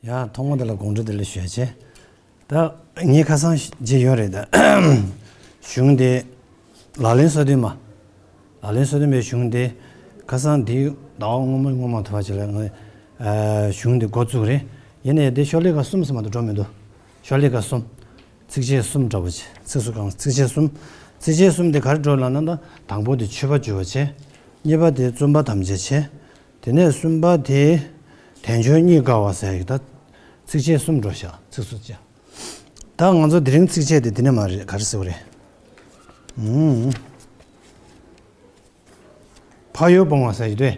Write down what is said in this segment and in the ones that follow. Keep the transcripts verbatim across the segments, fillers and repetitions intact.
ཡ། ཐོག་མ་དེ་ལ་དགོངས་འགྲེལ་དེ་ལ་ཞུ་ཡ་བྱས། ད་ངས་ཁ་སང་བརྗེད་ཡོད་རེད་ད། གཞུང་དེ། ལག་ལེན་སོ་བདུན་མ། ལག་ལེན་སོ་བདུན་པའི་གཞུང་དེ། ཁ་སང་འདི་ཟླ་བ་སྔོན་མ་སྔོན་མ་དུ་བ་ཅིག་ལ་ངས་གཞུང་དེ་འགོ་བཙུགས་རེད། ཡིན་ནའི་དེ་ཤོ་ལོ་ཀ་གསུམ་ཙམ་མ་གཏོགས་འགྲོ་མི་འདུག་ཤོ་ལོ་ཀ་གསུམ། ཚིགས་བཅད་གསུམ་འདྲ་པོ་ཅིག་ཚིགས་སུ་བཀང་། ཚིགས་བཅད་གསུམ། ཚིགས་བཅད་གསུམ་དེ་ག་རེ་འགྲོ་ལབ་ན་ད། དང་པོ་དེ་མཆོད་པར་བརྗོད་པ་བྱས། གཉིས་པ་དེ་བཙུན་པ་དམ་བཅའ་བྱས། དེ་ནས་གསུམ་པ་དེ་དལ་འབྱོར་རྙེད་དཀའ་བ་ཟེར་གྱི་ད། ཚིགས་བཅད་གསུམ་འགྲོ་བཞག་ཚིགས་སུ་བཅད། ད་ང་ཚོ་དེ་རིང་ཚིགས་བཅད་དེ་དེ་ནས་མ་རེད། ག་རེ་ཟེར་བ་རེད། ཨུམ། ཕ་ཡུལ་སྤོང་བ་ཟེར་གྱི་དེ།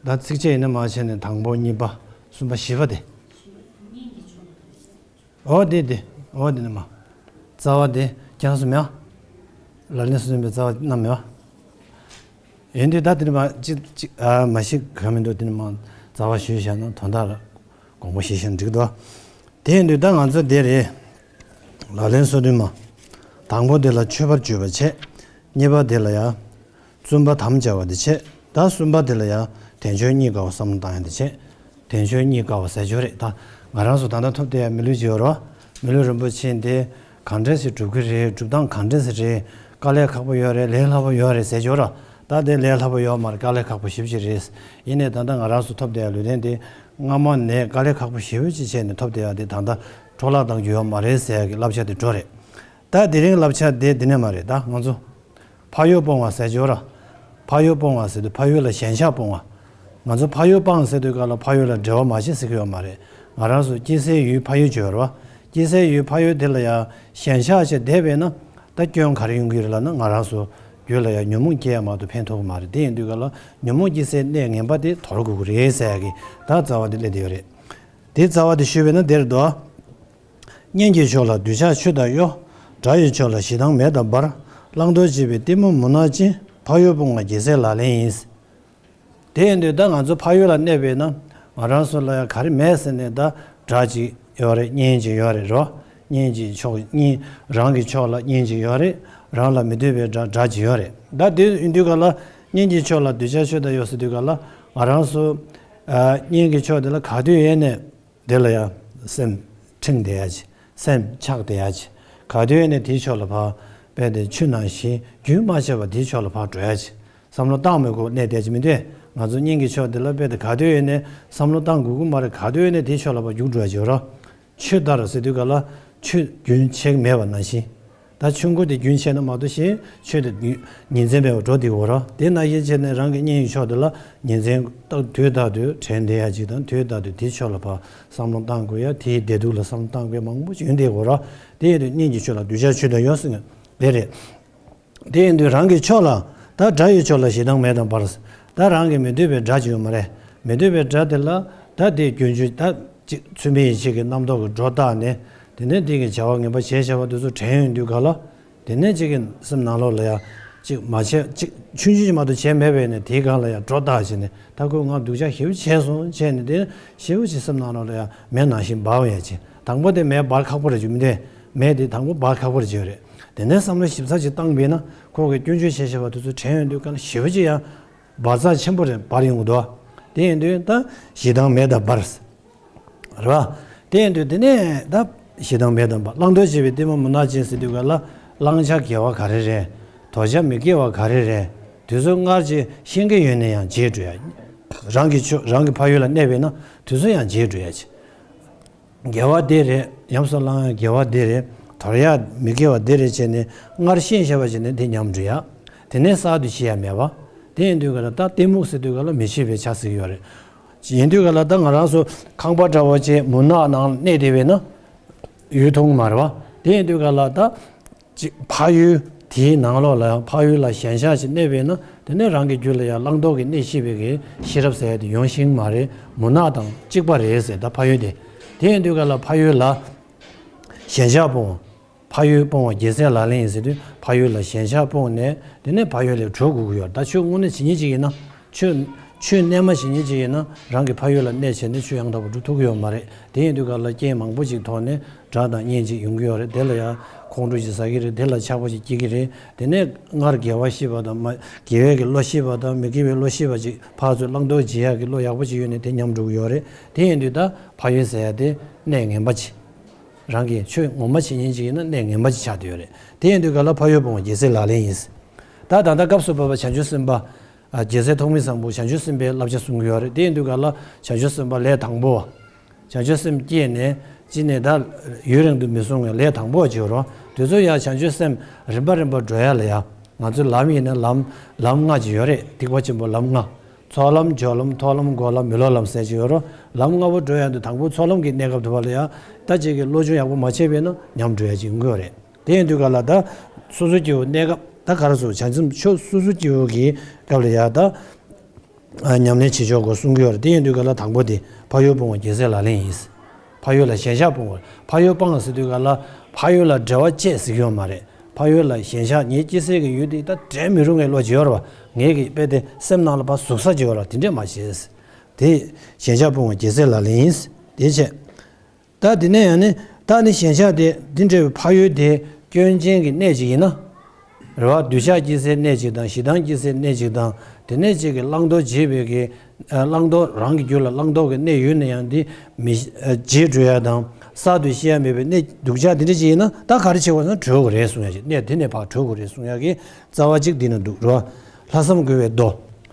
ད་ཚིགས་བཅད་ཡིན་ན་མ་བྱས་ནས་དང་པོ་གཉིས་པ་གསུམ་པ་བཞི་པ་དེ། འོ་དེ་དེ། འོ་དེ་ནི་མ། རྩ་བ་དེ་ཁྱེད་རང་ཚོ་མེད་པ། ལག་ལེན་སོ་བདུན་པའི་རྩ་བ་རྣམས་མེད་པ། ཡིན་དུས་ད་དེ་ནི་མ་གཅིག་གཅིག་ཨ་མ་ཤི་ག་མི་འདུག་དེ་ནི་མ་རྩ་བ་ཞུས་བཞག་ན་དོན་དག་ལ་དགོངས་པ་བཞེས་བཞག་ན་འགྲིག་གི་འདུག་དེ་ཡིན་དུས་ད་ང་ཚོ་དེ་རེད། ལག་ལེན་སོ་བདུན་མ། དང་པོ་དེ་ལ་མཆོད་པར་བརྗོད་པ་བྱས། གཉིས་པ་དེ་ལ་ཡང་། བཙུན་པ་དམ་བཅའ་བ་དེ་བྱས། ད་གསུམ་པ་དེ་ལ་ཡང་དལ་འབྱོར་རྙེད་དཀའ་བ་བསམ་བློ་བཏང་ཡ་དེ་བྱས། དལ་འབྱོར་རྙེད་དཀའ་བ་ཟེར་རྒྱུ་རེད་ད། ང་རང་ཚོ་ད་ལྟ་ཐོབ་བསྡད་ཡ་མི་ལུས་ཅིག་ཡོད་རེད་བ། མི་ལུས་རིན་པོ་ཆེ་འདི་གང་འདྲ་ཞིག་སྒྲུབ་ཀྱི་རེད། སྒྲུབ་སྟངས་གང་འདྲ་ཞིག་རེད། དཀའ་ལས་ཁག་པོ་ཡོད་རེད། ལས་སླ་པོ་ཡོད་རེད་ཟེར་རྒྱུ་རེད། ད་དེ་ལས་སླ་པོ་ཡོད་མ་རེད། དཀའ་ལས་ཁག་པོ་ཞེ་པོ་ཅིག་རེད། ཡིན་ནའི་ད་ལྟ་ང་རང་ཚོ་ཐོབ་བསྡད་ཡ་ལུས་རྟེན་འདི་སྔ་མ་ནས་དཀའ་ལས་ཁག་པོ་ཞེ་པོ་ཅིག་བྱས་ནས་ཐོབ་བསྡད་ཡ་དེ་ད་ལྟ་འཕྲོ་བརླག་བཏང་རྒྱུ་ཡོད་མ་རེད་ཟེར་ཡ་གི་བསླབ་བྱ་དེ་འགྲོ་རེད། ད་དེ་རིང་བསླབ་བྱ་དེ་འདི་ནས་མ་རེད། ད་ང་ཚོ་ཕ་ཡུལ་སྤོང་བ་ཟེར་རྒྱུ་ར། ཕ་ཡུལ་སྤོང་བ་ཟེར་དུས་ཕ་ཡུལ་ལ་ཞེན་ཆགས་སྤོང་བ། ང་ཚོ་ཕ་ཡུལ་སྤངས་ཟེར་དུས་ག་ལ་ཕ་ཡུལ་ལ་འབྲེལ་བ་མ་བྱེད་ཟེར་གྱི་ཡོད་མ་རེད། ང་རང་ཚོ་སྐྱེ་སའི་ཡུལ་ཕ་ཡུལ་བརྗོད་ར། སྐྱེ་སའི་ཡུལ་ཕ་ཡུལ་དེ་ལ་ཡང་ཞེན་ཆགས་བྱས་བསྡད་པས་ན་ད་སྐྱོན་ག་རེ་ཡོང་གི་རེད་ལབ་ན། ང་རང་ཚོ་རྒྱུད་ལ་ཡང་ཉོན་མོངས་སྐྱེ་ཡ་མ་གཏོགས་ཕན་ཐོགས་ཀྱི་མ་རེད། དེ་ཡིན་དུས་ག་ལ་ཉོན་མོངས་སྐྱེ་སའི་གནས་ངན་པ་དེ་དོར་དགོས་ཀྱི་རེད་ཟེར་ཡ་གི་ད་རྩ་བ་དེ་སླེབས་བསྡད་ཡོད་རེད། དེའི་རྩ་བ་དེ་ཞུས་པས་ན་དེར་འདུག་གཉེན་གྱི་ཕྱོགས་ལ་གདུལ་བྱ་ཆོས་དང་གཡོ། དགྲ་ཡི་ཕྱོགས་ལ་ཞེ་སྡང་མེད་དང་འབར། བླང་དོར་བྱེད་པའི་གཏི་མུག་མུན་ནག་ཅན། ཕ་ཡུལ་སྤོང་བ་རྒྱལ་སྲས་ལག་ལེན་ཡིན། དེ་ཡིན་དུས་ད་ང་ཚོ་ཕ་ཡུལ་ལ་གནས་པས་ན་ང་རང་ཚོ་ལ་ཡང་ག་རེ་མེད་ཟེར་ནས་ད་དགྲ་ཅིག་ཡོད་རེད། གཉེན་ཅིག་ཡོད་རེད་རོ། གཉེན་གྱི་ཕྱོགས་གཉེན་རང་གི་ཕྱོགས་ལ་གཉེན་ཅིག་ཡོད་རེད། རང་ལ་མི་འདོད་པའི་དགྲ་དགྲ་ཅིག་ཡོད་རེད། ད་དེ་ཡིན་དུས་ག་ལ་གཉེན་གྱི་ཕྱོགས་ལ་གདུལ་བྱ་ཆོས་དང་གཡོ་ཟེར་དུས་ག་ལ་ང་རང་ཚོ་ཨ་གཉེན་གྱི་ཕྱོགས་དེ་ལ་ག་དུས་ཡིན་ནས། དེ་ལ་ཡང་སེམས་ཁྲིད་བསྡད་ཡ་ཅིག་སེམས་ཆགས་བསྡད་ཡ་ཅིག་ག་དུས་ནས་དེའི་ཕྱོགས་ལ་ཕར་རྦད་དེ་ཆུ་ནང་བཞིན་རྒྱུན་མ་ཆད་པར་དེའི་ཕྱོགས་ལ་ཕར་འགྲོ་ཡ་ཅིག་བསམ་བློ་བཏང་མི་དགོས་གནས་བསྡད་ཀྱི་མི་འདུག་ང་ཚོ་གཉེན་གྱི་ཕྱོགས་དེ་ལ་རྦད་དེ་ག་དུས་ནས་བསམ་བློ་བཏང་དགོས་ཀྱི་མ་རེད། ག་དུས་ནས་དེའི་ཕྱོགས་ལ་ཕར་རྒྱུགས་འགྲོ་ཡ་ཅིག་ཡོད་རེད། ཆུ་ལྟར་ཟེར་དུས་ག་ལ་ཆུ་རྒྱུན་ཆད་མེད་པ་ནང་བཞིན། ད་ཆུ་མགོ་དེ་རྒྱུན་ཆད་ན་མ་གཏོགས་ཤེས་ཆུ་དེ་ཉིན་མཚན་མེད་པར་འགྲོ་བསྡད་ཡོད་རེད། དེ་ནང་བཞིན་བྱས་ནས་རང་གི་གཉེན་ཡོད་ཕྱོགས་དེ་ལ་ཉིན་མཚན་ད་དུས་རྟག་ཏུ་དྲན་བསྡད་ཡ་ཅིག་དང་དུས་རྟག་ཏུ་དེའི་ཕྱོགས་ལ་ཕར་བསམ་བློ་བཏང་དགོས་ཡ། དེའི་བདེ་སྡུག་ལ་བསམ་བློ་བཏང་དགོས་མང་པོ་ཅིག་ཡོང་བསྡད་ཡོད་རེད། དེ་ཡིན་དུས་གཉེན་གྱི་ཕྱོགས་ལ་གདུལ་བྱ་ཆོས་དང་གཡོ་ཟེར་ནས་དེ་རེད། དེ་ཡིན་དུས་རང་གི་ཕྱོགས་ལ་ད་དགྲ་ཡི་ཕྱོགས་ལ་ཞེ་སྡང་མེད་དང་འབར། ད་རང་གི་མི་འདོད་པའི་དགྲ་ཅིག་ཡོད་མ་རེད། མི་འདོད་པའི་དགྲ་དེ་ལ་ད་དེ་སྐྱོན་བརྗོད་ད་ཅིག་ཚུལ་མིན་ཡིད་བྱེད་ཀྱི་རྣམ་རྟོག་གི་སྒྲོ་བཏགས་ནས་དེ་ནས་དེ་གི་བྱ་བ་ངན་པ་བྱས་བྱས་པ་དེ་ཚོ་དྲན་ཡོང་དུས་ག་ལ་དེ་ནས་ཅིག་གི་སེམས་ནང་ལོགས་ལ་ཡང་ཅིག་མ་བྱས་ཅིག་ཆུང་ཆུང་ཅིག་མ་གཏོགས་བྱས་མེད་པས་ནས་དེའི་སྒང་ལ་ཡང་སྒྲོ་བཏགས་བྱས་ནས་ད་ཁོས་ང་སྡུག་ཅག་ཞེ་པོ་བྱས་སོང་བྱས་ནས་དེ་ཞེ་པོ་ཅིག་སེམས་ནང་ལོགས་ལ་ཡང་མེ་ནང་བཞིན་འབར་ཡ་ཅིག་དང་པོ་དེ་མེ་འབར་ཁག་པོ་རེད་ཅིག་མི་འདུག་མེ་དེ་དང་པོ་འབར་ཁག་པོ་རེད་ཅིག་རེད། དེ་ནས་བསམ་བློ་ཞིབ་ཚགས་ཅིག་བཏང་པས་ན་ཁོ་གི་སྐྱོན་བརྗོད་བྱས་བྱས་པ་དེ་ཚོ་དྲན་ཡོང་དུས་ག་ལ་ཞེ་པོ་ཅིག་ཡང་འབར་རྩ་ཆེན་པོ་རེད་འབར་ཡོང་གི་འདུག་དེ་ཡིན་དུས་ད་ཞེ་སྡང་མེད་དང་འབར། རེད་བ། དེ་ཡིན་དུས་དེ་ནས་ད་ཞེ་སྡང་མེད་དང་འབར། བླང་དོར་བྱེད་པའི་གཏི་མུག་མུན་ནག་ཅན་ཟེར་དུས་ག་ལ་བླང་བྱ་དགེ་བ་ག་རེ་རེད། དོར་བྱ་མི་དགེ་བ་ག་རེ་རེད། དེ་ཚོ་སྔར་གྱི་ཤེས་ཀྱི་ཡོད་ནས་ཡང་བརྗེད་འགྲོ་ཡ། རང་གི་ཆོས་རང་གི་ཕ་ཡུལ་ལ་གནས་པས་ན་དེ་ཚོ་ཡང་བརྗེད་འགྲོ་ཡ་ཅིག་དགེ་བ་འདི་རེད། ཉམས་སུ་བླང་ཡ་དགེ་བ་འདི་རེད། དོར་ཡ་མི་དགེ་བ་འདི་རེད་བྱས་ནས་སྔར་ཤེས་བྱ་བ་བྱས་ནས་དེ་ཉམས་འགྲོ་ཡ། དེ་ནས་གསར་དུ་ཤེས་ཡ་མེད་པ། དེ་ཡིན་དུས་ག་ལ་ད་གཏི་མུག་ཟེར་དུས་ག་ལ་མི་ཤེས་པའི་ཆ་ཟིག་ཡོད་རེད། ཡིན་དུས་ག་ལ་ད་ང་རང་ཚོ་ཁང་པ་འདྲ་བོ་ཅིག་མུན་ནག་ནང་གནས་བསྡད་པས་ན་ཡུལ་མཐོང་མ་རེད་བ། དེ་ཡིན་དུས་ག་ལ་ད་ཅིག་ཕ་ཡུལ་དེའི་ནང་ལོགས་ལ་ཡང་ཕ་ཡུལ་ལ་ཞེན་ཆགས་ཤིག་གནས་པས་ན་དེ་ནས་རང་གི་རྒྱུད་ལ་ཡང་བླང་དོར་གྱི་གནས་ཤེས་པའི་གི་ཤེས་རབ་ཟེར་ཡ་དེ་ཡོང་ཤེས་མ་རེད། མུན་ནག་དང་གཅིག་པ་རེད་ཟེར། ད་ཕ་ཡུལ་དེ། དེ་ཡིན་དུས་ག་ལ་ཕ་ཡུལ་ལ་ཞེན་ཆགས་སྤོང་བ། ཕ་ཡུལ་སྤོང་བ་རྒྱལ་སྲས་ལག་ལེན་ཡིན་ཟེར་དུས་ཕ་ཡུལ་ལ་ཞེན་ཆགས་སྤོང་ནས་དེ་ནས་ཕ་ཡུལ་ལས་གྲོལ་དགོས་ཀྱི་ཡོད། ད་ཆོས་དངོས་གནས་བྱེད་ཉིན་ཅིག་ཡིན་ན་ཆོས་ ཆོས་རྣལ་མ་བྱེད་མཁན་ཅིག་ཡིན་ན་རང་གི་ཕ་ཡུལ་ལ་གནས་བྱས་ནས་ཆོས་ཡང་དག་པ་སྒྲུབ་ཐུབ་ཀྱི་ཡོད་མ་རེད། དེ་ཡིན་དུས་ག་ལ་རྐྱེན་མང་པོ་ཅིག་ཐོག་ནས་དགྲ་དང་གཉེན་ཅིག་ཡོང་གི་ཡོད་རེད། དེ་ལ་ཡང་ཁོང་ཁྲོ་ཅིག་ཟ་གི་རེད། དེ་ལ་ཆགས་པ་ཅིག་སྐྱེ་གི་རེད། དེ་ནས་སྔར་དགེ་བ་ཤེས་པ་དང་མ་དགེ་བའི་གི་བློ་ཤེས་པ་དང་མི་དགེ་བའི་བློ་ཤེས་པ་ཅིག་ཕར་ཚུར་བླང་དོར་བྱེད་ཡག་གི་བློ་ཡག་པོ་ཅིག་ཡོད་ནས་དེ་ཉམས་འགྲོ་གི་ཡོད་རེད། དེ་ཡིན་དུས་ད་ཕ་ཡུལ་ཟེར་ཡ་དེ་གནས་ངན་པ་ཅིག་རང་གི་ཆོས་ངོ་མ་བྱེད་མཁན་ཅིག་ཡིན་ན་གནས་ངན་པ་ཅིག་ཆགས་བསྡད་ཡོད་རེད། དེ་ཡིན་དུས་ག་ལ་ཕ་ཡུལ་སྤོང་བ་རྒྱལ་སྲས་ལག་ལེན་ཡིན། ད་ད་ལྟ་སྐབས་སུ་བབ་པ་བྱང་ཆུབ་སེམས་དཔའ། ཨ། རྒྱལ་སྲས་ཐོགས་མེད་བཟང་པོ་བྱང་ཆུབ་སེམས་དཔའི་བསླབ་བྱ་གསུང་གི་ཡོད་རེད། དེ་ཡིན་དུས་ག་ལ་བྱང་ཆུབ་སེམས་དཔའ་ལས་དང་པོ་བ། བྱང་ཆུབ་སེམས་བསྐྱེད་ནས་ཅི་ནས་ད་ཡུན་རིང་དུ་མི་སོང་བའི་ལས་དང་པོ་བ་བྱེད་རོགས། དེ་ཚོ་ཡང་བྱང་ཆུབ་སེམས་རིམ་པ་རིམ་པ་འགྲོ་ཡ་ལ་ཡ། ང་ཚོའི་ལམ་ཡིན་ན་ལམ་ལམ་ལྔ་ཅིག་ཡོད་རེད། ཐེག་པ་ཆེན་པོ་ལམ་ལྔ། ཚོགས་ལམ་སྦྱོར་ལམ་ཐོག་ལམ་འགོག་ལམ་མི་སློབ་ལམ་ཟེར་གྱི་ཡོད་རོ། ལམ་ལྔ་པོ་འགྲོ་ཡ་འདི་དང་པོ་ཚོགས་ལམ་གྱི་གནས་སྐབས་དུ་བ་ལ་ཡ། ད་ཅིག་གི་བློ་སྦྱོང་ཡག་པོ་མ་བྱས་པས་ན་ཉམས་འགྲོ་ཡ་ཅིག་ཡོང་གི་ཡོད་རེད། དེ་ཡིན་དུས་ག་ལ་ད་སོ་སོ་སྐྱེ་བོ་གནས་སྐབས་ད་ག་རེ་ཟེར་བྱང་སེམས་ཕྱོགས་སོ་སོ་སྐྱེ་བོ་གི་སྐབས་ལ་ཡ་ད་ཉམས་ལེན་བྱེད་ཕྱོགས་སྐོར་གསུང་གི་ཡོད་རེད། དེ་ཡིན་དུས་ག་ལ་དང་པོ་དེ་ཕ་ཡུལ་སྤོང་བ་རྒྱལ་སྲས་ལག་ལེན་ཡིན། ཕ་ཡུལ་ལ་ཞེན་ཆགས་སྤོང་བ། ཕ་ཡུལ་སྤང་ཟེར་དུས་ག་ལ་ཕ་ཡུལ་ལ་འབྲེལ་བ་བཅད་ཟེར་གྱི་ཡོད་མ་རེད། ཕ་ཡུལ་ལ་ཞེན་ཆགས་ངའི་སྐྱེ་སའི་གི་ཡུལ་དེ་ད་འབྲལ་མི་རུང་བའི་བློ་ཅིག་ཡོད་རེད་བ། ངའི་གི་དཔེ་དེ་སེམས་ནང་ལ་ཕར་ཟུག་ས་ཅིག་ཡོད་རེད་བ། དེ་འདྲས་མ་བྱེད། དེ་ཞེན་ཆགས་སྤོང་བ་རྒྱལ་སྲས་ལག་ལེན་ཡིན། དེ་བྱས། ད་དེ་ནས་ཡང་ནི་ད་ནི་ཞེན་ཆགས་དེ་འདི་འདྲ་བའི་ཕ་ཡུལ་དེ་སྐྱོན་ཅན་གྱི་གནས་ཅིག་ཡིན་ན། རེད་བ། འདོད་ཆགས་སྐྱེ་སའི་གནས་ཅིག་དང་ཞེ་སྡང་སྐྱེ་སའི་གནས་ཅིག་དང་། དེ་ནས་ཅིག་གི་བླང་དོར་བྱེད་པའི་གི་བླང་དོར་རང་གི་རྒྱུད་ལ་བླང་དོར་གྱི་གནས་ཡོད་ན་ཡང་འདི་མི་བརྗེད་འགྲོ་ཡ་དང་གསར་དུ་སྐྱེ་ཡ་མེད་པའི་གནས་སྡུག་ཅག་འདི་འདྲ་ཅིག་ཡིན་ན་ད་ག་རེ་བྱེད་དགོས་ཟེར་ན་གྲོལ་དགོས་རེད་གསུང་ཡ་ཅིག་གནས་དེ་ནས་ཕར་གྲོལ་དགོས་རེད་གསུང་ཡ་གི་རྩ་བ་གཅིག་འདི་ན་འདུག་རེད་བ། ལྷག་བསམ་དགོས་པའི་མདོ།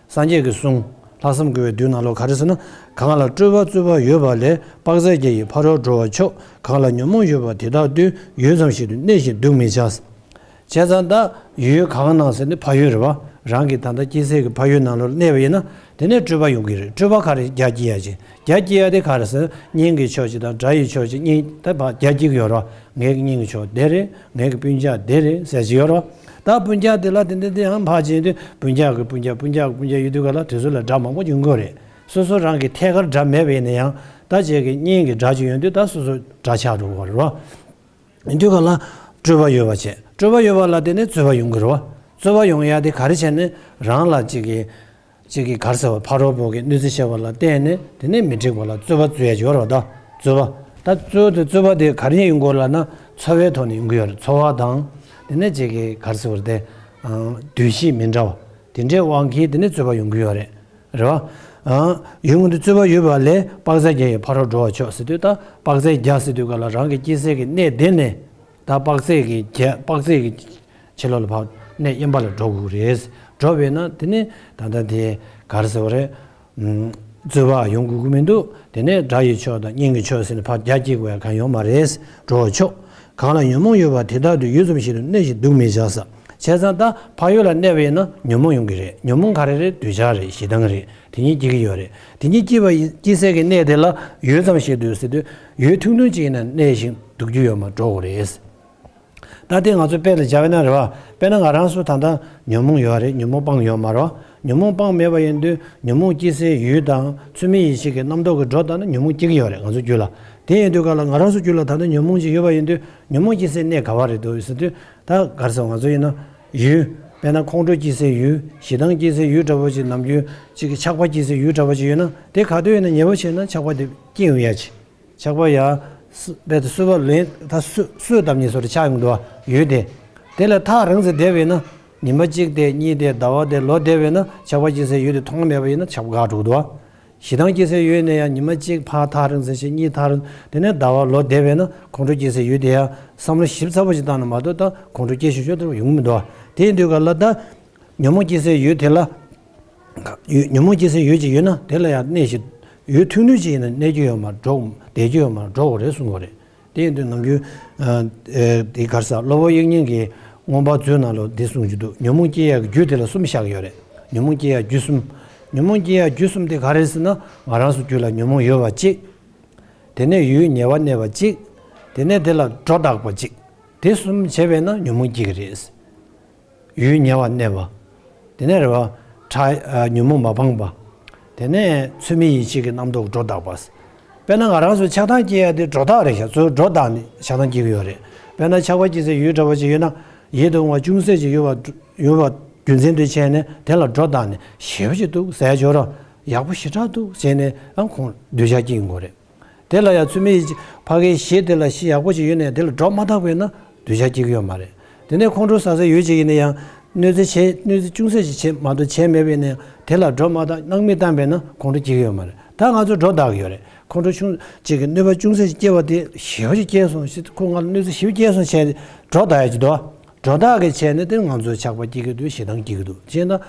སངས་རྒྱས་ཀྱི་གསུང་། ལྷག་བསམ་དགོས་པའི་མདོའི་ནང་ལོགས་ག་རེ་ཟེར་ན། གང་ལ་སྤྲོས་པ་རྩོད་པ་ཡོད་པ་ལས། དཔག་ཚད་བརྒྱ་ཡིས་ཕ་རོལ་འགྲོ་བ་མཆོག་གང་ལ་ཉོན་མོངས་ཡོད་པ་དེ་དག་ཏུ། ཡུད་ཙམ་ཞིག་ཏུ་གནས་ཤིང་འདུག་མི་བྱ། བྱས་ཙང་ད་ཡུལ་གང་ན་ཟེར་ནས་ཕ་ཡུལ་རེད་བ། རང་གི་ད་ལྟ་སྐྱེ་སའི་གི་ཕ་ཡུལ་ནང་ལོགས་གནས་པ་ཡིན་ན་དེ་ནས་སྤྲོས་པ་ཡོང་གི་རེད། སྤྲོས་པ་ག་རེ་རྒྱ་སྐྱེ་ཡ་ཅིག་རྒྱ་སྐྱེ་ཡ་དེ་ག་རེ་ཟེར། གཉེན་གྱི་ཕྱོགས་ཅིག་དང་དགྲ་ཡི་ཕྱོགས་ཅིག་གཉིས་ད་ཕར་རྒྱ་སྐྱེ་གི་ཡོད་རེད་བ། ངའི་གི་གཉེན་གྱི་ཕྱོགས་དེ་རེད། ངའི་གི་སྤུན་ཀྱག་དེ་རེད་ཟེར་གྱི་ཡོད་རེད་བ། ད་སྤུན་ཀྱག་དེ་ལ་དེ་འདི་དེ་ཡང་ཕར་ཕྱིན་དུས་སྤུན་ཀྱག་གི་སྤུན་ཀྱག་སྤུན་ཀྱག་གི་སྤུན་ཀྱག་ཡོད་དུས་ག་ལ་དེ་ཚོ་ལ་དགྲ་མང་པོ་ཡོང་གི་རེད། སོ་སོ་རང་གི་ཐད་ཀར་དགྲ་མེད་པ་ཡིན་ན་ཡང་ད་ཅིག་གི་གཉེན་གྱི་དགྲ་ཅིག་ཡོང་དུས་ད་སོ་སོ་དགྲ་ཆགས་འགྲོ་གི་རེད་བ། ཡིན་དུས་ག་ལ་སྤྲོས་པ་ཡོད་པ་བྱས། སྤྲོས་པ་ཡོད་པ་ལ་བརྟེན་ནས་རྩོད་པ་ཡོང་གི་རེད་བ། རྩོད་པ་ཡོང་ཡ་དེ་ག་རེ་བྱས་ནས་རང་ལ་ཅིག་གི་ཅིག་གི་ག་རེ་ཟེར་བ་ཕ་རོལ་པོ་གི་གནོད་འཚེ་བྱས་པ་ལ་བརྟེན་ནས་དེ་ནས་མི་འགྲིག་པ་ལ་རྩོད་པ་རྩོད་ཡ་ཅིག་ཡོད་རེད་བ། ད་རྩོད་པ་ད་རྩོད་དེ་རྩོད་པ་དེ་ག་རེ་ཡིན་དགོས་ལབ་ན་ཚོར་བའི་ཐོག་ནས་ཡོང་གི་ཡོད་རེད། ཚོར་བ་དང་དེ་ནས་ཅིག་གི་ག་རེ་ཟེར་བ་དེ་འདུ་ཤེས་མི་འདྲ་བ་དེ་འདྲའི་དབང་གིས་དེ་ནས་རྩོད་པ་ཡོང་གི་ཡོད་རེད། རེད་བ། ཨ། ཡུལ་ཀུན་ཏུ་རྩོད་པ་ཡོད་པ་ལས། དཔག་ཚད་བརྒྱ་ཡིས་ཕ་རོལ་འགྲོ་བ་མཆོག་ཟེར་དུས་ད་དཔག་ཚད་བརྒྱ་ཟེར་དུས་ག་ལ་རང་གི་སྐྱེ་སའི་གི་གནས་དེ་ནས་ད་དཔག་ཚད་ཀྱི་བརྒྱ་དཔག་ཚད་ཀྱི་ཕྱི་ལོགས་ལ་ཕར་གནས་དབེན་པ་ལ་འགྲོ་དགོས་རེད། འགྲོ་བས་ན་དེ་ནི་ད་ལྟ་དེ་ག་རེ་ཟེར་བ་རེད། ཨུམ། རྩོད་པ་ཡོང་དགོས་ཀྱི་མི་འདུག་དེ་ནས་དགྲ་ཡི་ཕྱོགས་དང་གཉེན་གྱི་ཕྱོགས་ཟེར་ནས་ཕར་རྒྱ་སྐྱེ་དགོས་ཡ་གང་ཡོད་མ་རེད། འགྲོ་བ་མཆོག་གང་ལ་ཉོན་མོངས་ཡོད་པ་དེ་དག་ཏུ། ཡུད་ཙམ་ཞིག་ཏུ་གནས་ཤིང་འདུག་མི་བྱ་ཟེར། བྱས་ཙང་ད་ཕ་ཡུལ་ལ་གནས་པ་ཡིན་ན་ཉོན་མོངས་ཡོང་གི་རེད། ཉོན་མོངས་ག་རེ་རེད། འདོད་ཆགས་རེད། ཞེ་སྡང་རེད། དེ་གཉིས་སྐྱེ་གི་ཡོད་རེད། དེ་གཉིས་སྐྱེས་པ་ཡིན་སྐྱེ་སའི་གི་གནས་དེ་ལ་ཡུད་ཙམ་ཞིག་ཏུ་ཟེར་དུས་ཡུན་ཐུང་ཐུང་ཅིག་ཡིན་ན་གནས་ཤིང་འདུག་རྒྱུ་ཡོད་མ་འགྲོ་གི་རེད། ད་དེ་ང་ཚོ་དཔེ་ལ་སྦྱར་བ་ན་རེད་བ། དཔེར་ན་ང་རང་ཚོ་ད་ལྟ་ཉོན་མོངས་ཡོད་རེད། ཉོན་མོངས་སྤངས་ཡོད་མ་རེད་བ། ཉོན་མོངས་སྤངས་མེད་པ་ཡིན་དུས་ཉོན་མོངས་སྐྱེ་སའི་ཡུལ་དང་ཚུལ་མིན་ཡིད་བྱེད་ཀྱི་རྣམ་རྟོག་གི་སྒྲོ་བཏགས་ན་ཉོན་མོངས་སྐྱེ་གི་ཡོད་རེད་ང་ཚོ་རྒྱུད་ལ། དེ་ཡིན་དུས་ག་ལ་ང་རང་ཚོ་རྒྱུད་ལ་ད་ལྟ་ཉོན་མོངས་ཅིག་ཡོད་པ་ཡིན་དུས་ཉོན་མོངས་སྐྱེ་སའི་གནས་ག་བ་རེད་འདུག་ཟེར་དུས་ད་ག་རེ་ཟེར་ང་ཚོ་ཡིན་ན་ཡུལ། དཔེར་ན་ཁོང་ཁྲོ་སྐྱེ་སའི་ཡུལ། ཞེ་སྡང་སྐྱེ་སའི་ཡུལ་འདྲ་པོ་ཅིག་ནམ་རྒྱུན་ཅིག་གི་ཆགས་པ་སྐྱེ་སའི་ཡུལ་འདྲ་པོ་ཅིག་ཡོད་ན་དེ་ག་དུས་ཡིན་ན་ཉེ་བོ་བྱས་ན་ཆགས་པ་དེ་སྐྱེ་ཡོང་ཡ་ཅིག་ཆགས་པ་ཡ། སུ་རྦད་དེ་སུ་བ་ལེན་ད་སུ་སུ་བཏབ་ཉེས་སོ་རེ་ཆགས་ཡོང་འདུག་བ་ཡོད་དེ། དེ་ལས་ཐག་རིང་ཙམ་བསྡད་པས་ན་ཉི་མ་གཅིག་དེ་གཉིས་དེ་ཟླ་བ་དེ་ལོ་བསྡད་པས་ན་ཆགས་པ་སྐྱེ་སའི་ཡུལ་དེ་མཐོང་མེད་པ་ཡིན་ན་ཆགས་པ་འགག་འགྲོ་གི་འདུག་བ། ཞེ་སྡང་སྐྱེ་སའི་ཡུལ་ནས་ཡང་ཉི་མ་གཅིག་ཕར་ཐག་རིང་ཙམ་ཞིག་གཉིས་ཐག་རིང་དེ་ནས་ཟླ་བ་ལོ་བསྡད་པས་ན་ཁོང་ཁྲོ་སྐྱེ་སའི་ཡུལ་དེ་ཡང་བསམ་བློ་ཞིབ་ཚགས་པོ་ཞིག་བཏང་ན་མ་གཏོགས་ད་ཁོང་ཁྲོ་སྐྱེ་ཤོར་ཤོར་དུ་ཡོང་གི་མི་འདུག་བ། དེ་ཡིན་དུས་ག་ལ་ད། ཉོན་མོངས་སྐྱེ་སའི་ཡུལ་དེ་ལ། ཡུལ་ཉོན་མོངས་སྐྱེ་སའི་ཡུལ་ཅིག་ཡོད་ན་དེ་ལ་ཡང་གནས་ཤིང་། ཡུལ་ཐུང་ཐུང་ཅིག་ཡིན་ན་གནས་རྒྱུ་ཡོད་མ་འགྲོ་བསྡད་རྒྱུ་ཡོད་མ་འགྲོ་གི་རེད་གསུང་གི་རེད། དེ་ཡིན་དུས་ནམ་རྒྱུན། དེ་ག་རེ་ཟེར་སློབ་དཔོན་དབྱིག་གཉེན་གྱི་མངོན་པ་མཛོད་ནང་ལོགས་འདི་གསུང་གི་འདུག་ཉོན་མོངས་སྐྱེ་ཡག་གི་རྒྱུ་དེ་ལ་གསུམ་བཞག་གི་ཡོད་རེད། ཉོན་མོངས་སྐྱེ་ཡག་རྒྱུ་གསུམ། ཉོན་མོངས་སྐྱེ་ཡག་རྒྱུ་གསུམ་དེ་ག་རེ་རེད་ཟེར་ན་ང་རང་ཚོ་རྒྱུད་ལ་ཉོན་མོངས་ཡོད་པ་གཅིག་དེ་ནས་ཡུལ་ཉེ་བར་གནས་པ་གཅིག་དེ་ནས་དེ་ལ་སྒྲོ་བཏགས་པ་གཅིག་དེ་གསུམ་བྱས་པས་ན་ཉོན་མོངས་སྐྱེ་གི་རེད། ཡུལ་ཉེ་བར་གནས་པ། དེ་ནས་རེད་བ། ཕྲ། ཉོན་མོངས་མ་སྤངས་པ། དེ་ནས་ཚུལ་མིན་ཡིད་བྱེད་ཀྱི་རྣམ་རྟོག་སྒྲོ་བཏགས་པ། དཔེར་ན་ང་རང་ཚོ་ཆགས་སྡང་སྐྱེ་ཡ་དེ་སྒྲོ་བཏགས་རེད་ཤག་གཙོ་བོ་སྒྲོ་བཏགས་ནས་ཆགས་སྡང་སྐྱེ་གི་ཡོད་རེད། དཔེར་ན་ཆགས་པ་སྐྱེ་སའི་ཡུལ་འདྲ་བ་ཅིག་ཡོད་ན་ཡིད་དུ་འོང་བ་ཅུང་ཟད་ཅིག་ཡོད་པ་ཡོད་པ་རྒྱུ་མཚན་དུ་བྱས་ནས་དེ་ལ་སྒྲོ་བཏགས་ནས་ཞེ་པོ་ཅིག་འདུག་ཟེར་ཡ་ཅིག་ཡོད་རེད། ཡག་པོ་ཞེ་དྲག་འདུག་བྱས་ནས་ཨ་ཁོང་འདོད་ཆགས་སྐྱེ་གི་ཡོད་རེད། དེ་ལ་ཡང་ཚུལ་མིན་ཕ་གིའི་གཞི་དེ་ལ་གཞི་ཡག་པོ་ཅིག་ཡོད་ནའང་དེ་ལ་སྒྲོ་མ་བཏགས་པས་ན་འདོད་ཆགས་སྐྱེ་གི་ཡོད་མ་རེད། དེ་ནས་ཁོང་ཁྲོ་ཟ་ས་ཡོད་ཅིག་ཡིན་ན་ཡང་གནོད་འཚེ་བྱས་གནོད་འཚེ་ཅུང་ཟད་ཅིག་བྱས་མ་གཏོགས་བྱས་མེད་པས་ན་ཡང་དེ་ལ་སྒྲོ་མ་བཏགས་སྣང་མེད་བཏང་བས་ན་ཁོང་ཁྲོ་སྐྱེ་གི་ཡོད་མ་རེད། ད་ང་ཚོ་སྒྲོ་བཏགས་ཀྱི་ཡོད་རེད། ཁོང་ཁྲོ་ཆུང་ཅིག་གི་གནོད་པ་ཅུང་ཟད་ཅིག་སྐྱེ་བ་དེ་ཞེ་པོ་ཅིག་སྐྱེས་སོང་ཞེས་ཁོ་ང་ལ་གནོད་འཚེ་ཞེ་པོ་སྐྱེས་སོང་བྱས་ཏེ་སྒྲོ་བཏགས་ཡ་ཅིག་འདུག་སྒྲོ་བཏགས་ཀྱི་བྱས་ནས་དེ་ང་ཚོ་ཆགས་པ་སྐྱེ་གི་འདུག་ཞེ་སྡང་སྐྱེ་གི་འདུག་བྱས་ན།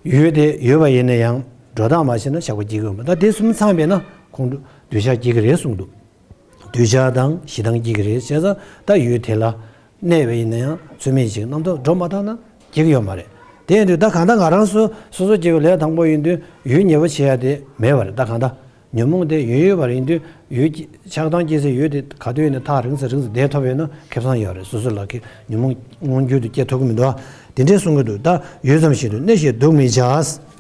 ཡོད་དེ་ཡོད་པ་ཡིན་ན་ཡང་སྒྲོ་བཏགས་མ་བྱས་ན་ཆགས་པ་སྐྱེ་གི་ཡོད་མ་རེད། ད་དེ་གསུམ་ཚང་བས་ན་ཁོང་ཁྲོ་འདོད་ཆགས་སྐྱེ་གི་རེད་གསུངས་འདུག་འདོད་ཆགས་དང་ཞེ་སྡང་སྐྱེ་གི་རེད། བྱས་ཙང་ད་ཡོད་དེ་ལ་གནས་པ་ཡིན་ན་ཡང་ཚུལ་མིན་ཞིག་རྣམ་རྟོག་སྒྲོ་མ་བཏགས་ན་སྐྱེ་གི་ཡོད་མ་རེད། དེ་ཡིན་དུས་ད་གང་ལྟར་ང་རང་ཚོ་སོ་སོ་སྐྱེ་བོ་ལས་དང་པོ་ཡིན་དུས་ཡོད་ཉེ་བོ་བྱེད་ཡ་དེ་མེད་པ་རེད། ད་གང་ལྟར་ཉོན་མོངས་དེ་ཡོད་ཡོད་པ་ཡིན་དུས་ཡོད་ཀྱི་ཆགས་སྡང་སྐྱེ་ས་ཡོད་དེ་ག་དུས་ཡིན་ན་ཐག་རིང་ས་རིང་ས་བསྡད་ཐུབ་ཡོད་ན་ཁེ་བཟང་ཡོད་རེད། སོ་སོ་ལ་ཁེ་ཉོན་མོངས་མངོན་གྱུར་དུ་སྐྱེ་ཐུབ་ཀྱི་མི་འདུག་ཨ། དེ་འདྲས་གསུང་གི་འདུག་ད་ཡོད་ཙམ་ཞིག་ཏུ་གནས་ཞེས་སྡུག་མི་བྱ།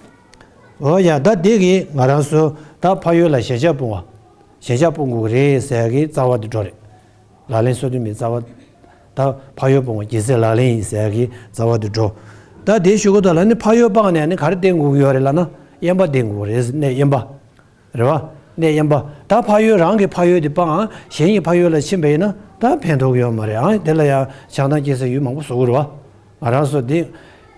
འོ་ཡ་ད་འདི་གིས་ང་རང་ཚོ་ད་ཕ་ཡུལ་ལ་ཞེན་ཆགས་སྤོང་བ། ཞེན་ཆགས་སྤོང་དགོས་ཀྱི་རེད་ཟེར་གྱི་རྩ་བ་དེ་འགྲོ་རེད། ལག་ལེན་སོ་བདུན་པའི་རྩ་བ། ད་ཕ་ཡུལ་སྤོང་བ་རྒྱལ་སྲས་ལག་ལེན་ཡིན་ཟེར་གྱི་རྩ་བ་དེ་འགྲོ། ད་དེ་ཞུ་གི་འདུག་ལ་ནི་ཕ་ཡུལ་སྤངས་ནས་ནི་ག་རེ་བསྟེན་དགོས་ཀྱི་ཡོད་རེད་ལབ་ན་དབེན་པ་བསྟེན་དགོས་རེད། གནས་དབེན་པ། རེད་བ། གནས་དབེན་པ། ད་ཕ་ཡུལ་རང་གི་ཕ་ཡུལ་དེ་སྤངས་གཞན་གྱི་ཕ་ཡུལ་ལ་ཕྱིན་པ་ཡིན་ན་ད་ཕན་ཐོགས་ཀྱི་ཡོད་མ་རེད་ཨང་། དེ་ལ་ཡང་ཆགས་སྡང་སྐྱེ་ས་ཡུལ་མང་པོ་བཟོ་གི་རེད་བ། ང་རང་ཚོ་འདི།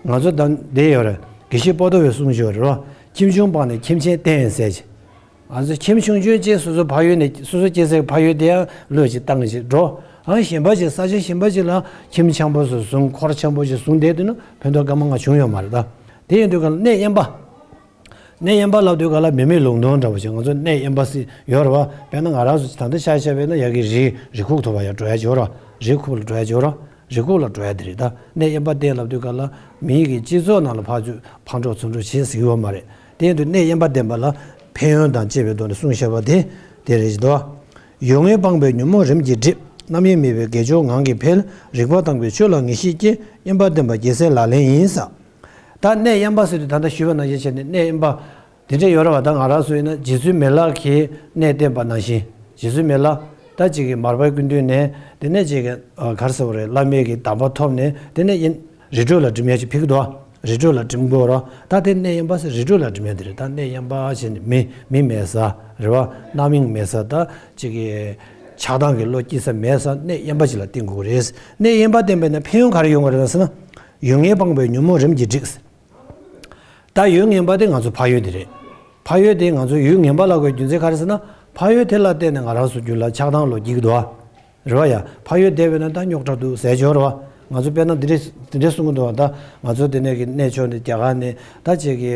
ང་ཚོ་ད་འདི་ཡོད་རེད། དགེ་བཤེས་པོ་ཏོ་བས་གསུངས་ཡོད་རེད་བ། ཁྱིམ་ཆུང་སྤངས་ནས་ཁྱིམ་ཆེན་བསྟེན་ཟེར་གྱི། ང་ཚོ་ཁྱིམ་ཆུང་ཆུང་ཅིག་སོ་སོ་ཕ་ཡུལ་ནས་སོ་སོ་སྐྱེ་སའི་ཕ་ཡུལ་དེ་ཡང་བློས་ཅིག་བཏང་ཅིག་འགྲོ། ཨང་གཞན་པ་ཅིག་ས་ཆ་གཞན་པ་ཅིག་ལ་ཁྱིམ་འཆམ་པོ་ཞིག་བཟུང་། འཁོར་འཆམ་པོ་ཞིག་བཟུང་བསྡད་དུས་ན་ཕན་ཐོགས་སྐར་མ་ལྔ་བྱུང་ཡོད་མ་རེད་ད། དེ་ཡིན་དུས་ག་ལ་གནས་དབེན་པ། གནས་དབེན་པ་ལབ་དུས་ག་ལ་མི་མེད་ལུང་སྟོང་འདྲ་པོ་ཞིག་ང་ཚོ་གནས་དབེན་པ་ཟེར་ཡོད་རེད་བ། དཔེར་ན་ང་རང་ཚོ་ད་ལྟ་ཆ་བཞག་པས་ན་ཡ་གི་རི་རི་ཁུག་ཐོག་པ་ཡ་འགྲོ་ཡ་ཅིག་ཡོད་རེད་བ། རི་ཁུག་ལ་འགྲོ་ཡ་ཅིག་ཡོད་རེད་བ། རི་ཁུག་ལ་འགྲོ་ཡ་དེ་རེད་ད། གནས་དབེན་པ་བསྟེན་ལབ་དུས་ག་ལ་མི་གི་སྤྱི་ཚོགས་ནང་ལ་ཕར་ཚུར་ཕར་འགྲོ་ཚུར་འགྲོ་བྱེད་ཟེར་གྱི་ཡོད་མ་རེད། དེ་ཡིན་དུས་གནས་དབེན་པ་བསྟེན་པ་ལ་ཕན་ཡོན་དང་བཅས་པའི་ཐོག་ནས་གསུངས་བཞག་པ་དེ་དེ་རེད་ཅེས་དོ། ཡུལ་ངན་སྤངས་པས་ཉོན་མོངས་རིམ་གྱིས་འགྲིབ། རྣམ་གཡེང་མེད་པས་དགེ་སྦྱོར་ངང་གིས་འཕེལ། རིག་པ་དྭངས་པས་ཆོས་ལ་ངེས་ཤེས་སྐྱེ། དབེན་པ་བསྟེན་པ་རྒྱལ་སྲས་ལག་ལེན་ཡིན་ས། ད་གནས་དབེན་པ་ཟེར་དུས་ད་ལྟ་ཞུས་པ་ནང་བཞིན་བྱས་ནས་གནས་དབེན་པ། དེ་འདྲ་ཡོད་རེད་བ། ད་ང་རང་ཚོ་ཡིན་ན་རྗེ་བཙུན་མི་ལ་གིས་གནས་བསྟེན་པ་ནང་བཞིན་རྗེ་བཙུན་མི་ལ་ད་ཅིག་གི་མར་པའི་སྐུ་མདུན་ནས་དེ་ནས་ཅིག་གི་ག་རེ་ཟེར་བ་རེད། བླ་མེད་ཀྱི་གདམས་པ་ཐོབ་ནས་དེ་ནས་ཡིན་རི་ཁྲོད་ལ་འགྲིམ་ཡ་ཅིག་ཕེབས་ཀྱི་འདུག་རི་ཁྲོད་ལ་འགྲིམ་དགོས་རེད། ད་དེ་གནས་དབེན་པ་ཟེར་རི་ཁྲོད་ལ་འགྲིམ་ཡ་དེ་རེད། ད་གནས་དབེན་པ་བྱས་ནས་མི་མི་མེད་ས་རེད་བ། རྣམ་གཡེང་མེད་ས། ད་ཅིག་གི་ཆགས་སྡང་གི་བློ་སྐྱེ་ས་མེད་ས་གནས་དབེན་པ་ཅིག་ལ་བསྟེན་དགོས་ཀྱི་རེད། གནས་དབེན་པ་བསྟེན་པས་ན་ཕན་ཡོན་ག་རེ་ཡོང་གི་རེད་ཟེར་ན། ཡུལ་ངན་སྤངས་པས་ཉོན་མོངས་རིམ་གྱིས་འགྲིབ། ད་ཡུལ་ངན་པ་དེ་ང་ཚོ་ཕ་ཡུལ་དེ་རེད། ཕ་ཡུལ་དེ་ང་ཚོ་ཡུལ་ངན་པ་ལབ་དགོས་རྒྱུ་མཚན་ག་རེ་ཟེར་ན། ཕ་ཡུལ་དེ་ལ་བརྟེན་ནས་ང་རང་ཚོ་རྒྱུད་ལ་ཆགས་སྡང་བློ་སྐྱེ་གི་འདུག་བ། རེད་བ་ཡ། ཕ་ཡུལ་བསྡད་པས་ན་ད་རྙོག་དྲ་འདུག་ཟེར་ཆོག་རེད་བ། ང་ཚོ་དཔེར་ན་འདི་འདྲས་འདི་འདྲས་གསུང་གི་འདུག་བ། ད་ང་ཚོ་དེ་ནས་ཀྱི་གནས་མཆོག་ནས་རྒྱ་གར་ནས་ད་ཅིག་གི་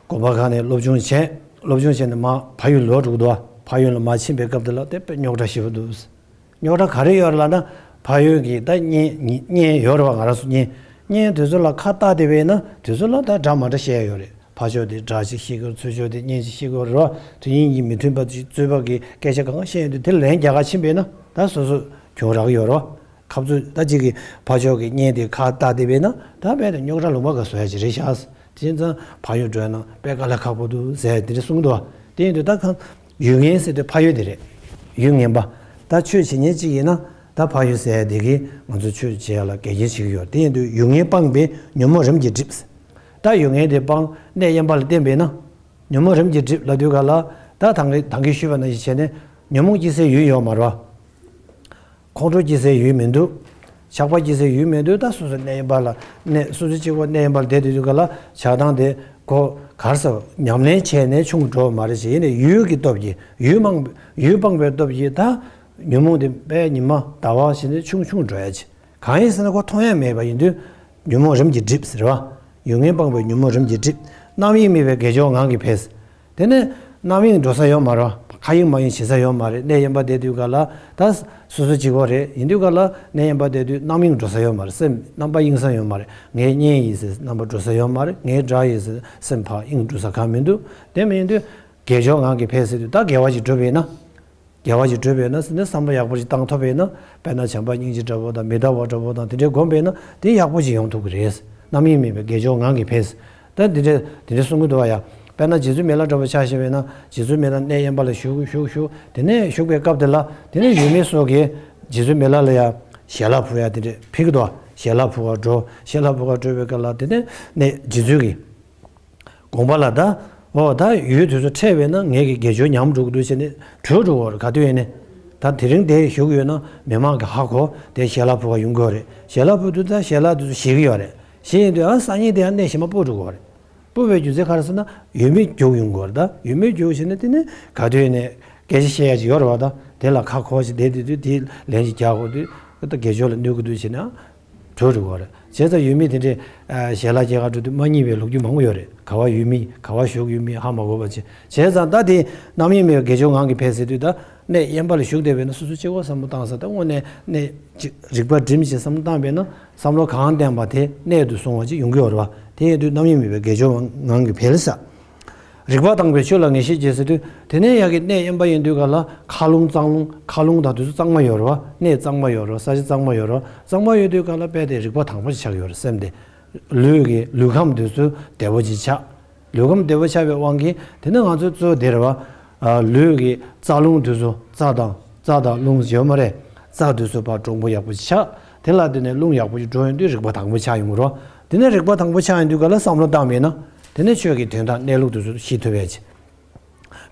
དགོན་པ་ཁག་ནས་སློབ་སྦྱོང་བྱས། སློབ་སྦྱོང་བྱས་ནས་མར་ཕ་ཡུལ་ལོག་འགྲོ་གི་འདུག་བ། ཕ་ཡུལ་ལ་མར་ཕྱིན་པའི་སྐབས་དེ་ལ་དེ་དཔེ་རྙོག་དྲ་ཞེ་པོ་འདུག་རྙོག་དྲ་ག་རེ་ཡོད་རེད་ལབ་ན། ཕ་ཡུལ་གྱི་ད་གཉེན་གཉེན་ཡོད་རེད་བ། ང་རང་ཚོ་གཉེན་གཉེན་དེ་ཚོ་ལ་ཁ་བཏགས་བསྡད་པས་ན་དེ་ཚོ་ལ་ད་འདྲ་མ་འདྲ་བཤད་ཡ་ཡོད་རེད། ཕ་ཕྱོགས་དེ་དགྲ་ཅིག་བཤད་ཀྱི་རེད། ཚུར་ཕྱོགས་དེ་གཉེན་ཅིག་བཤད་ཀྱི་རེད་བ། དུས་ཡུན་གྱི་མི་མཐུན་པ་ཅིག་རྩོད་པ་གི་སྐད་ཆ་གང་ག་བཤད་ཡོང་དུས་དེ་ལན་རྒྱག་ག་ཕྱིན་པས་ན་ད་སོ་སོ་གྱོང་རག་གི་ཡོད་རེད་བ། ཁ་རྩོད་ད་ཅིག་གི་ཕ་ཕྱོགས་ཀྱི་གཉེན་དེ་ཁ་བཏགས་བསྡད་པས་ན་ད་རྦད་དེ་རྙོག་དྲ་ལུང་པ་ག་བཟོ་ཡ་ཅིག་རེད་ཤག་དེ་ཙང་ཕ་ཡུལ་འགྲོ་ཡ་ན་དཔེ་དཀའ་ལས་ཁག་པོ་འདུག་ཟེར་དེ་འདྲ་གསུང་གི་འདུག་བ། དེ་ཡིན་དུས་ད་གང་། ཡུལ་ངན་ཟེར་དུས་ཕ་ཡུལ་དེ་རེད། ཡུལ་ངན་པ། ད་ཆོས་བྱེད་མཁན་གཅིག་ཡིན་ན་ད་ཕ་ཡུལ་ཟེར་ཡ་དེ་གིས་ང་ཚོ་ཆོས་བྱེད་ཡ་ལ་འགལ་རྐྱེན་བྱེད་ཀྱི་ཡོད། དེ་ཡིན་དུས་ཡུལ་ངན་སྤངས་པས་ཉོན་མོངས་རིམ་གྱིས་འགྲིབ། ད་ཡུལ་ངན་དེ་སྤངས་གནས་དབེན་པ་ལ་བརྟེན་པས་ན། ཉོན་མོངས་རིམ་གྱིས་འགྲིབ་ལབ་དུས་ག་ལ་ད་ད་གིན་ད་གིན་ཞུས་པ་ནང་བཞིན་བྱས་ནས་ཉོན་མོངས་སྐྱེ་སའི་ཡུལ་ཡོད་མ་རེད་བ། ཁོང་ཁྲོ་སྐྱེ་སའི་ཡུལ་མི་འདུག་ཆགས་པ་སྐྱེ་སའི་ཡུལ་མི་འདུག་ད་སོ་སོ་གནས་དབེན་པ་ལ་གནས་སོ་སོ་གཅིག་པོ་གནས་དབེན་པ་ལ་བསྡད་དུས་དུས་ག་ལ་ཆགས་སྡང་དེ་ཁོ་གར་སོང་ཉམས་ལེན་བྱས་ནས་ཆུང་འགྲོ་བ་མ་རེད་ཅེས། ཡིན་ནའི་ཡུལ་གྱི་སྟོབས་ཀྱིས་ཡུལ་མང་ཡུལ་སྤངས་པའི་སྟོབས་ཀྱིས་ད་ཉོན་མོངས་དེ་དཔེ་ཉི་མ་ཟླ་བ་བཞིན་དུ་ཆུང་ཆུང་འགྲོ་ཡ་ཅིག་གང་ཡིན་ཟེར་ན་ཁོ་མཐོང་ཡ་མེད་པ་ཡིན་དུས་ཉོན་མོངས་རིམ་གྱིས་འགྲིབ་ཟེར་བ། ཡུལ་ངན་སྤངས་པས་ཉོན་མོངས་རིམ་གྱིས་འགྲིབ། རྣམ་གཡེང་མེད་པས་དགེ་སྦྱོར་ངང་གིས་འཕེལ། དེ་ནས་རྣམ་གཡེང་འགྲོ་ས་ཡོད་མ་རེད། ཁ་གཡེང་མ་གཡེང་བྱེད་ས་ཡོད་མ་རེད། གནས་དབེན་པ་བསྡད་དུས་ག་ལ་ད་སོ་སོ་གཅིག་པོ་རེད། ཡིན་དུས་ག་ལ་གནས་དབེན་པ་བསྡད་དུས་རྣམ་གཡེང་འགྲོ་ས་ཡོད་མ་རེད། སེམས་རྣམ་པ་གཡེང་ས་ཡོད་མ་རེད། ངའི་གཉེན་ཡིན་ཟེར་རྣམ་པ་འགྲོ་ས་ཡོད་མ་རེད། ངའི་དགྲ་ཡིན་ཟེར་སེམས་ཕར་གཡེང་འགྲོ་ས་གང་མི་འདུག་དེ་མིན་དུས་དགེ་སྦྱོར་ངང་གིས་འཕེལ་ཟེར་དུས་ད་དགེ་བ་ཞིག་བསྒྲུབས་པས་ན། དགེ་བ་ཞིག་བསྒྲུབས་པས་ན་ཟེར་ནས་བསམ་བློ་ཡག་པོ་ཞིག་བཏང་ཐུབ་པས་ན། དཔེར་ན་བྱམས་པ་སྙིང་རྗེ་འདྲ་པོ་དང་མི་རྟག་པ་འདྲ་པོ་དང་དེ་འདྲའི་སྒོམ་པས་ན་དེ་ཡག་པོ་ཞིག་ཡོང་ཐུབ་ཀྱི་རེད། རྣམ་གཡེང་མེད་པའི་དགེ་སྦྱོར་ངང་གིས་འཕེལ། ད་འདི་འདྲ་འདི་འདྲ་གསུང་གི་འདུག་བ་ཡ། དཔེར་ན་རྗེ་བཙུན་མི་ལ་འདྲ་པོ་ཆ་བཞག་པས་ན་རྗེ་བཙུན་མི་ལ་གནས་དབེན་པ་ལ་བཞུགས་བཞུགས་བཞུགས་དེ་ནས་བཞུགས་པའི་སྐབས་དེ་ལ་དེ་ནས་ཡུལ་མི་སོགས་ཀྱིས་རྗེ་བཙུན་མི་ལ་ལ་ཡ་ཞལ་ལག་ཕུལ་ཡ་དེ་འདྲ་ཕེབས་ཀྱི་འདུག་བ། ཞལ་ལག་ཕུལ་བར་འགྲོ། ཞལ་ལག་ཕུལ་བར་འགྲོ་བའི་སྐབས་ལ་དེ་ནས་གནས་རྗེ་བཙུན་གྱིས། དགོངས་པ་ལ་ད། འོ་ད་ཡུལ་དེ་ཚོ་འཕྲད་པས་ན་ངེད་ཀྱི་དགེ་སྦྱོར་ཉམས་འགྲོ་གི་འདུག་ཟེར་ནས་བྲོས་འགྲོ་གི་ཡོད་རེད། ག་དུས་ཡིན་ནའི་ད་དེ་རིང་དེ་བཞུགས་ཡོད་ན་མི་མང་གིས་ཧ་གོ། དེ་ཞལ་ལག་ཕུལ་བར་ཡོང་གི་ཡོད་རེད། ཞལ་ལག་ཕུལ་དུས་ད་ཞལ་ལག་དེ་ཚོ་བཞེས་ཀྱི་ཡོད་རེད། བཞེས་ཡོང་དུས་ཨ་སང་ཉིན་དེ་ཡང་གནས་གཞན་པ་སྤོ་འགྲོ་གི་ཡོད་རེད། སྤོ་བའི་རྒྱུ་མཚན་ག་རེ་ཟེར་ན་ཡུལ་མི་རྒྱུག་ཡོང་གི་ཡོད་རེད། ད་ཡུལ་མི་རྒྱུག་བྱས་ནས་དེ་ནས་ག་དུས་ཡིན་ནའི་སྐད་ཆ་བཤད་ཡ་ཅིག་ཡོད་རེད་བ། ད་དེ་ལ་ཁ་འཁོར་ཞིག་བསྡད་དུས་དུས་དེ་ལན་ཞིག་རྒྱག་དགོས་དུས་ད་དགེ་སྦྱོར་ལ་གནོད་ཀྱི་འདུག་བྱས་ནས་ཨ། བྲོས་འགྲོ་གི་རེད། བྱས་ཙང་ཡུལ་མི་དེ་འདྲས་ཨ་ཞལ་ལག་སྐྱེལ་གར་འགྲོ་དུས་མ་རྙེད་པའི་ལོ་རྒྱུས་མང་པོ་ཡོད་རེད། ག་བ་ཡུལ་མི་ག་བ་བཞུགས་ཡུལ་མི་ཧ་མ་གོ་བ་བྱས། བྱས་ཙང་ད་དེ་རྣམ་གཡེང་མེད་པའི་དགེ་སྦྱོར་ངང་གིས་འཕེལ་ཟེར་དུས་ད་གནས་དབེན་པ་ལ་བཞུགས་བསྡད་པས་ན་སོ་སོ་གཅིག་པོ་བསམ་བློ་བཏང་ས། ད་དངོས་གནས་གནས་གཅིག་རིག་པ་སྒྲིམ་ཞིང་བསམ་བློ་བཏང་བས་ན་བསམ་བློ་གང་བཏོན་པ་དེ་གནད་དུ་སོང་བ་ཅིག་ཡོང་གི་ཡོད་རེད་བ། དེ་ཡིན་དུས་རྣམ་གཡེང་མེད་པའི་དགེ་སྦྱོར་ངང་གིས་འཕེལ་ས། རིག་པ་དང་པོའི་ཆོས་ལ་ངེས་ཤེས་སྐྱེ་ཟེར་དུས་དེ་ནས་ཡ་གི་གནས་དབེན་པ་ཡིན་དུས་ག་ལ་མཁའ་རླུང་རྩང་རླུང་མཁའ་རླུང་དང་དེ་ཚོ་གཙང་མ་ཡོད་རེད་བ། གནས་གཙང་མ་ཡོད་རེད་བ། ས་གཞི་གཙང་མ་ཡོད་རེད་བ། གཙང་མ་ཡོད་དུས་ག་ལ་དཔེ་དེ་རིག་པ་དྭངས་པོ་ཞིག་ཆགས་ཡོད་རེད་སེམས་དེ། ལུས་ཀྱི་ལུས་ཁམས་དེ་ཚོ་བདེ་པོ་ཅིག་ཆགས། ལུས་ཁམས་བདེ་པོ་ཆགས་པའི་དབང་གིས་དེ་ནས་ང་ཚོའི་གཙོ་བོ་དེ་རེད་བ། ཨ་ལུས་ཀྱི་རྩ་རླུང་དེ་ཚོ་རྩ་དང་རྩ་དང་རླུང་ཡོད་མ་རེད། རྩ་དེ་ཚོ་ཕར་གྲུང་པོ་ཡག་པོ་ཅིག་ཆགས། དེ་ལ་དེ་ནས་རླུང་ཡག་པོ་ཅིག་འགྲོ་ཡོང་དུས་རིག་པ་དྭངས་པོ་ཆགས་ཡོང་གི་རེད་བ། དེ་ནས་རིག་པ་དྭངས་པོ་ཆགས་ཡོང་དུས་ག་ལ་བསམ་བློ་བཏང་བས་ན། དེ་ནས་ཆོས་ཀྱི་དོན་དག་གནས་ལུགས་དེ་ཚོ་ཤེས་ཐུབ་ཡ་ཅིག་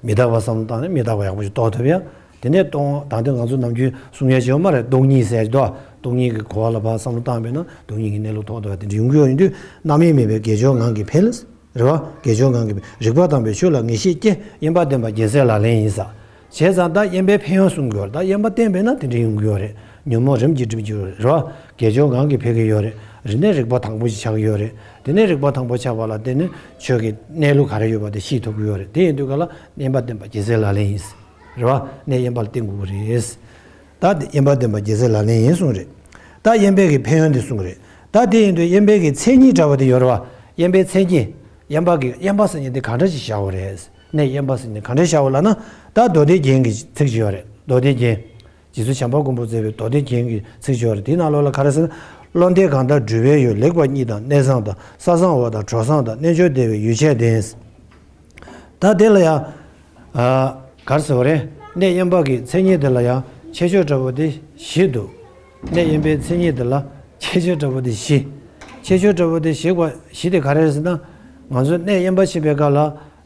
མི་རྟག་པ་བསམ་བློ་བཏང་ནས་མི་རྟག་པ་ཡག་པོ་ཞིག་རྟོགས་ཐུབ་ཡ། དེ་ནས་སྟོང་ད་ལྟ་ང་ཚོ་ནམ་རྒྱུན་གསུང་ཡ་ཞིག་ཡོད་མ་རེད། སྟོང་ཉིད་ཟེར་གྱི་འདུག་སྟོང་ཉིད་ཀྱི་གོ་བ་ལ་ཕར་བསམ་བློ་བཏང་བས་ན་སྟོང་ཉིད་ཀྱི་གནས་ལུགས་རྟོགས་ཐུབ་ཡ་དེ་འདྲ་ཡོང་གི་ཡོད། ཡིན་དུས་རྣམ་གཡེང་མེད་པའི་དགེ་སྦྱོར་ངང་གིས་འཕེལ། རེད་བ། དགེ་སྦྱོར་ངང་གིས་འཕེལ། རིག་པ་དྭངས་པའི་ཆོས་ལ་ངེས་ཤེས་སྐྱེ། དབེན་པ་བསྟེན་པ་རྒྱལ་སྲས་ལག་ལེན་ཡིན་ས། བྱས་ཙང་ད་དབེན་པའི་ཕན་ཡོན་གསུང་གི་ཡོད་རེད། ད་དབེན་པ་བསྟེན་པས་ན་དེ་འདྲ་ཡོང་གི་ཡོད་རེད། ཉོན་མོངས་རིམ་གྱིས་འགྲིབ་ཀྱི་ཡོད་རེད། རེད་བ། དགེ་སྦྱོར་ངང་གིས་འཕེལ་གྱི་ཡོད་རེད། རེད་ནས་རིག་པ་དྭངས་པོ་ཞིག་ཆགས་ཀྱི་ཡོད་རེད། དེ་ནས་རིག་པ་དྭངས་པོ་ཆགས་པ་ལ་བརྟེན་ནས་ཆོས་ཀྱི་གནས་ལུགས་ག་རེ་ཡོད་པ་དེ་ཤེས་ཐུབ་ཀྱི་ཡོད་རེད། དེ་ཡིན་དུས་ག་ལ་དབེན་པ་བསྟེན་པ་རྒྱལ་སྲས་ལག་ལེན་ཡིན། རེད་བ། གནས་དབེན་པ་ལ་བསྟེན་དགོས་ཀྱི་རེད། ད་དེ་དབེན་པ་བསྟེན་པ་རྒྱལ་སྲས་ལག་ལེན་ཡིན་གསུངས་རེད། ད་དབེན་པའི་གི་ཕན་ཡོན་དེ་གསུངས་རེད། ད་དེ་ཡིན་དུས་དབེན་པའི་གི་མཚན་ཉིད་འདྲ་བ་དེ་ཡོད་རེད་བ། དབེན་པའི་མཚན་ཉིད། དབེན་པ་གི་དབེན་པ་ཟེར་མཁན་དེ་ག་འདྲ་ཞིག་བྱ་བ་རེད། གནས་དབེན་པ་ཟེར་མཁན་ག་འདྲ་བྱ་བ་ལབ་ན། ད་མདོ་སྡེ་རྒྱན་གྱི་ཚིག་ཅིག་ཡོད་རེད། མདོ་སྡེ་རྒྱན། རྗེ་བཙུན་བྱམས་པ་མགོན་པོས་མཛད་པའི་མདོ་སྡེ་རྒྱན་གྱི་ཚིག་ཅིག་ཡོད་རེད། དེའི་ནང་ལོགས་ལ་ག་རེ་ཟེར་ན། བློ་འདས་གང་དག་སྒྲུབ་པའི་ཡུལ། ལེགས་པ་གཉིས་དང་གནས་བཟང་དང་། ས་བཟང་བ་དང་གྲོགས་བཟང་དང་། རྣལ་འབྱོར་བདེ་བའི་ཡུལ་བྱས་ལྡན། ད་དེ་ལ་ཡང་། ཨ། ག་རེ་ཟེར་བ་རེད། གནས་དབེན་པ་གི་མཚན་ཉིད་དེ་ལ་ཡང་ཁྱད་ཆོས་འདྲ་པོ་དེ་བཞི་འདུག་གནས་དབེན་པའི་མཚན་ཉིད་དེ་ལ་ཁྱད་ཆོས་འདྲ་པོ་དེ་བཞི། ཁྱད་ཆོས་འདྲ་པོ་དེ་བཞི་པ་བཞི་དེ་ག་རེ་རེད་ཟེར་ན། ང་ཚོ་གནས་དབེན་པ་ཕྱིན་པའི་སྐབས་ལ་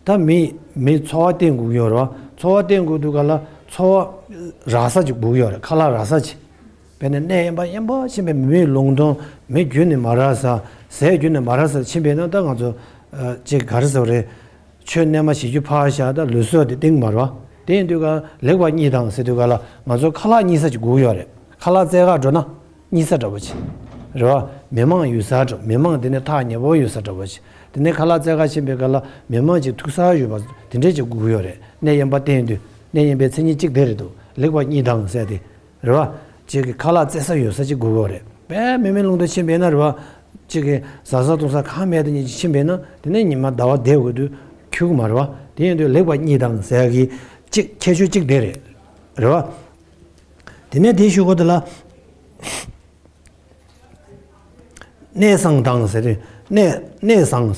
ད་མི་མི་འཚོ་བ་བརྟེན་དགོས་ཀྱི་ཡོད་རེད་བ། འཚོ་བ་བརྟེན་དགོས་དུས་སྐབས་ལ་འཚོ་བ་རག་ས་ཅིག་དགོས་ཀྱི་ཡོད་རེད། ཁ་ལག་རག་ས་ཅིག་དཔེར་ན་གནས་དབེན་པ་དབེན་པ་ཕྱིན་པའི་མི་མིའི་ལུང་སྟོང་མི་རྒྱུན་ནས་མ་རག་ས། ཟས་རྒྱུན་ནས་མ་རག་ས་ཕྱིན་པས་ན་ད་ང་ཚོ་ཨ་ཅིག་ག་རེ་ཟེར་བ་རེད། ཆོས་རྣལ་མ་བྱེད་རྒྱུ་ཕར་བཞག་ད་ལུས་སྲོག་དེ་བརྟན་མ་རེད་བ། དེ་ཡིན་དུས་ག་ལེགས་པ་གཉིས་དང་ཟེར་དུས་ག་ལ་ང་ཚོ་ཁ་ལག་རྙེད་ས་ཅིག་དགོས་ཀྱི་ཡོད་རེད། ཁ་ལག་བཙལ་ག་འགྲོ་ན་རྙེད་ས་འདྲ་པོ་ཅིག་རེད་བ། མི་མང་ཡོད་ས་འདྲ། མི་མང་དེ་ནས་ཐག་ཉེ་པོ་ཡོད་ས་འདྲ་པོ་ཅིག་དེ་ནས་ཁ་ལག་བཙལ་ག་ཕྱིན་པའི་སྐབས་ལ་མི་མང་ཅིག་ཐུག་ས་ཡོད་པ་དེ་འདྲས་ཅིག་དགོས་ཀྱི་ཡོད་རེད། གནས་དབེན་པ་བསྟེན་དུས་གནས་དབེན་པའི་མཚན་ཉིད་གཅིག་དེ་རེད་འདུག་ལེགས་པ་གཉིས་དང་ཟེར་དེ། རེད་བ། གཅིག་གི་ཁ་ལག་བཙལ་ས་ཡོད་ས་ཅིག་དགོས་ཀྱི་ཡོད་རེད། དཔེ་མི་མེད་ལུང་དུ་ཕྱིན་པས་ན་རེད་བ། གཅིག་གི་ཟ་ས་འཐུང་ས་གང་མེད་དེ་ཉིད་ཅིག་ཕྱིན་པས་ན་དེ་ནས་ཉི་མ་ཟླ་བ་བསྡད་དགོས་དུས་འཁྱུག་མ་རེད་བ། དེ་ཡིན་དུས་ལེགས་པ་གཉིས་དང་ཟེར་གི་གཅིག་ཁྱད་ཆོས་གཅིག་དེ་རེད། རེད་བ། དེ་ནས་དེའི་གཞུག་གུ་དེ་ལ། གནས་བཟང་དང་ཟེར་དུས། གནས་གནས་བཟང་།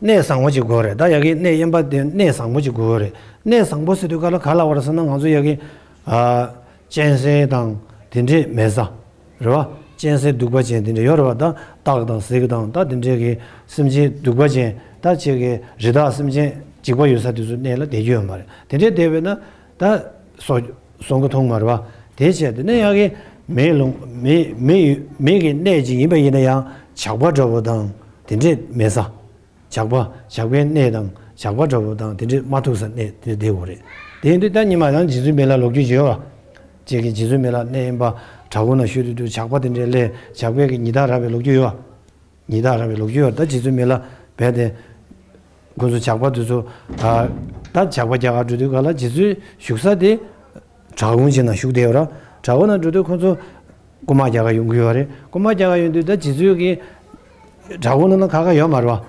གནས་བཟང་བོ་ཅིག་དགོས་རེད། ད་ཡ་གི་གནས་དབེན་པ་དེ་གནས་བཟང་པོ་ཅིག་དགོས་རེད། གནས་བཟང་པོ་ཟེར་དུས་ག་ལ་ག་ལ་བར་ཟེར་ན་ང་ཚོ་ཡ་གི་ཨ། གཅན་གཟན་དང་དེ་འདྲས་མེད་ས། རེད་བ། གཅན་གཟན་གདུག་པ་ཅན་དེ་འདྲས་ཡོད་རེད་བ། ད་སྟག་དང་གཟིག་དང་ད་དེ་འདྲས་ཀྱི་སེམས་ཅན་གདུག་པ་ཅན་ད་ཅིག་གི་རི་དྭགས་སེམས་ཅན་འཇིགས་པ་ཡོད་ས་དེ་ཚོ་གནས་ལ་བསྡད་རྒྱུ་ཡོད་མ་རེད། དེ་འདྲས་བསྡད་པས་ན་ད་སོ་སོང་གི་མཐོང་མ་རེད་བ། དེ་བྱས་དེ་ནས་ཡ་གི་མེ་ལུང་མེ་མེ་ཡོད་མེ་གི་གནས་ཅིག་ཡིན་པ་ཡིན་ན་ཡང་ཇག་པ་འདྲ་བོ་དང་དེ་འདྲས་མེད་ས། ཇག་པ་ཇག་པའི་གནས་དང་ཇག་པ་འདྲ་བོ་དང་དེ་འདྲས་མ་ཐུག་ས་གནས་དེ་བསྡད་དགོས་རེད། དེ་ཡིན་དུས་ད་ཉི་མ་ཡང་རྗེ་བཙུན་མི་ལ་ལོ་རྒྱུས་བརྗོད་བ། ཅིག་གི་རྗེ་བཙུན་མི་ལ་གནས་དབེན་པ་བྲག་ཁུང་ན་བཞུགས་དུས་དུས་ཇག་པ་དེ་འདྲས་སླེབས་ཇག་པས་ཀྱི་ཉི་ཟླ་ར་བའི་ལོ་རྒྱུས་ཡོད་བ། ཉི་ཟླ་ར་བའི་ལོ་རྒྱུས་ཡོད་ད་རྗེ་བཙུན་མི་ལ་བས་ཏེ། ཁོ་ཚོ་ཇག་པ་དེ་ཚོ། ཨ། ད་ཇག་པ་རྒྱག་ག་འགྲོ་དུས་ག་ལ་རྗེ་བཙུན་བཞུགས་ས་དེ། བྲག་ཁུང་ཅིག་ནང་བཞུགས་བསྡད་ཡོད་ར། བྲག་ཁུང་ནང་འགྲོ་དུས་ཁོ་ཚོ། རྐུ་མ་རྒྱག་ག་ཡོང་གི་ཡོད་རེད། རྐུ་མ་རྒྱག་ག་ཡོང་དུས་ད་རྗེ་བཙུན་གྱི། བྲག་ཁུང་ནང་ན་ཁ་ཁ་ཡོད་མ་རེད་བ།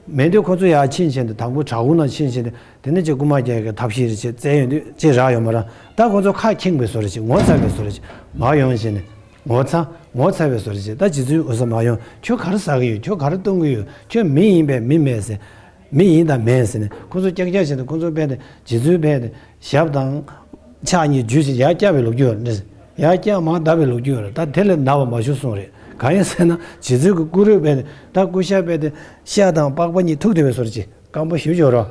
མེད་དུས་ཁོ་ཚོ་ཡར་ཕྱིན་བྱས་ནས་དང་པོ་བྲག་ཁུང་ནང་ཕྱིན་བྱས་ནས་དེ་ནས་ཅིག་རྐུ་མ་རྒྱག་གི་ཐབས་ཤེས་རེ་བྱས་བཙལ་ཡོང་དུས་ཅིག་རག་ཡོད་མ་རེད། ད་ཁོ་ཚོ་ཁ་འཁྱེངས་པའི་བཟོ་རེ་བྱས་ངོ་ཚ་བའི་བཟོ་རེ་བྱས་མར་ཡོང་བྱས་ནས་ངོ་ཚ་ངོ་ཚ་བའི་བཟོ་རེ་བྱས་ད་རྗེ་བཙུན་འོད་ཟེར་མར་ཡོང་ཁྱོད་ག་རེ་ཟ་གི་ཡོད། ཁྱོད་ག་རེ་གཏོང་གི་ཡོད། ཁྱོད་མི་ཡིན་པས་མི་མེད་ཟེར། མི་ཡིན་དང་མེད་ཟེར་ནས་ཁོ་ཚོ་ཀྱག་ཀྱག་བྱས་ནས་ཁོ་ཚོ་བས་ཏེ་རྗེ་བཙུན་བས་ཏེ་ཞབས་དང་། ཕྱག་གཉིས་འཇུས་ཤིང་ཡར་བཀྱག་པའི་ལོ་རྒྱུས་ཡོད་རེད། ཡར་བཀྱག་མར་བརྡབས་པའི་ལོ་རྒྱུས་ཡོད་རེད། ད་དེ་ལས་ན་བ་མ་བྱུང་གསུངས་རེད། གང་ཡིན་ཟེར་ན་རྗེ་བཙུན་གྱི་སྐུ་རུས་བས་ཏེ་ད་སྐུ་ཤ་བས་ཏེ་ཤ་དང་པགས་པ་གཉིས་ཐུག་བསྡད་པའི་བཟོ་འདྲ་ཅིག་སྐམ་པོ་ཞེ་པོ་ཅིག་ཡོད་རེད།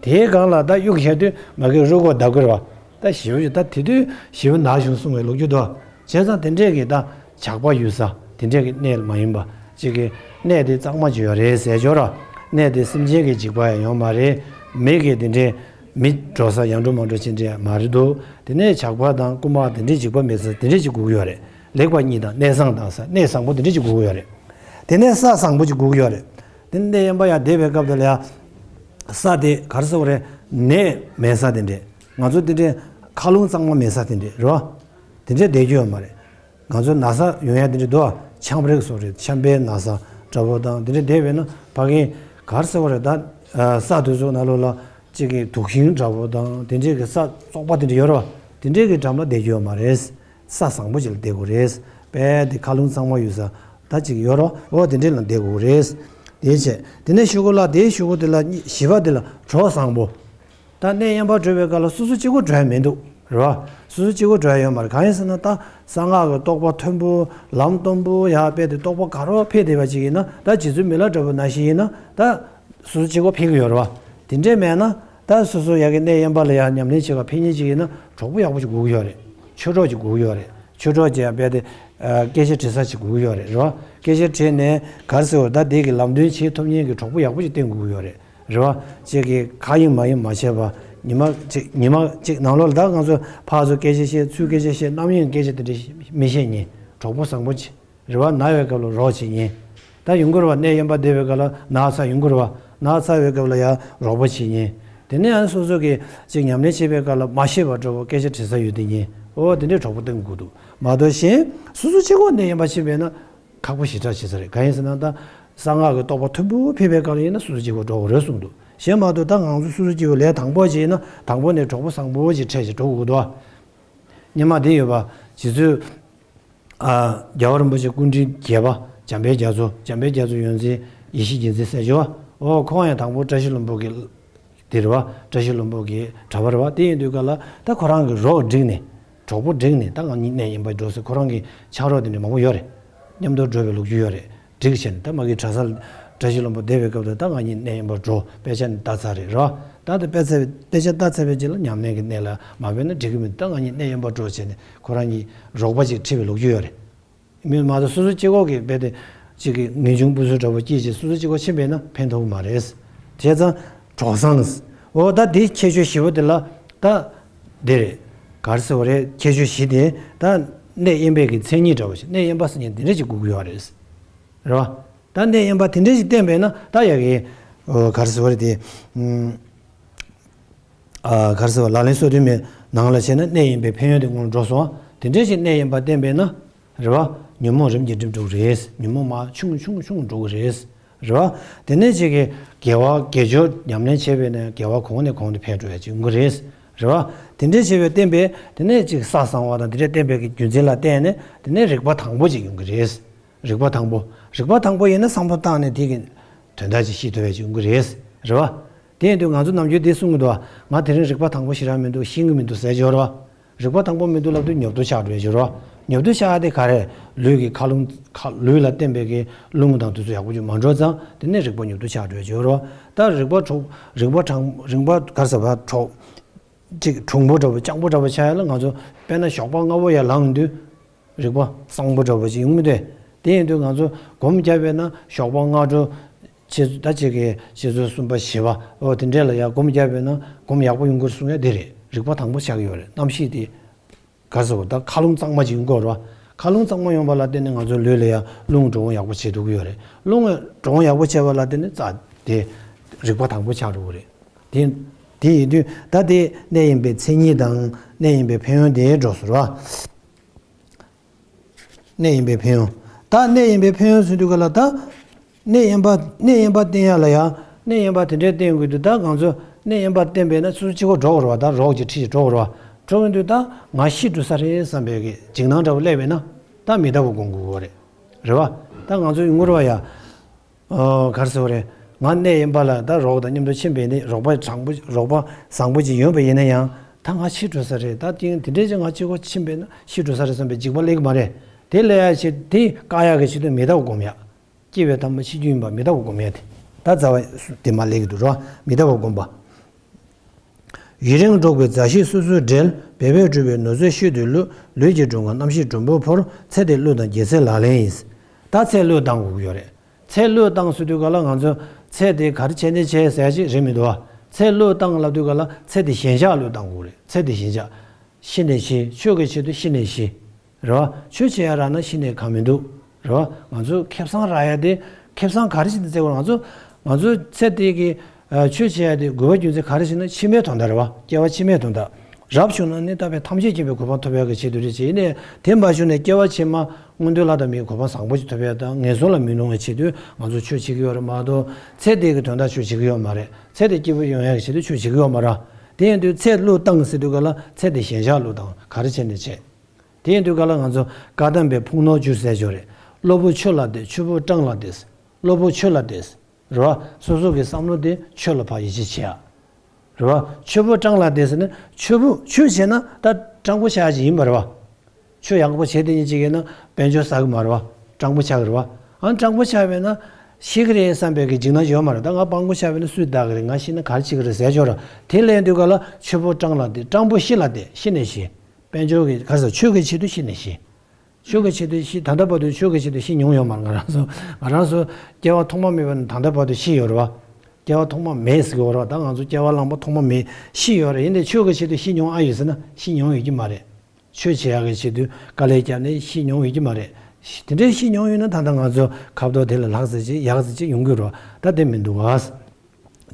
དེའི་སྒང་ལ་ད་གཡུག་བྱས་དུས་མ་གི་རུལ་གོག་ད་དགོས་རེད་བ། ད་ཞེ་པོ་ཅིག་ད་དེ་དུས་ཞེ་པོ་ན་བྱུང་གསུང་བའི་ལོ་རྒྱུས་འདུག་བྱས་ཙང་དེ་འདྲས་ཀྱི་ད་ཇག་པ་ཡོད་ས་དེ་འདྲས་ཀྱི་གནས་མ་ཡིན་པ་ཅིག་གི་གནས་དེ་གཙང་མ་ཅིག་ཡོད་རེད་ཟེར་ཅོག་ར། གནས་དེ་སེམས་ཅན་གྱི་འཇིགས་པ་ཡང་ཡོད་མ་རེད། མི་གི་དེ་འདྲས་མི་འགྲོ་ས་ཡར་འགྲོ་མར་འགྲོ་ཅི་འདྲས་མ་རེད་འདུག་དེ་ནས་ཇག་པ་དང་རྐུན་མ་དེ་འདྲས་འཇིགས་པ་མེད་ས་དེ་འདྲས་ཅིག་དགོས་ཀྱི་ཡོད་རེད། ལེགས་པ་གཉིས་དང་གནས་བཟང་དང་ས་གནས་བཟང་པོ་དེ་འདྲས་ཅིག་དགོས་ཀྱི་ཡོད་རེད། དེ་ནས་ས་བཟང་པོ་ཅིག་དགོས་ཀྱི་ཡོད་རེད། དེ་ནས་གནས་དབེན་པ་ཡར་བསྡད་པའི་སྐབས་དེ་ལ་ཡ། ས་དེ་ག་རེ་ཟེར་དགོས་རེད། ནད་མེད་ས་དེ་འདྲས། ང་ཚོ་དེ་འདྲས་མཁའ་རླུང་གཙང་མ་མེད་ས་དེ་འདྲས་རེད་བ། དེ་འདྲས་བསྡད་རྒྱུ་ཡོད་མ་རེད། ང་ཚོ་ན་ཚ་ཡོང་ཡ་དེ་འདྲས་འདུག་ཆམ་རིགས་སོགས་རེད། ཆམ་པའི་ན་ཚ་འདྲ་པོ་དང་དེ་འདྲས་བསྡད་པས་ན་ཕ་གི་ག་རེ་ཟེར་དགོས་རེད། ད་ས་དེ་ཚོ་ནང་ལོགས་ལ་གཅིག་གི་དུག་ཤིང་འདྲ་པོ་དང་དེ་འདྲས་ཀྱི་ས་བཙོག་པ་དེ་འདྲས་ཡོད་རེད་བ། དེ་འདྲས་ཀྱི་འགྲམ་ལ་བསྡད་རྒྱུ་ཡོད་མ་རེད། ས་བཟང་པོ་ཅིག་ལ་བསྡད་དགོས་རེད། དཔེ་དེ་མཁའ་རླུང་གཙང་མ་ཡོད་ས་ད་ཅིག་ཡོད་རོ། འོ་དེ་འདྲས་ལ་བསྡད་དགོས་རེད། དེའི་ཆེད་དེ་ནས་གཞུག་གུ་ལ་དེའི་གཞུག་གུ་དེ་ལ་གཉིས་བཞི་པ་དེ་ལ་གྲོགས་བཟང་པོ། ད་གནས་དབེན་པ་འགྲོ་བའི་སྐབས་ལ་སོ་སོ་གཅིག་པོ་འགྲོ་ཡ་མི་འདུག་རེད་བ། སོ་སོ་གཅིག་པོ་འགྲོ་ཡ་ཡོད་མ་རེད། གང་ཡིན་ཟེར་ན་ད་གསང་སྔགས་ཀྱི་རྟོགས་པ་མཐོན་པོ་ལམ་མཐོན་པོ་ཡ་དཔེ་དེ་རྟོགས་པ་ག་རོ་འཕེལ་བསྡད་པ་ཅིག་ཡིན་ན་ད་རྗེ་བཙུན་མི་ལ་འདྲ་པོ་ན་ཞིག་ཡིན་ན་ད། སོ་སོ་གཅིག་པོ་ཕེབས་ཀྱི་ཡོད་རེད་བ། དེ་འདྲས་མེད་ན་ད་སོ་སོ་ཡ་གི་གནས་དབེན་པ་ལ་ཡ་ཉམས་ལེན་བྱེད་ག་ཕེབས་མཁན་ཅིག་ཡིན་ན་གྲོགས་པོ་ཡག་པོ་ཅིག་དགོས་ཀྱི་ཡོད་རེད། ཆོས་གྲོགས་ཅིག་དགོས་ཀྱི་ཡོད་རེད། ཆོས་གྲོགས་ཅིག་ཡང་རྦད་དེ་སྐད་ཆ་དྲི་ས་ཅིག་དགོས་ཀྱི་ཡོད་རེད། རེད་བ། སྐད་ཆ་དྲིས་ནས་ག་རེ་ཟེར་བ་ད་དེ་གི་ལམ་སྟོན་བྱེད་ཐུབ་མཁན་གྱི་གྲོགས་པོ་ཡག་པོ་ཅིག་བསྟེན་དགོས་ཀྱི་ཡོད་རེད། རེད་བ། ཅིག་གི་ཁ་ཡིན་མ་ཡིན་མ་བྱས་པ་ཉི་མ་ཅིག་ཉི་མ་ཅིག་ནང་ལོགས་ལ་ད་ང་ཚོ་ཕར་ཚུར་སྐད་ཆ་བཤད་ཚུར་སྐད་ཆ་བཤད་རྣམ་གཡེང་སྐད་ཆ་དེ་འདྲ་མི་བཤད་མཁན་གྲོགས་པོ་བཟང་པོ་ཅིག་རེད་བ། ན་བའི་སྐབས་ལ་རོགས་བྱེད་མཁན། ད་ཡོང་གི་རེད་བ། གནས་དབེན་པ་བསྡད་པའི་སྐབས་ལ་ན་ཚ་ཡོང་གི་རེད་བ། ན་ཚ་བའི་སྐབས་ལ་ཡང་རོགས་པ་བྱེད་མཁན། དེ་ནས་ཡང་སོ་སོ་གིས་ཅིག་ཉམས་ལེན་བྱེད་པའི་སྐབས་ལ་མ་ཤེས་པ་འདྲ་པོ་སྐད་ཆ་དྲི་ས་ཡོད་དེ་མཁན། འོ་དེ་འདྲའི་གྲོགས་པོ་བསྟེན་དགོས་འདུག་མ་གཏོགས་གཞན་སོ་སོ་གཅིག་པོ་གནས་དབེན་པ་ཕྱིན་པས་ན་ཁག་པོ་ཞེ་དྲག་བྱེད་ས་རེད། གང་ཡིན་ཟེར་ན་ད་གསང་སྔགས་ཀྱི་རྟོགས་པ་མཐོན་པོ་ཕེབས་པའི་སྐབས་ལ་ཡིན་ན་སོ་སོ་གཅིག་པོ་འགྲོ་དགོས་རེད་གསུངས་འདུག་གཞན་མ་གཏོགས་ད་ང་ཚོ་སོ་སོ་གཅིག་པོ་ལས་དང་པོ་བྱས་ན་དང་པོ་ནས་གྲོགས་པོ་བཟང་པོ་ཅིག་འཕྲད་ཅིག་འགྲོ་དགོས་འདུག་སྔོན་མ་དེ་ཡོད་པ་རྗེ་བཙུན། ཨ། རྒྱལ་བ་རིན་པོ་ཆེ་སྐུ་ཕྲེང་བརྒྱད་པ་འཇམ་དཔལ་རྒྱ་མཚོ། འཇམ་དཔལ་རྒྱ་མཚོ་ཡོངས་འཛིན་ཡེ་ཤེས་རྒྱལ་མཚན་ཟེར་ཅོག་པ། འོ་ཁོང་ཡང་དང་པོ་བཀྲ་ཤིས་ལྷུན་པོ་གི་དེ་རེད་བ། བཀྲ་ཤིས་ལྷུན་པོ་གི་གྲྭ་པ་རེད་བ། དེ་ཡིན་དུས་སྐབས་ལ་ད་ཁོ་རང་གི་རོགས་བསྒྲིགས་ནས་གྲོགས་པོ་བསྒྲིགས་ནས་ད་ང་གཉིས་གནས་དབེན་པ་འགྲོ་ཟེར། ཁོ་རང་གི་ཕྱག་རོགས་དེ་འདྲ་མང་པོ་ཡོད་རེད། མཉམ་དུ་འགྲོ་བའི་ལོ་རྒྱུས་ཡོད་རེད། བསྒྲིགས་བྱས་ནས་ད་མ་གི་གྲྭ་ས་བཀྲ་ཤིས་ལྷུན་པོ་བསྡད་པའི་སྐབས་དུ་ད་ང་གཉིས་གནས་དབེན་པར་འགྲོ། དཔེ་ཆ་ནས་ལྟ་ཚར་རེད་རོ། ད་ལྟ་དཔེ་ཚ་དཔེ་ཆ་ལྟ་ཚར་བའི་རྗེས་ལ་ཉམས་ལེན་གྱི་གནས་ལ་མ་ཕེབས་ན་འགྲིག་གི་མི་འདུག་ད་ང་གཉིས་གནས་དབེན་པར་འགྲོ་བྱས་ནས་ཁོ་རང་གཉིས་རོགས་པ་ཅིག་ཁྲིད་པའི་ལོ་རྒྱུས་ཡོད་རེད། མི་མ་གཏོགས་སོ་སོ་གཅིག་པོ་གིས་རྦད་དེ་གཅིག་གི་ངེས་འབྱུང་སྤུ་སུ་འདྲ་པོ་སྐྱེས་བྱས་སོ་སོ་གཅིག་པོ་ཕྱིན་པས་ན་ཕན་ཐོགས་མ་རེད། བྱས་ཙང་གྲོགས་བཟང་། འོ་ད་དེ་ཁྱད་ཆོས་བཞི་པོ་དེ་ལ་ད་འདི་རེད། ག་རེ་ཟེར་བ་རེད། ཁྱད་ཆོས་བཞི་དེ་ད་གནས་དབེན་པའི་གི་མཚན་ཉིད་འདྲ་པོ་ཞིག་གནས་དབེན་པ་ཟེར་མཁན་དེ་འདྲ་ཞིག་དགོས་ཀྱི་ཡོད་རེད། རེད་བ། ད་གནས་དབེན་པ་དེ་འདྲ་ཞིག་བསྟེན་པས་ན་ད་ཡ་གི་ཨོ་ག་རེ་ཟེར་བ་རེད་དེ། ཨུམ། ཨ་ག་རེ་ཟེར་བ་ལག་ལེན་སོ་བདུན་མའི་ནང་ལ་བྱས་ན་གནས་དབེན་པའི་ཕན་ཡོན་དེ་སྔོན་འགྲོ་སོང་བ། དེ་འདྲ་ཞིག་གནས་དབེན་པ་བསྟེན་པས་ན། རེད་བ། ཉོན་མོངས་རིམ་གྱིས་འགྲིབ་འགྲོ་གི་རེད། ཉོན་མོངས་མར་ཆུང་ཆུང་ཆུང་འགྲོ་གི་རེད། རེད་བ། དེ་ནས་ཅིག་གི་དགེ་བ་དགེ་སྦྱོར་ཉམས་ལེན་བྱས་པས་ན་དགེ་བ་གོང་ནས་གོང་དུ་འཕེལ་འགྲོ་ཡ་ཅིག་ཡོང་གི་རེད། རེད་བ། དེ་འདྲ་བྱས་པས་བསྟེན་པས་དེ་ནས་ཅིག་ས་བཟང་བ་དང་དེ་འདྲ་བསྟེན་པའི་གི་རྒྱུ་མཚན་ལ་བརྟེན་ནས་དེ་ནས་རིག་པ་དྭངས་པོ་ཅིག་ཡོང་གི་རེད། རིག་པ་དྭངས་པོ། རིག་པ་དྭངས་པོ་ཡིན་ན་བསམ་བློ་བཏང་ནས་དེ་གི་དོན་དག་ཅིག་ཤེས་ཐུབ་པ་ཅིག་ཡོང་གི་རེད། རེད་བ། དེ་ཡིན་དུས་ང་ཚོ་ནམ་རྒྱུན་དེ་གསུང་གི་འདུག་བ། ང་དེ་རིང་རིག་པ་དྭངས་པོ་ཞེ་དྲག་མི་འདུག་ཤེས་ཀྱི་མི་འདུག་ཟེར་ཅོག་རེད་བ། རིག་པ་དྭངས་པོ་མི་འདུག་ལབ་དུས་ཉོབ་ཏོ་ཆགས་འགྲོ་ཡ་ཅིག་རེད་བ། ཉོབ་ཏོ་ཆགས་ཡ་དེ་ག་རེ། ལུས་ཀྱི་མཁའ་རླུང་ཁ་ལུས་ལ་བརྟེན་པའི་གི་རླུང་དང་དེ་ཚོ་ཡག་པོ་ཅིག་མ་འགྲོ་ཙང་དེ་ནས་རིག་པ་ཉོབ་ཏོ་ཆགས་འགྲོ་ཡ་ཅིག་རེད་བ། ད་རིག་པ་གྲོགས་རིག་པ་དྲང་རིག་པ་ག་རེ་ཟེར་བ་གྲོགས། ཅིག་གྲུང་པོ་འདྲ་པོ་སྤྱང་པོ་འདྲ་པོ་ཆགས་ཡ་ལ་ང་ཚོ་དཔེར་ན་ཞོགས་པ་སྔ་པོ་ཡར་ལངས་དུས། རིག་པ་གཙང་པོ་འདྲ་པོ་ཅིག་ཡོང་མི་འདུག་དེ་ཡིན་དུས་ང་ཚོ་སྒོམ་རྒྱབ་པས་ན་ཞོགས་པ་སྔ་དྲོ། ཆེ་ད་ཅིག་གི་ཆུ་ཚོད་གསུམ་པ་བཞི་པ་འོ་དེ་འདྲས་ལ་ཡར་སྒོམ་རྒྱབ་པས་ན་སྒོམ་ཡག་པོ་ཡོང་གི་རེད་གསུང་ཡ་དེ་རེད། རིག་པ་དྭངས་པོ་ཆགས་ཀྱི་ཡོད་རེད། གནམ་གཤིས་དེ་ག་རེ་ཟེར་དགོས་ད་མཁའ་རླུང་གཙང་མ་ཅིག་ཡོང་གི་ཡོད་རེད་བ། མཁའ་རླུང་གཙང་མ་ཡོང་བ་ལ་བརྟེན་ནས་ང་ཚོའི་ལུས་ལ་ཡང་རླུང་འགྲོ་འོང་ཡག་པོ་བྱེད་ཐུབ་ཀྱི་ཡོད་རེད། རླུང་འགྲོ་འོང་ཡག་པོ་བྱས་པ་ལ་བརྟེན་ནས་རྩ་དེ་རིག་པ་དྭངས་པོ་ཆགས་འགྲོ་གི་རེད། དེ་དེ་ཡིན་དུས་ད་དེ་གནས་དབེན་པའི་མཚན་ཉིད་དང་གནས་དབེན་པའི་ཕན་ཡོན་དེ་འགྲོ་ཟེར་བ། གནས་དབེན་པའི་ཕན་ཡོན། ད་གནས་དབེན་པའི་ཕན་ཡོན་ཟེར་དུས་ག་ལ་ད། གནས་དབེན་པ་གནས་དབེན་པ་བསྟེན་ཡ་ལ་ཡ། གནས་དབེན་པ་དེ་འདྲའི་བསྟེན་དགོས་དུས་ད་ང་ཚོ་གནས་དབེན་པ་བསྟེན་པས་ན་སོ་སོ་གཅིག་པོ་འགྲོ་དགོས་རེད་བ། ད་རོགས་ཀྱི་ཁྲིད་ཀྱིས་འགྲོ་དགོས་རེད་བ། འགྲོ་གི་དུས་ད་ང་ཤི་འགྲོ་ས་རེད་བསམ་པའི་གི་འཇིགས་སྣང་འདྲ་པོ་སླེབས་པས་ན་ད་མི་ལྟ་བུ་སྒོམ་དགོས་རེད། རེད་བ། ད་ང་ཚོ་ཡོང་གི་རེད་བ་ཡ། ཨོ་ག་རེ་ཟེར་བ་རེད། ང་གནས་དབེན་པ་ལ་ད་རོགས་དང་མཉམ་དུ་ཕྱིན་པས་ནི་རོགས་པ་དྲང་པོ་རོགས་པ་བཟང་པོ་ཅིག་ཡོད་པ་ཡིན་ན་ཡང་ད་ང་ཤི་འགྲོ་ས་རེད། ད་དེ་དེ་འདྲས་ཅིག་ང་གཅིག་པོ་ཕྱིན་པས་ན་ཤི་འགྲོ་ས་རེད་བསམ་པའི་འཇིགས་པ་སླེབས་ཀྱི་མ་རེད། དེ་སླེབས་ཡ་ཆེད་དེ་བཀག་ཡག་གི་ཆེད་དུ་མི་ལྟ་བུ་སྒོམ་ཡ། སྐྱེ་བའི་ཐ་མ་ཤི་རྒྱུ་ཡིན་པ་མི་ལྟ་བུ་སྒོམ་ཡ་དེ། ད་རྩ་བ་དེ་མ་སླེབས་ཀྱི་འདུག་རོ། མི་ལྟ་བུ་སྒོམ་པ། ཡུན་རིང་འགྲོགས་པའི་མཛའ་བཤེས་སོ་སོར་འབྲེལ། འབད་པས་བསྒྲུབས་པའི་ནུས་ཚོད་ཤུལ་དུ་ལུས། ལུས་ཀྱི་མགྲོན་ཁང་རྣམ་ཤེས་མགྲོན་པོར་འཕུར། ཚེ་འདི་བློས་བཏང་རྒྱལ་སྲས་ལག་ལེན་ཡིན། ད་ཚེ་བློས་བཏང་དགོས་ཀྱི་ཡོད་རེད། ཚེ་བློས་བཏང་ཟེར་དུས་ག་ལ་ང་ཚོ་ཚེ་འདི་ག་རེ་བྱས་ནས་བྱས་ཟེར་ཅིག་རེད་མི་འདུག་བ། ཚེ་བློས་བཏང་ལབ་དུས་ག་ལ་ཚེ་འདི་ཞེན་ཆགས་བློས་བཏང་དགོས་རེད། ཚེ་འདི་ཞེན་ཆགས། ཤི་ནས་ཤི། ཆོས་ཀྱི་ཆེད་དུ་ཤི་ནས་ཤི། རེད་བ། ཆོས་བྱེད་ཡ་རག་ན་ཤི་ནས་ཁག་མི་འདུག་རེད་བ། ང་ཚོ་ཁེ་བཟང་རག་ཡ་དེ། ཁེ་བཟང་ག་རེ་ཞིག་ཏུ་བརྩི་དགོས། ང་ཚོ་ང་ཚོ་ཚེ་འདི་གི་ཨ་ཆོས་བྱེད་ཡ་དེ་དགོས་པ་རྒྱུ་མཚན་ག་རེ་ཞིག་ན་ཕྱི་མའི་དོན་དག་རེད་བ། སྐྱེ་བ་ཕྱི་མའི་དོན་དག་རབ་བྱུང་ན་ནི་ད་བས་ཐམས་ཅད་མཁྱེན་པའི་གོ་འཕང་ཐོབ་ཡ་གི་ཆེད་དུ་རེད་ཅེས་ཡིན་ནས། དེ་མ་བྱུང་ནས་སྐྱེ་བ་ཕྱི་མ་མངོན་མཐོའི་ལྷ་དང་མིའི་གོ་འཕང་བཟང་པོ་ཞིག་ཐོབ་ཡ་དང་ངན་སོང་ལ་མི་ལྷུང་བའི་ཆེད་དུ་ང་ཚོ་ཆོས་བྱེད་ཀྱི་ཡོད་རེད་མ་གཏོགས། ཚེ་འདི་གི་དོན་དག་ཆོས་བྱེད་ཀྱི་ཡོད་མ་རེད། ཚེ་འདི་སྐྱིད་པོ་ཡོང་ཡ་གི་ཆེད་དུ་ཆོས་བྱེད་ཀྱི་ཡོད་མ་རེད། དེ་ཡིན་དུས་ཚེ་བློས་བཏང་ཟེར་དུས་ག་ལ་ཚེ་འདི་ཞེན་ཆགས་བློས་བཏང་ག་རེ་བྱས་ནས་བྱས། དེ་ཡིན་དུས་ག་ལ་ང་ཚོ་བཀའ་གདམས་པའི་ཕུང་ནོར་བཅུ་ཟེར་ཅོག་རེད། གློ་བུར་ཆོས་ལ་བདེ། ཆུ་བུར་སྤྲང་ལ་བདེ། གློ་བུར་ཆོས་ལ་བདེ། རེད་བ། སོ་སོ་གི་བསམ་བློ་དེ་ཆོས་ལ་ཕར་ཡིད་ཆེས་བྱེད་ཡ། རེད་བ། ཆུ་བུར་སྤྲང་ལ་བདེ་ཟེར་ནས་ཆུ་བུར་ཆོས་བྱས་ན་ད་སྤྲང་པོ་ཆགས་ཀྱི་ཡིན་པ་རེད་བ། ཆོས་ཡག་པོ་བྱས་དེ་ཉིད་ཅིག་ཡིན་ན་དཔལ་འབྱོར་བསགས་ཀྱི་མ་རེད་བ། སྤྲང་པོ་ཆགས་ཀྱི་རེད་བ། ཨ་སྤྲང་པོ་ཆགས་པས་ན་ཤི་གི་རེད་བསམ་པའི་གི་འཇིགས་སྣང་ཡོད་མ་རེད། ད་ང་སྤྲང་པོ་ཆགས་པས་ན་སུས་བདག་གི་རེད། ང་ཤི་ན་ག་རེ་བྱེད་ཀྱི་རེད་ཟེར་ཆོག་ར། དེ་ལས་དུས་ག་ལ་ཆུ་བུར་སྤྲང་ལ་བདེ། སྤྲང་པོ་ཤི་ལ་བདེ། ཤི་ནས་ཤི། དཔལ་འབྱོར་གྱི་ག་རེ་ཟེར། ཆོས་ཀྱི་ཆེད་དུ་ཤི་ནས་ཤི། ཆོས་ཀྱི་ཆེད་དུ་ཤི། ད་ལྟ་བར་དུ་ཆོས་ཀྱི་ཆེད་དུ་ཤི་མྱོང་ཡོད་མ་རེད། ང་རང་ཚོ་ང་རང་ཚོ་སྐྱེ་བ་ཐོག་མ་མེད་པ་ནས་ད་ལྟ་བར་དུ་ཤི་ཡོད་རེད་བ། སྐྱེ་བ་ཐོག་མ་མེད་ཟེར་གྱི་ཡོད་རེད་བ། ད་ང་ཚོ་སྐྱེ་བ་གླང་པོ་ཐོག་མ་མེད་ཤི་ཡོད་རེད། ཡིན་ནའི་ཆོས་ཀྱི་ཆེད་དུ་ཤི་མྱོང་ཨ་ཡོད་ཟེར་ན་ཤི་མྱོང་ཡོད་ཀྱི་མ་རེད། ཆོས་བྱེད་ཡག་གི་ཆེད་དུ་དཀའ་ལས་བརྒྱབ་ནས་ཤི་མྱོང་ཡོད་ཀྱི་མ་རེད། དེ་འདྲའི་ཤི་མྱོང་ཡོད་ན་ད་ལྟ་ང་ཚོ་ཁ་ཕྱོགས་དེ་ལ་ལྷག་ཙམ་ཅིག་ཡག་ཙམ་ཅིག་ཡོང་གི་རེད་བ། ད་དེ་མི་འདུག་བ།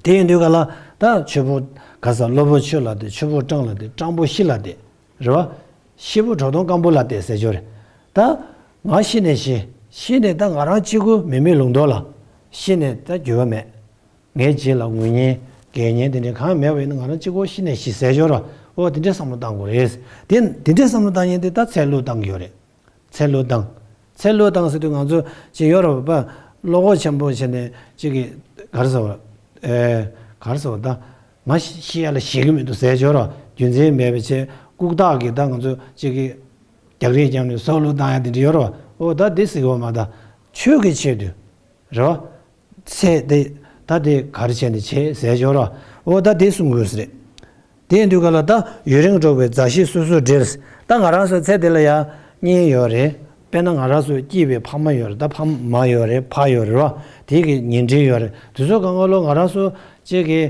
དེ་ཡིན་དུས་ག་ལ་ད་ཆུ་བུར་ག་ས་གློ་བུར་ཆོས་ལ་བདེ། ཆུ་བུར་སྤྲང་ལ་བདེ། སྤྲང་པོ་ཤི་ལ་བདེ། རེད་བ། ཤི་བོ་གྲོག་དོང་སྐམ་པོ་ལ་བལྟས་ཟེར་ཆོག་རེད། ད་ང་ཤི་ནས་ཤི། ཤི་ནས་ད་ང་རང་གཅིག་པུ་མི་མེད་ལུང་དོག་ལ་ཤི་ནས་ད་འགྱུར་བ་མེད། ངའི་རྗེས་ལ་ངུ་མཁན་རྒྱག་མཁན་དེ་འདྲ་གང་མེད་པ་ཡིན་ན་ང་རང་གཅིག་པོ་ཤི་ནས་ཤི་ཟེར་ཆོག་ར། ཨོ་དེ་འདྲའི་བསམ་བློ་བཏང་དགོས་རེད། དེ་དེ་འདྲའི་བསམ་བློ་བཏང་མཁན་དེ་ད་ཚེ་བློས་བཏང་གི་ཡོད་རེད། ཚེ་བློས་བཏང་། ཚེ་བློས་བཏང་ཟེར་དུས་ང་ཚོ་ཅིག་ཡོད་རེད་བ། བློ་ཁོག་ཆེན་པོ་བྱས་ནས་ཅིག་གི་ག་རེ་ཟེར་བ། ཨེ། ག་རེ་ཟེར་བ་ད། ང་ཤི་ཤི་ཡ་ལ་ཞེད་ཀྱི་མི་འདུག་ཟེར་ཆོག་ར། རྒྱུ་མཚན་མེད་པའི་ཆེད་ལྐུགས་རྟགས་ཀྱིས་ད་ང་ཚོ་གཅིག་གིས་རྒྱག་རེས་བརྒྱབ་ནས་སྲོག་བློས་བཏང་ཡ་དེ་འདྲ་ཡོད་ར་བ། ཨོ་ད་དེ་ཟེར་གི་ཡོད་མ་ད། ཆོས་ཀྱི་ཆེད་དུ་རེད་བ། ཚེ་འདི་ད་དེ་ག་རེ་བྱས་ནས་བྱེད་ཟེར་ཆོག་ར། ཨོ་ད་དེ་གསུང་དགོས་ཟེར། དེ་ཡིན་དུས་ག་ལ་ད་ཡུན་རིང་འགྲོགས་པའི་མཛའ་བཤེས་སོ་སོར་འབྲེལ། ད་ང་རང་ཚོ་ཚེ་འདི་ལ་ཡ་གཉེན་ཡོད་རེད། དཔེར་ན་ང་རང་ཚོ་སྐྱིད་པའི་ཕ་མ་ཡོད་རེད། ད་ཕ་མ་ཡོད་རེད། ཕ་ཡོད་རེད་བ། དེ་གི་ཉེ་འབྲེལ་ཡོད་རེད། དེ་ཚོ་གང་ག་ལོ་ང་རང་ཚོ་གཅིག་གི་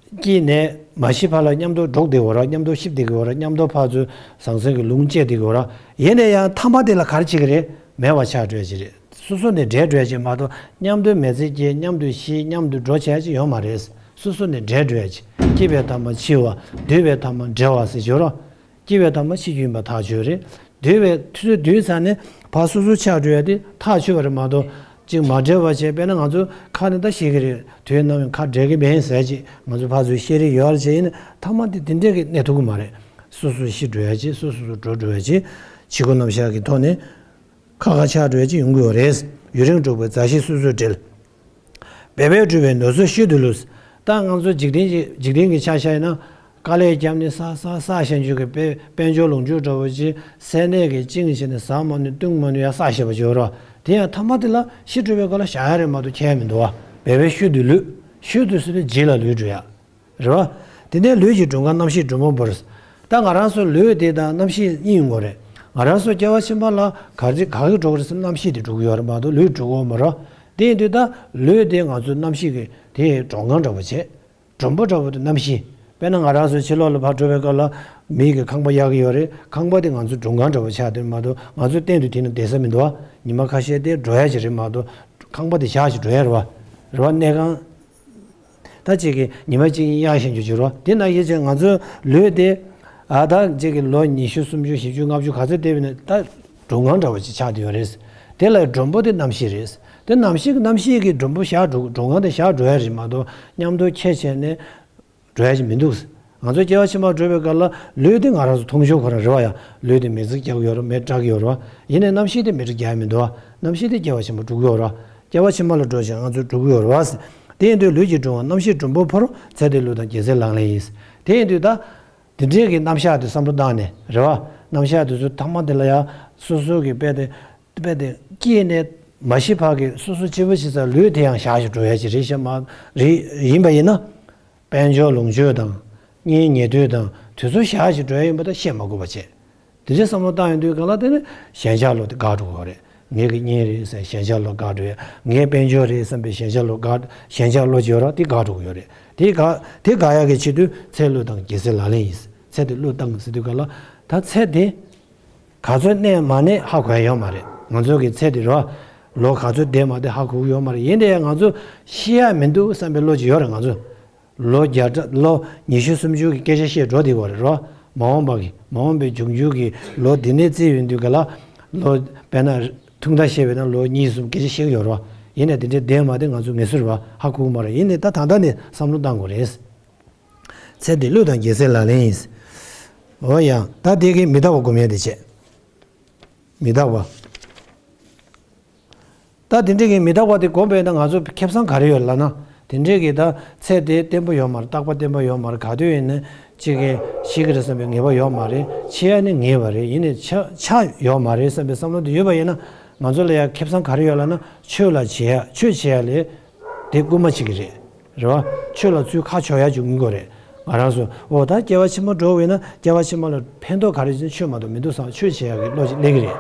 སྐྱིད་ནས་མ་ཤི་བར་ལ་མཉམ་དུ་འགྲོགས་བསྡད་ཡོད་ར། མཉམ་དུ་ཤི་བསྡད་ཀྱི་ཡོད་ར། མཉམ་དུ་ཕར་ཚུར་ཟང་ཟིང་གི་ལུང་བཅད་བསྡད་ཀྱི་ཡོད་ར། ཡིན་ན་ཡང་མཐའ་མ་དེ་ལ་ག་རེ་བྱེད་ཀྱི་རེད། མེད་པ་ཆགས་འགྲོ་ཡ་ཅིག་རེད། སོ་སོ་ནས་བྲལ་འགྲོ་ཡ་ཅིག་མ་གཏོགས་མཉམ་དུ་མི་ཚེ་སྐྱེལ། མཉམ་དུ་ཤི། མཉམ་དུ་འགྲོ་བྱ་ཡ་ཅིག་ཡོད་མ་རེད། སོ་སོ་ནས་བྲལ་འགྲོ་ཡ་ཅིག་སྐྱེས་པའི་མཐའ་མ་འཆི་བ། འདུས་པའི་མཐའ་མ་འབྲལ་བ་ཟེར་ཡོད་ར། སྐྱེས་པའི་མཐའ་མ་འཆི་རྒྱུ་ཡིན་པ་ཐག་ཆོད་རེད། འདུས་པའི་དུས་ཚོད་བསྡུས་ཚར་ནས་ཕར་སོ་སོ་ཆགས་འགྲོ་ཡ་དེ་ཐག་ཆོད་པ་རེད་མ་གཏོགས་ཅིག་མ་བྲལ་བ་བྱས། དཔེར་ན་ང་ཚོ་ཁ་ནས་ད་བཤད་ཀྱི་རེད། དུས་ནམ་ཡང་ཁ་བྲལ་གྱི་མེད་ཟེར་ཅིག་ང་ཚོ་ཕར་ཚུར་བཤད་རེས་ཡོད་རེད་བྱས། ཡིན་ན་མཐའ་མ་དེ་དེ་འདྲས་ཀྱི་གནས་ཐུབ་ཀྱི་མ་རེད། སོ་སོ་ཤི་འགྲོ་ཡ་ཅིག་སོ་སོ་སོ་འགྲོ་འགྲོ་ཡ་ཅིག་བྱེད་སྒོ་རྣམ་གཞག་གི་ཐོག་ནས་ཁ་ཁ་ཆགས་འགྲོ་ཡ་ཅིག་ཡོང་གི་ཡོད་རེད། ཡུན་རིང་འགྲོགས་པའི་མཛའ་བཤེས་སོ་སོར་འབྲེལ། འབད་པས་བསྒྲུབས་པའི་ནུས་ཚོད་ཤུལ་དུ་ལུས། ད་ང་ཚོ་འཇིག་རྟེན་གྱི་འཇིག་རྟེན་གྱི་ཆ་བཞག་ཡིན་ན་དཀའ་ལས་བརྒྱབ་ནས་བསགས་བསགས་བསགས་བཞག་རྒྱུ་གི་དཔལ་དཔལ་འབྱོར་ལོངས་སྤྱོད་འདྲ་བོ་ཅིག་ས་གནས་ཀྱི་བཅིངས་བྱས་ནས་ཟ་མ་ནུས་བཏུང་མ་ནུས་ཡ་བསགས་བཞག་པ་ཅིག་ཡོད་རེད་བ། དེ་ཡང་མཐའ་མ་དེ་ལ་ཤི་འགྲོ་བའི་སྐབས་ལ་བཞག་ཡ་རེད་མ་གཏོགས་ཁྱེར་ཡ་མི་འདུག་བ། འབད་པས་ཤུལ་དུ་ལུས། ཤུལ་དུ་ཟེར་དུས་རྗེས་ལ་ལུས་འགྲོ་ཡ། རེད་བ། དེ་ནས་ལུས་ཀྱི་མགྲོན་ཁང་རྣམ་ཤེས་མགྲོན་པོ་འབུར། ད་ང་རང་ཚོ་ལུས་དེ་དང་རྣམ་ཤེས་གཉིས་ཡོང་གི་རེད། ང་རང་ཚོ་སྐྱེ་བ་ཕྱི་མ་ལ་ག་རེ་ག་གི་འགྲོ་གི་རེད་ཟེར་ན་རྣམ་ཤེས་དེ་འགྲོ་གི་ཡོད་རེད་མ་གཏོགས་ལུས་འགྲོ་གི་ཡོད་མ་རེད། དེ་ཡིན་དུས་ད་ལུས་དེ་ང་ཚོའི་རྣམ་ཤེས་ཀྱི་དེ་མགྲོན་ཁང་འདྲ་བོ་བྱས། མགྲོན་པོ་འདྲ་བོ་དེ་རྣམ་ཤེས། དཔེར་ན་ང་རང་ཚོ་ཕྱི་ལོགས་ལ་ཕར་འགྲོ་བའི་སྐབས་ལ་མི་གི་ཁང་པ་གཡར་གྱི་ཡོད་རེད། ཁང་པ་དེ་ང་ཚོའི་མགྲོན་ཁང་འདྲ་བོ་ཆགས་བསྡད་མ་གཏོགས་ང་ཚོ་གཏན་དུ་དེ་ནང་བསྡད་ས་མི་འདུག་བ། ཉི་མ་ཁ་ཤས་དེ་འགྲོ་ཡ་ཅིག་རེད་མ་གཏོགས་ཁང་པ་དེ་བཞག་ཅིག་འགྲོ་ཡ་རེད་བ། རེད་བ། གནས་ཁང་། ད་གཅིག་གིས་ཉི་མ་གཅིག་གཉིས་གཡར་བཞག་རྒྱུ་ཅིག་རེད་བ། དེ་ནང་བཞིན་བྱས་ང་ཚོའི་ལུས་དེ། ཨ་ད་གཅིག་གིས་ལོ་ཉི་ཤུ་སུམ་ཅུ་བཞི་བཅུ་ལྔ་བཅུ་ག་ཚོད་བསྡད་པ་ཡིན་ན་ད་མགྲོན་ཁང་འདྲ་བ་ཅིག་ཆགས་བསྡད་ཡོད་རེད། དེ་ལ་མགྲོན་པོ་དེ་རྣམ་ཤེས་རེད། དེ་རྣམ་ཤེས་ཀྱི་རྣམ་ཤེས་ཀྱི་མགྲོན་པོ་བཞག་འགྲོ་མགྲོན་ཁང་དེ་བཞག་འགྲོ་ཡ་རེད་མ་གཏོགས་མཉམ་དུ་ཁྱེར་བྱས་ནས་འགྲོ་ཡ་ཅིག་མི་འདུག་ང་ཚོ་སྐྱེ་བ་ཕྱི་མར་འགྲོ་བའི་སྐབས་ལ་ལུས་དེ་ང་རང་ཚོ་མཐོང་ཆོས་ཁོ་རང་རེད་བ་ཡ། ལུས་དེ་མེ་འཚིག་རྒྱག་གི་ཡོད་རེད། མེ་སྲེག་གི་ཡོད་རེད་བ། ཡིན་ནའི་རྣམ་ཤེས་དེ་མེ་འཚིག་རྒྱག་ཡ་མི་འདུག་བ། རྣམ་ཤེས་དེ་སྐྱེ་བ་ཕྱི་མར་འགྲོ་གི་ཡོད་རེད་བ། སྐྱེ་བ་ཕྱི་མ་ལ་འགྲོ་བྱས་ང་ཚོ་འགྲོ་གི་ཡོད་རེད་བ། དེ་ཡིན་དུས་ལུས་ཀྱི་མགྲོན་ཁང་རྣམ་ཤེས་མགྲོན་པོ་འབུར། ཚེ་འདི་བློས་བཏང་རྒྱལ་སྲས་ལག་ལེན་ཡིན། དེ་ཡིན་དུས་ད། དེ་འདྲའི་གི་རྣམ་གཞག་དེ་བསམ་བློ་བཏང་ནས་རེད་བ། རྣམ་གཞག་དེ་ཚོ་ཐ་མ་དེ་ལ་ཡང་སོ་སོ་གི་དཔེ་དེ་དཔེ་དེ་སྐྱེས་ནས་མ་ཤི་བར་གི་སོ་སོ་སྐྱིད་པོ་བྱེད་ས་ལུས་དེ་ཡང་བཞག་ཞིག་འགྲོ་ཡ་ཅིག་རེད་ཤག་མ་རེད། ཡིན་པ་ཡིན་ན། དཔལ་འབྱོར་ལོངས་སྤྱོད་དང་། གཉེན་ཉེ་དུ་དང་དུས་ཚོད་བཞག་ཞིག་འགྲོ་ཡ་ཡིན་པ་དང་བཤད་མ་དགོས་པ་བྱས། དེ་འདྲའི་བསམ་བློ་བཏང་ཡོང་དུས་གང་ལ་དེ་ནི་ཞེན་ཆགས་བློ་དེ་འགག་འགྲོ་གི་ཡོད་རེད། ངེད་ཀྱི་གཉེན་རེད་ཟེར་ཞེན་ཆགས་བློ་འགག་འགྲོ་ཡ། ངའི་དཔལ་འབྱོར་རེད་བསམ་པའི་ཞེན་ཆགས་བློ་འགག་ཞེན་ཆགས་བློ་ཅིག་ཡོད་ར་དེ་འགག་འགྲོ་གི་ཡོད་རེད། དེ་འགག་དེ་འགག་ཡ་གི་ཆེད་དུ་ཚེ་བློས་བཏང་རྒྱལ་སྲས་ལག་ལེན་ཡིན། ཚེ་དེ་བློས་བཏང་ཟེར་དུས་གང་ལ་ད་ཚེ་དེ་ག་ཚོད་གནས་མ་གནས་ཧ་གོ་ཡ་ཡོད་མ་རེད། ང་ཚོ་གི་ཚེ་དེ་རོ་ལོ་ག་ཚོད་བསྡད་མ་བསྡད་ཧ་གོ་གི་ཡོད་མ་རེད། ཡིན་དེ་ཡང་ང་ཚོ་ཤི་ཡ་མི་འདུག་བསམ་པའི་བློ་ཅིག་ཡོད་རེད། ང་ཚོ་ལོ་བརྒྱ་ཕྲག་ལོ་ཉི་ཤུ་སུམ་ཅུ་གི་སྐད་ཆ་བཤད་འགྲོ་བསྡད་ཡོད་རེད་རོ། མ་འོངས་པ་གི་མ་འོངས་པའི་འབྱུང་འགྱུར་གྱི་ལོ་འདི་ནས་བརྩིས་ཡོང་དུས་ག་ལ་ལོ་དཔེར་ན་ཐུང་མཐའ་བཤད་པས་ན་ལོ་གཉིས་གསུམ་སྐད་ཆ་བཤད་ཀྱི་ཡོད་རེད་བ། ཡིན་ནའི་དེ་འདྲའི་བསྡད་མ་བསྡད་ང་ཚོ་ངེས་སུ་རེད་བ་ཧ་གོ་གི་མ་རེད། ཡིན་ནའི་ད་ད་ལྟ་ནས་བསམ་བློ་བཏང་དགོས་རེད། ཚེ་འདི་བློས་བཏང་རྒྱལ་སྲས་ལག་ལེན་ཡིན། འོ་ཡ། ད་དེ་གི་མི་རྟག་པ་སྒོམ་ཡ་དེ་བྱས། མི་རྟག་པ། ད་དེ་འདྲའི་གི་མི་རྟག་པ་དེ་སྒོམ་པས་ན་ང་ཚོ་ཁེ་བཟང་ག་རེ་ཡོད་ལབ་ན། དེ་འདྲའི་གི་ད་ཚེ་དེ་བརྟན་པོ་ཡོད་མ་རེད། རྟག་པ་བརྟན་པོ་ཡོད་མ་རེད། ག་དུས་ཡིན་ན་གཅིག་གི་ཤི་གི་རེད་བསམ་པའི་ངེས་པ་ཡོད་མ་རེད། འཆི་ཡ་ནི་ངེས་པ་རེད། ཡིན་ནའི་ཆ་ཆ་ཡོད་མ་རེད་བསམ་པའི་བསམ་བློ་དེ་ཡོད་པ་ཡིན་ན་ང་ཚོ་ལ་ཡ་ཁེ་བཟང་ག་རེ་ཡོད་ལབ་ན་ཆོས་ལ་བྱེད་ཡ་ཆོས་བྱེད་ཡ་ལས་དེ་སྐུལ་མ་བྱེད་ཀྱི་རེད། རེད་བ། ཆོས་ལ་ཚུར་ཁ་ཕྱོགས་ཡ་བྱུང་གི་རེད། ང་རང་ཚོ་འོ་ད་སྐྱེ་བ་ཕྱི་མ་འགྲོ་བས་ན་སྐྱེ་བ་ཕྱི་མ་ལ་ཕན་ཐོགས་ག་རེ་ཡིན་ཆོས་མ་གཏོགས་མི་འདུག་བསམ་ཆོས་བྱེད་ཡག་གི་བློ་ཅིག་སླེབས་ཀྱི་རེད།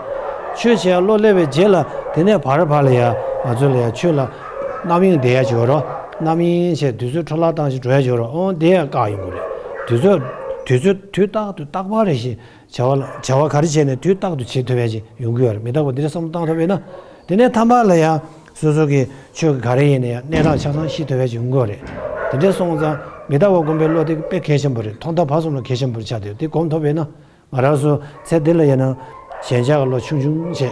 ཆོས་བྱེད་ཡག་བློ་སླེབས་པའི་རྗེས་ལ་དེ་ནས་བར་བར་ལ་ཡ་ང་ཚོ་ལ་ཡ་ཆོས་ལ་རྣམ་གཡེང་བསྡད་ཡ་ཅིག་ཡོད་རོ། རྣམ་གཡེང་བྱས་དུས་ཚོད་འཕྲོ་བརླག་བཏང་ཞིག་འགྲོ་ཡ་ཅིག་ཡོད་རོ། འོང་བསྡད་ཡ་བཀག་ཡོང་གི་རེད། དུས་ཚོད་དུས་ཚོད་དུས་རྟག་ཏུ་རྟག་པར་རེ་བཞིན་བྱ་བ་ལ་བྱ་བ་ག་རེ་བྱས་ནས་དུས་རྟག་ཏུ་བྱེད་ཐུབ་ཡ་ཅིག་ཡོང་གི་ཡོད་རེད། མི་རྟག་པ་འདི་འདྲ་བསམ་བློ་བཏང་ཐུབ་པས་ན། དེ་ནས་ཐ་མ་ལ་ཡང་སོ་སོ་གི་ཆོས་ག་རེ་ཡིན་ན་ཡང་གནས་སྟངས་ཆ་ཚང་ཤེས་ཐུབ་ཡ་ཅིག་ཡོང་གི་ཡོད་རེད། དེ་འདྲ་སོང་ཙང་མི་རྟག་པ་སྒོམ་པའི་བློ་དེ་དཔེ་གལ་ཆེན་པོ་རེད། ཐོག་མཐའ་བར་གསུམ་ལ་གལ་ཆེན་པོ་རེད་ཆགས་བསྡད་ཡོད། དེ་སྒོམ་ཐུབ་པས་ན་ང་རང་ཚོ་ཚེ་འདི་ལ་ཡིན་ན་ཞེན་ཆགས་ཀྱི་བློ་ཆུང་ཆུང་བྱས་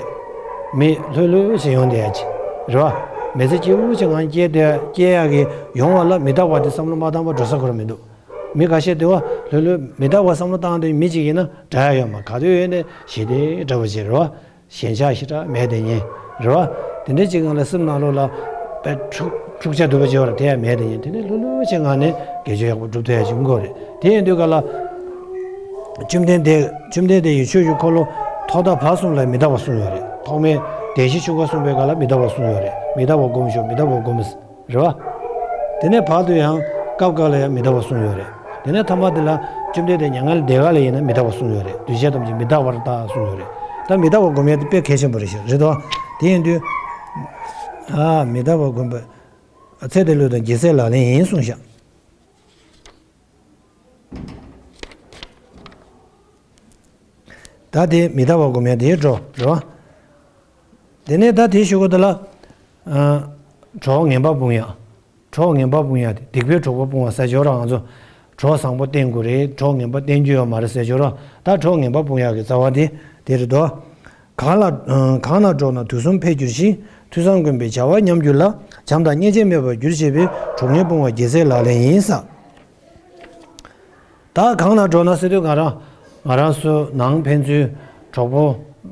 མི་ལྷོད་ལྷོད་བྱས་ཡོང་བསྡད་ཡ་ཅིག་རེད་བ། མི་ཚེ་སྐྱིད་པོ་ཅིག་ངང་སྐྱེལ་བསྡད་སྐྱེལ་ཡ་གི་ཡོང་བ་ལ་མི་རྟག་པ་དེ་བསམ་བློ་མ་བཏང་བར་འགྲོ་ས་ཁོ་རང་མི་འདུག་མི་ཁ་ཤས་དེ་བ་ལྷོད་ལྷོད་མི་རྟག་པ་བསམ་བློ་བཏང་བསྡད་མི་ཅིག་ཡིན་ན་དགྲ་ཡ་ཡོད་མ་ག་དུས་ཡོད་ནས་ཞི་བདེ་འདྲ་བོ་ཅིག་རེད་བ། ཞེན་ཆགས་ཞེ་དྲག་མེད་དེ་ཉིད་རེད་བ། དེ་འདྲའི་ཅིག་ངང་ལ་སེམས་ནང་ལོགས་ལ་དཔེ་འཁྲུག་འཁྲུག་ཆ་དུ་བ་བྱེད་བར་དེ་ཡང་མེད་དེ་ཉིད་དེ་ནས་ལྷོད་ལྷོད་ཅིག་ངང་ནས་དགེ་སྦྱོར་ཡག་པོ་སྒྲུབ་ཐུབ་ཡ་བྱུང་དགོས་རེད། དེ་ཡིན་དུས་ག་ལ་བཅོམ་ལྡན་འདས་བཅོམ་ལྡན་འདས་ཡི་ཆོས་ཀྱི་འཁོར་ལོ་ཐོག་མཐའ་བར་གསུམ་ལ་མི་རྟག་པ་གསུངས་ཡོད་རེད། ཐོག་མའི་བདེན་བཞི་ཆོས་འཁོར་གསུངས་པའི་སྐབས་ལ་མི་རྟག་པ་གསུངས་ཡོད་རེད། མི་རྟག་པ་སྒོམ་ཤོག་མི་རྟག་པ་སྒོམ། རེད་བ། དེ་ནས་བར་དུ་ཡང་སྐབས་འགའ་ལ་ཡང་མི་རྟག་པ་གསུངས་ཡོད་རེད། དེ་ནས་ཐ་མ་དེ་ལ་བཅོམ་ལྡན་འདས་མྱ་ངན་ལས་འདས་ག་ལ་ཡིན་ན་མི་རྟག་པ་གསུངས་ཡོད་རེད། འདུས་བྱས་ཐམས་ཅད་མི་རྟག་པར་བལྟ་གསུངས་ཡོད་རེད། ད་མི་རྟག་པ་སྒོམ་ཡ་དེ་དཔེ་གལ་ཆེན་པོ་རེད་ཤག་རེད་དོ། དེ་ཡིན་དུས། ཨ་མི་རྟག་པ་སྒོམ་པ། ཚེ་འདི་བློས་བཏང་རྒྱལ་སྲས་ལག་ལེན་ཡིན་གསུངས་ཤག་ད་དེ་མི་རྟག་པ་སྒོམ་ཡ་དེའི་འགྲོ་རེད་བ། དེ་ནས་ད་དེའི་གཞུག་གུ་དེ་ལ། ཨ། གྲོགས་ངན་པ་སྤོང་ཡ། གྲོགས་ངན་པ་སྤོང་ཡ་དེ་སྡིག་པའི་གྲོགས་པོ་སྤོང་བ་ཟེར་ཆོག་ར། ང་ཚོ་གྲོགས་བཟང་པོ་བསྟེན་དགོས་རེད། གྲོགས་ངན་པ་བསྟེན་རྒྱུ་ཡོད་མ་རེད་ཟེར་ཆོག་ར། ད་གྲོགས་ངན་པ་སྤོང་ཡ་གི་རྩ་བ་དེ་དེ་རེད་དོ། གང་ལ་གང་ལ་འགྲོགས་ན་དུས་གསུམ་འཕེལ་འགྱུར་ཞིང་། ཐོས་བསམ་སྒོམ་པའི་བྱ་བ་ཉམས་འགྱུར་ལ། བྱམས་དང་སྙིང་རྗེ་མེད་པར་འགྱུར་བྱེད་པའི། གྲོགས་ངན་སྤོང་བ་རྒྱལ་སྲས་ལག་ལེན་ཡིན་ས། ད་གང་ལ་འགྲོགས་ན་ཟེར་དུས་ང་རང་ང་རང་ཚོ་ནང་ཕན་ཚུན་གྲོགས་པོ་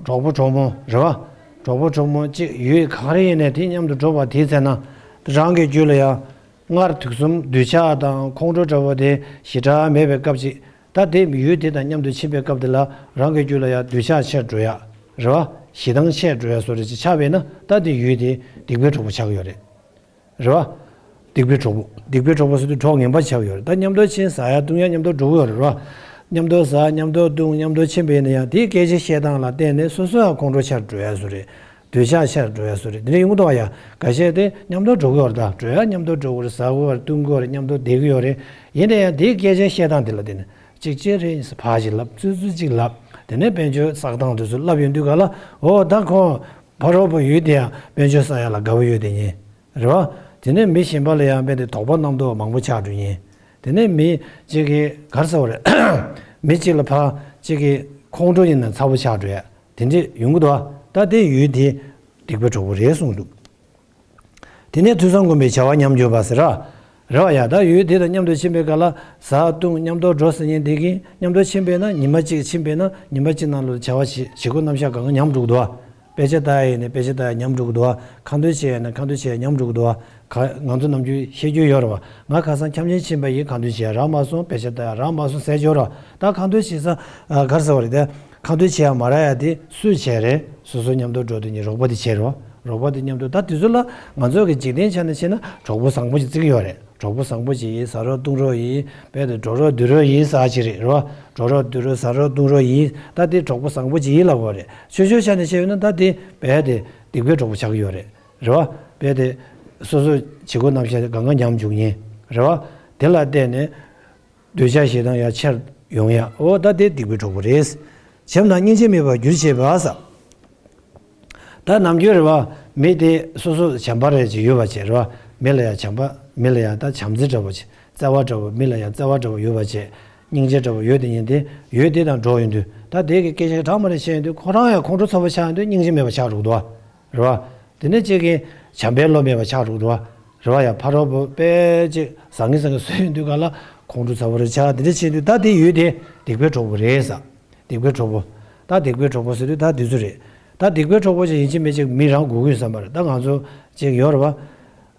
གྲོགས་པོ་གྲོགས་མོ་རེད་བ། གྲོགས་པོ་གྲོགས་མོ་གཅིག་ཡུལ་ག་རེ་ཡིན་ནའི་དེ་མཉམ་དུ་འགྲོགས་པ་དེའི་ཚེ་ན་རང་གི་རྒྱུད་ལ་ཡང་སྔར་དུས་གསུམ་འདོད་ཆགས་དང་ཁོང་ཁྲོ་འདྲ་བོ་དེ་ཞེ་དྲག་མེད་པའི་སྐབས་ཅིག་ད་དེ་ཡུལ་དེ་དང་མཉམ་དུ་ཕྱིན་པའི་སྐབས་དེ་ལ་རང་གི་རྒྱུད་ལ་ཡང་འདོད་ཆགས་ཆེར་འགྲོ་ཡ་རེད་བ། ཞེ་སྡང་ཆེར་འགྲོ་ཡ་བཟོ་འདྲ་ཅིག་ཆགས་པས་ན་ད་དེ་ཡུལ་དེ་སྡིག་པའི་གྲོགས་པོ་ཆགས་ཀྱི་ཡོད་རེད། རེད་བ། སྡིག་པའི་གྲོགས་པོ། སྡིག་པའི་གྲོགས་པོ་ཟེར་དུས་གྲོགས་ངན་པ་ཆགས་ཡོད་རེད། ད་མཉམ་དུ་ཕྱིན་ཟ་ཡ་བཏུང་ཡ་མཉམ་དུ་འགྲོ་གི་ཡོད་རེད་བ། མཉམ་དུ་ཟ་མཉམ་དུ་བཏུང་མཉམ་དུ་ཕྱིན་པ་ཡིན་ན་ཡང་དེའི་སྐད་ཆ་བཤད་སྟངས་ལ་བརྟེན་ནས་སོ་སོ་ཡང་ཁོང་ཁྲོ་ཆེར་འགྲོ་ཡ་བཟོ་རེད། འདོད་ཆགས་ཆེར་འགྲོ་ཡ་བཟོ་རེད། དེ་འདྲ་ཡོང་གི་འདུག་བ་ཡ། འགའ་ཤས་དེ་མཉམ་དུ་འགྲོ་གི་ཡོད་རེད། ད་འགྲོ་ཡ་མཉམ་དུ་འགྲོ་གི་རེད། ཟ་གི་ཡོད་རེད། བཏུང་གི་ཡོད་རེད། མཉམ་དུ་བསྡད་ཀྱི་ཡོད་རེད། ཡིན་ན་ཡང་དེའི་སྐད་ཆ་བཤད་སྟངས་དེ་ལ་བརྟེན་ནས་གཅིག་གཅིག་རེད་ཕར་ཅིག་ལབ་ཙུ་ཙུ་ཅིག་ལབ། དེ་ནས་དཔལ་འབྱོར་བསགས་སྟངས་དེ་ཚོ་ལབ་ཡོང་དུས་ག་ལ་འོ་ད་ཁོང་ཕ་རོལ་པོ་ཡུལ་དེ་ཡང་དཔལ་འབྱོར་བསགས་ཡ་ལ་དགའ་བོ་ཡོད་དེ་ཡིན། རེད་བ། དེ་ནས་མི་གཞན་པ་ལ་ཡང་དཔེ་དེ་དོགས་པ་རྣམ་རྟོག་མང་པོ་ཆགས་འགྲོ་ཡིན། དེ་ནས་མི་གཅིག་གིས་ག་རེ་ཟེར་བ་རེད། མི་གཅིག་ལ་ཕར་གཅིག་གིས་ཁོང་ཁྲོ་ཡིན་ན་ཚ་པོ་ཆགས་འགྲོ་ཡ་དེ་འདྲས་ཡོང་གི་འདུག་བ། ད་དེ་ཡུལ་དེ་སྡིག་པའི་གྲོགས་པོ་རེད་གསུངས་འདུག་དེ་ནས་ཐོས་བསམ་སྒོམ་པའི་བྱ་བ་ཉམས་འགྱུར་བ་ཟེར་ར། རེད་བ་ཡ། ད་ཡུལ་དེ་དང་མཉམ་དུ་ཕྱིན་པའི་སྐབས་ལ་ཟ་བཏུང་མཉམ་དུ་འགྲོ་ཟེར་མཁན་དེ་གིས་མཉམ་དུ་ཕྱིན་པས་ན་ཉི་མ་གཅིག་ཕྱིན་པས་ན་ཉི་མ་གཅིག་ནང་ལ་བྱ་བ་བྱེད་བྱེད་སྒོ་རྣམ་གཞག་གང་ག་ཉམས་འགྲོ་གི་འདུག་བ། དཔེ་ཆ་ལྟ་ཡ་ཡིན་ནའི་དཔེ་ཆ་ལྟ་ཡ་ཉམས་འགྲོ་གི་འདུག་བ། ཁ་འདོན་བྱེད་ཡ་ཡིན་ན་ཁ་འདོན་བྱེད་ཡ་ཉམས་འགྲོ་གི་འདུག་བ། ག་ང་ཚོ་ནམ་རྒྱུན་བཤད་རྒྱུ་ཡོད་རེད་བ། ང་ཁ་སང་འཆམ་མཆན་ཕྱིན་པ་ཡིན། ཁ་འདོན་བྱེད་ཡ་རག་མ་སོང་། དཔེ་ཆ་ལྟ་ཡ་རག་མ་སོང་ཟེར་ཡ་ཡོད་རེད་བ། ད་ཁ་འདོན་བྱེད་ས་ཨ་ག་རེ་ཟེར་བ་རེད་དེ། ཁ་འདོན་བྱེད་ཡ་མ་རག་ཡ་དེ་སུས་བྱས་རེད། སོ་སོ་མཉམ་དུ་འགྲོ་དུས་ནི་རོགས་པ་དེ་བྱས་རེད་བ། རོགས་པ་དེ་མཉམ་དུ་ད་དེ་ཚོ་ལ་ང་ཚོ་གི་འཇིག་རྟེན་ཆ་ནས་བཤད་ན་གྲོགས་པོ་བཟང་པོ་ཞིག་བརྩི་གི་ཡོད་རེད། གྲོགས་པོ་བཟང་པོ་ཅིག་ཡིན། ཟ་རོགས་བཏུང་རོགས་ཡིན། རྦད་དེ་འགྲོགས་རོགས་འདུས་རོགས་ཡིན་ཟེར་ཅིག་རེད། རེད་བ། འགྲོགས་རོགས་འདུས་རོགས་ཟ་རོགས་བཏུང་རོགས་ཡིན། ད་དེ་གྲོགས་པོ་བཟང་པོ་ཅིག་ཡིན་ལབ་དགོས་རེད། ཆོས་ཕྱོགས་ཆ་ནས་བཤད་ཡོད་ན་ད་དེ་རྦད་དེ་སྡིག་པའི་གྲོགས་པོ་ཆགས་ཀྱི་ཡོད་རེད། རེད་བ། རྦད་དེ་སོ་སོ་བྱེད་སྒོ་རྣམ་གཞག་དེ་གང་ག་ཉམས་འཇུག་མཁན། རེད་བ། དེ་ལ་བརྟེན་ནས་འདོད་ཆགས་ཞེ་སྡང་ཡར་ཆེར་ཡོང་ཡ། འོ་ད་དེ་སྡིག་པའི་གྲོགས་པོ་རེད། བྱམས་དང་སྙིང་རྗེ་མེད་པར་འགྱུར་བྱེད་པ་ཟེར། ད་ནམ་རྒྱུན་རེད་བ། མི་དེ་སོ་སོ་བྱམས་པ་རེ་ཅིག་ཡོད་པ་བྱས། རེད་བ། མི་ལ་ཡང་བྱམས་པ། མི་ལ་ཡང་ད་བྱམས་བརྩེ་འདྲ་བོ་བྱས། བརྩེ་བ་འདྲ་བོ། མི་ལ་ཡང་བརྩེ་བ་འདྲ་བོ་ཡོད་པ་བྱས། སྙིང་རྗེ་འདྲ་བོ་ཡོད་དེ་ཉིད་དེ། ཡོད་དེ་དང་འགྲོགས་ཡོང་དུས་ད་དེ་གི་སྐད་ཆ་གྲངས་མ་རེ་བཤད་ཡོང་དུས་ཁོ་རང་ཡང་ཁོང་ཁྲོ་ཚ་པོ་ཆགས་ཡོང་དུས་སྙིང་རྗེ་མེད་པ་ཆགས་འགྲོ་གི་འདུག་བ། རེད་བ། དེ་ནས་ཅིག་གི་བྱམས་པའི་བློ་མེད་པ་ཆགས་འགྲོ་གི་འདུག་བ། རེད་བ། ཡང་ཕ་རོལ་པོ་དཔེ་ཅིག་བཟང་ངན་བཟང་ངན་བཟོས་ཡོང་དུས་ག་ལ་ཁོང་ཁྲོ་ཚ་པོ་རེ་ཆགས། དེ་འདྲ་བྱེད་དུས་ད་དེ་ཡོད་དེ་སྡིག་པའི་གྲོགས་པོ་རེད་ཟེར། སྡིག་པའི་གྲོགས་པོ། ད་སྡིག་པའི་གྲོགས་པོ་ཟེར་དུས་ད་འདི་ཚོ་རེད། ད་སྡིག་པའི་གྲོགས་པོ་ཅིག་ཡིན་གཅིག་མིན་གཅིག་མི་རང་དགོས་ཀྱི་ཡོད་བསམ་པ་རེད། ད་ང་ཚོ་ཅིག་ཡོད་རེད་བ།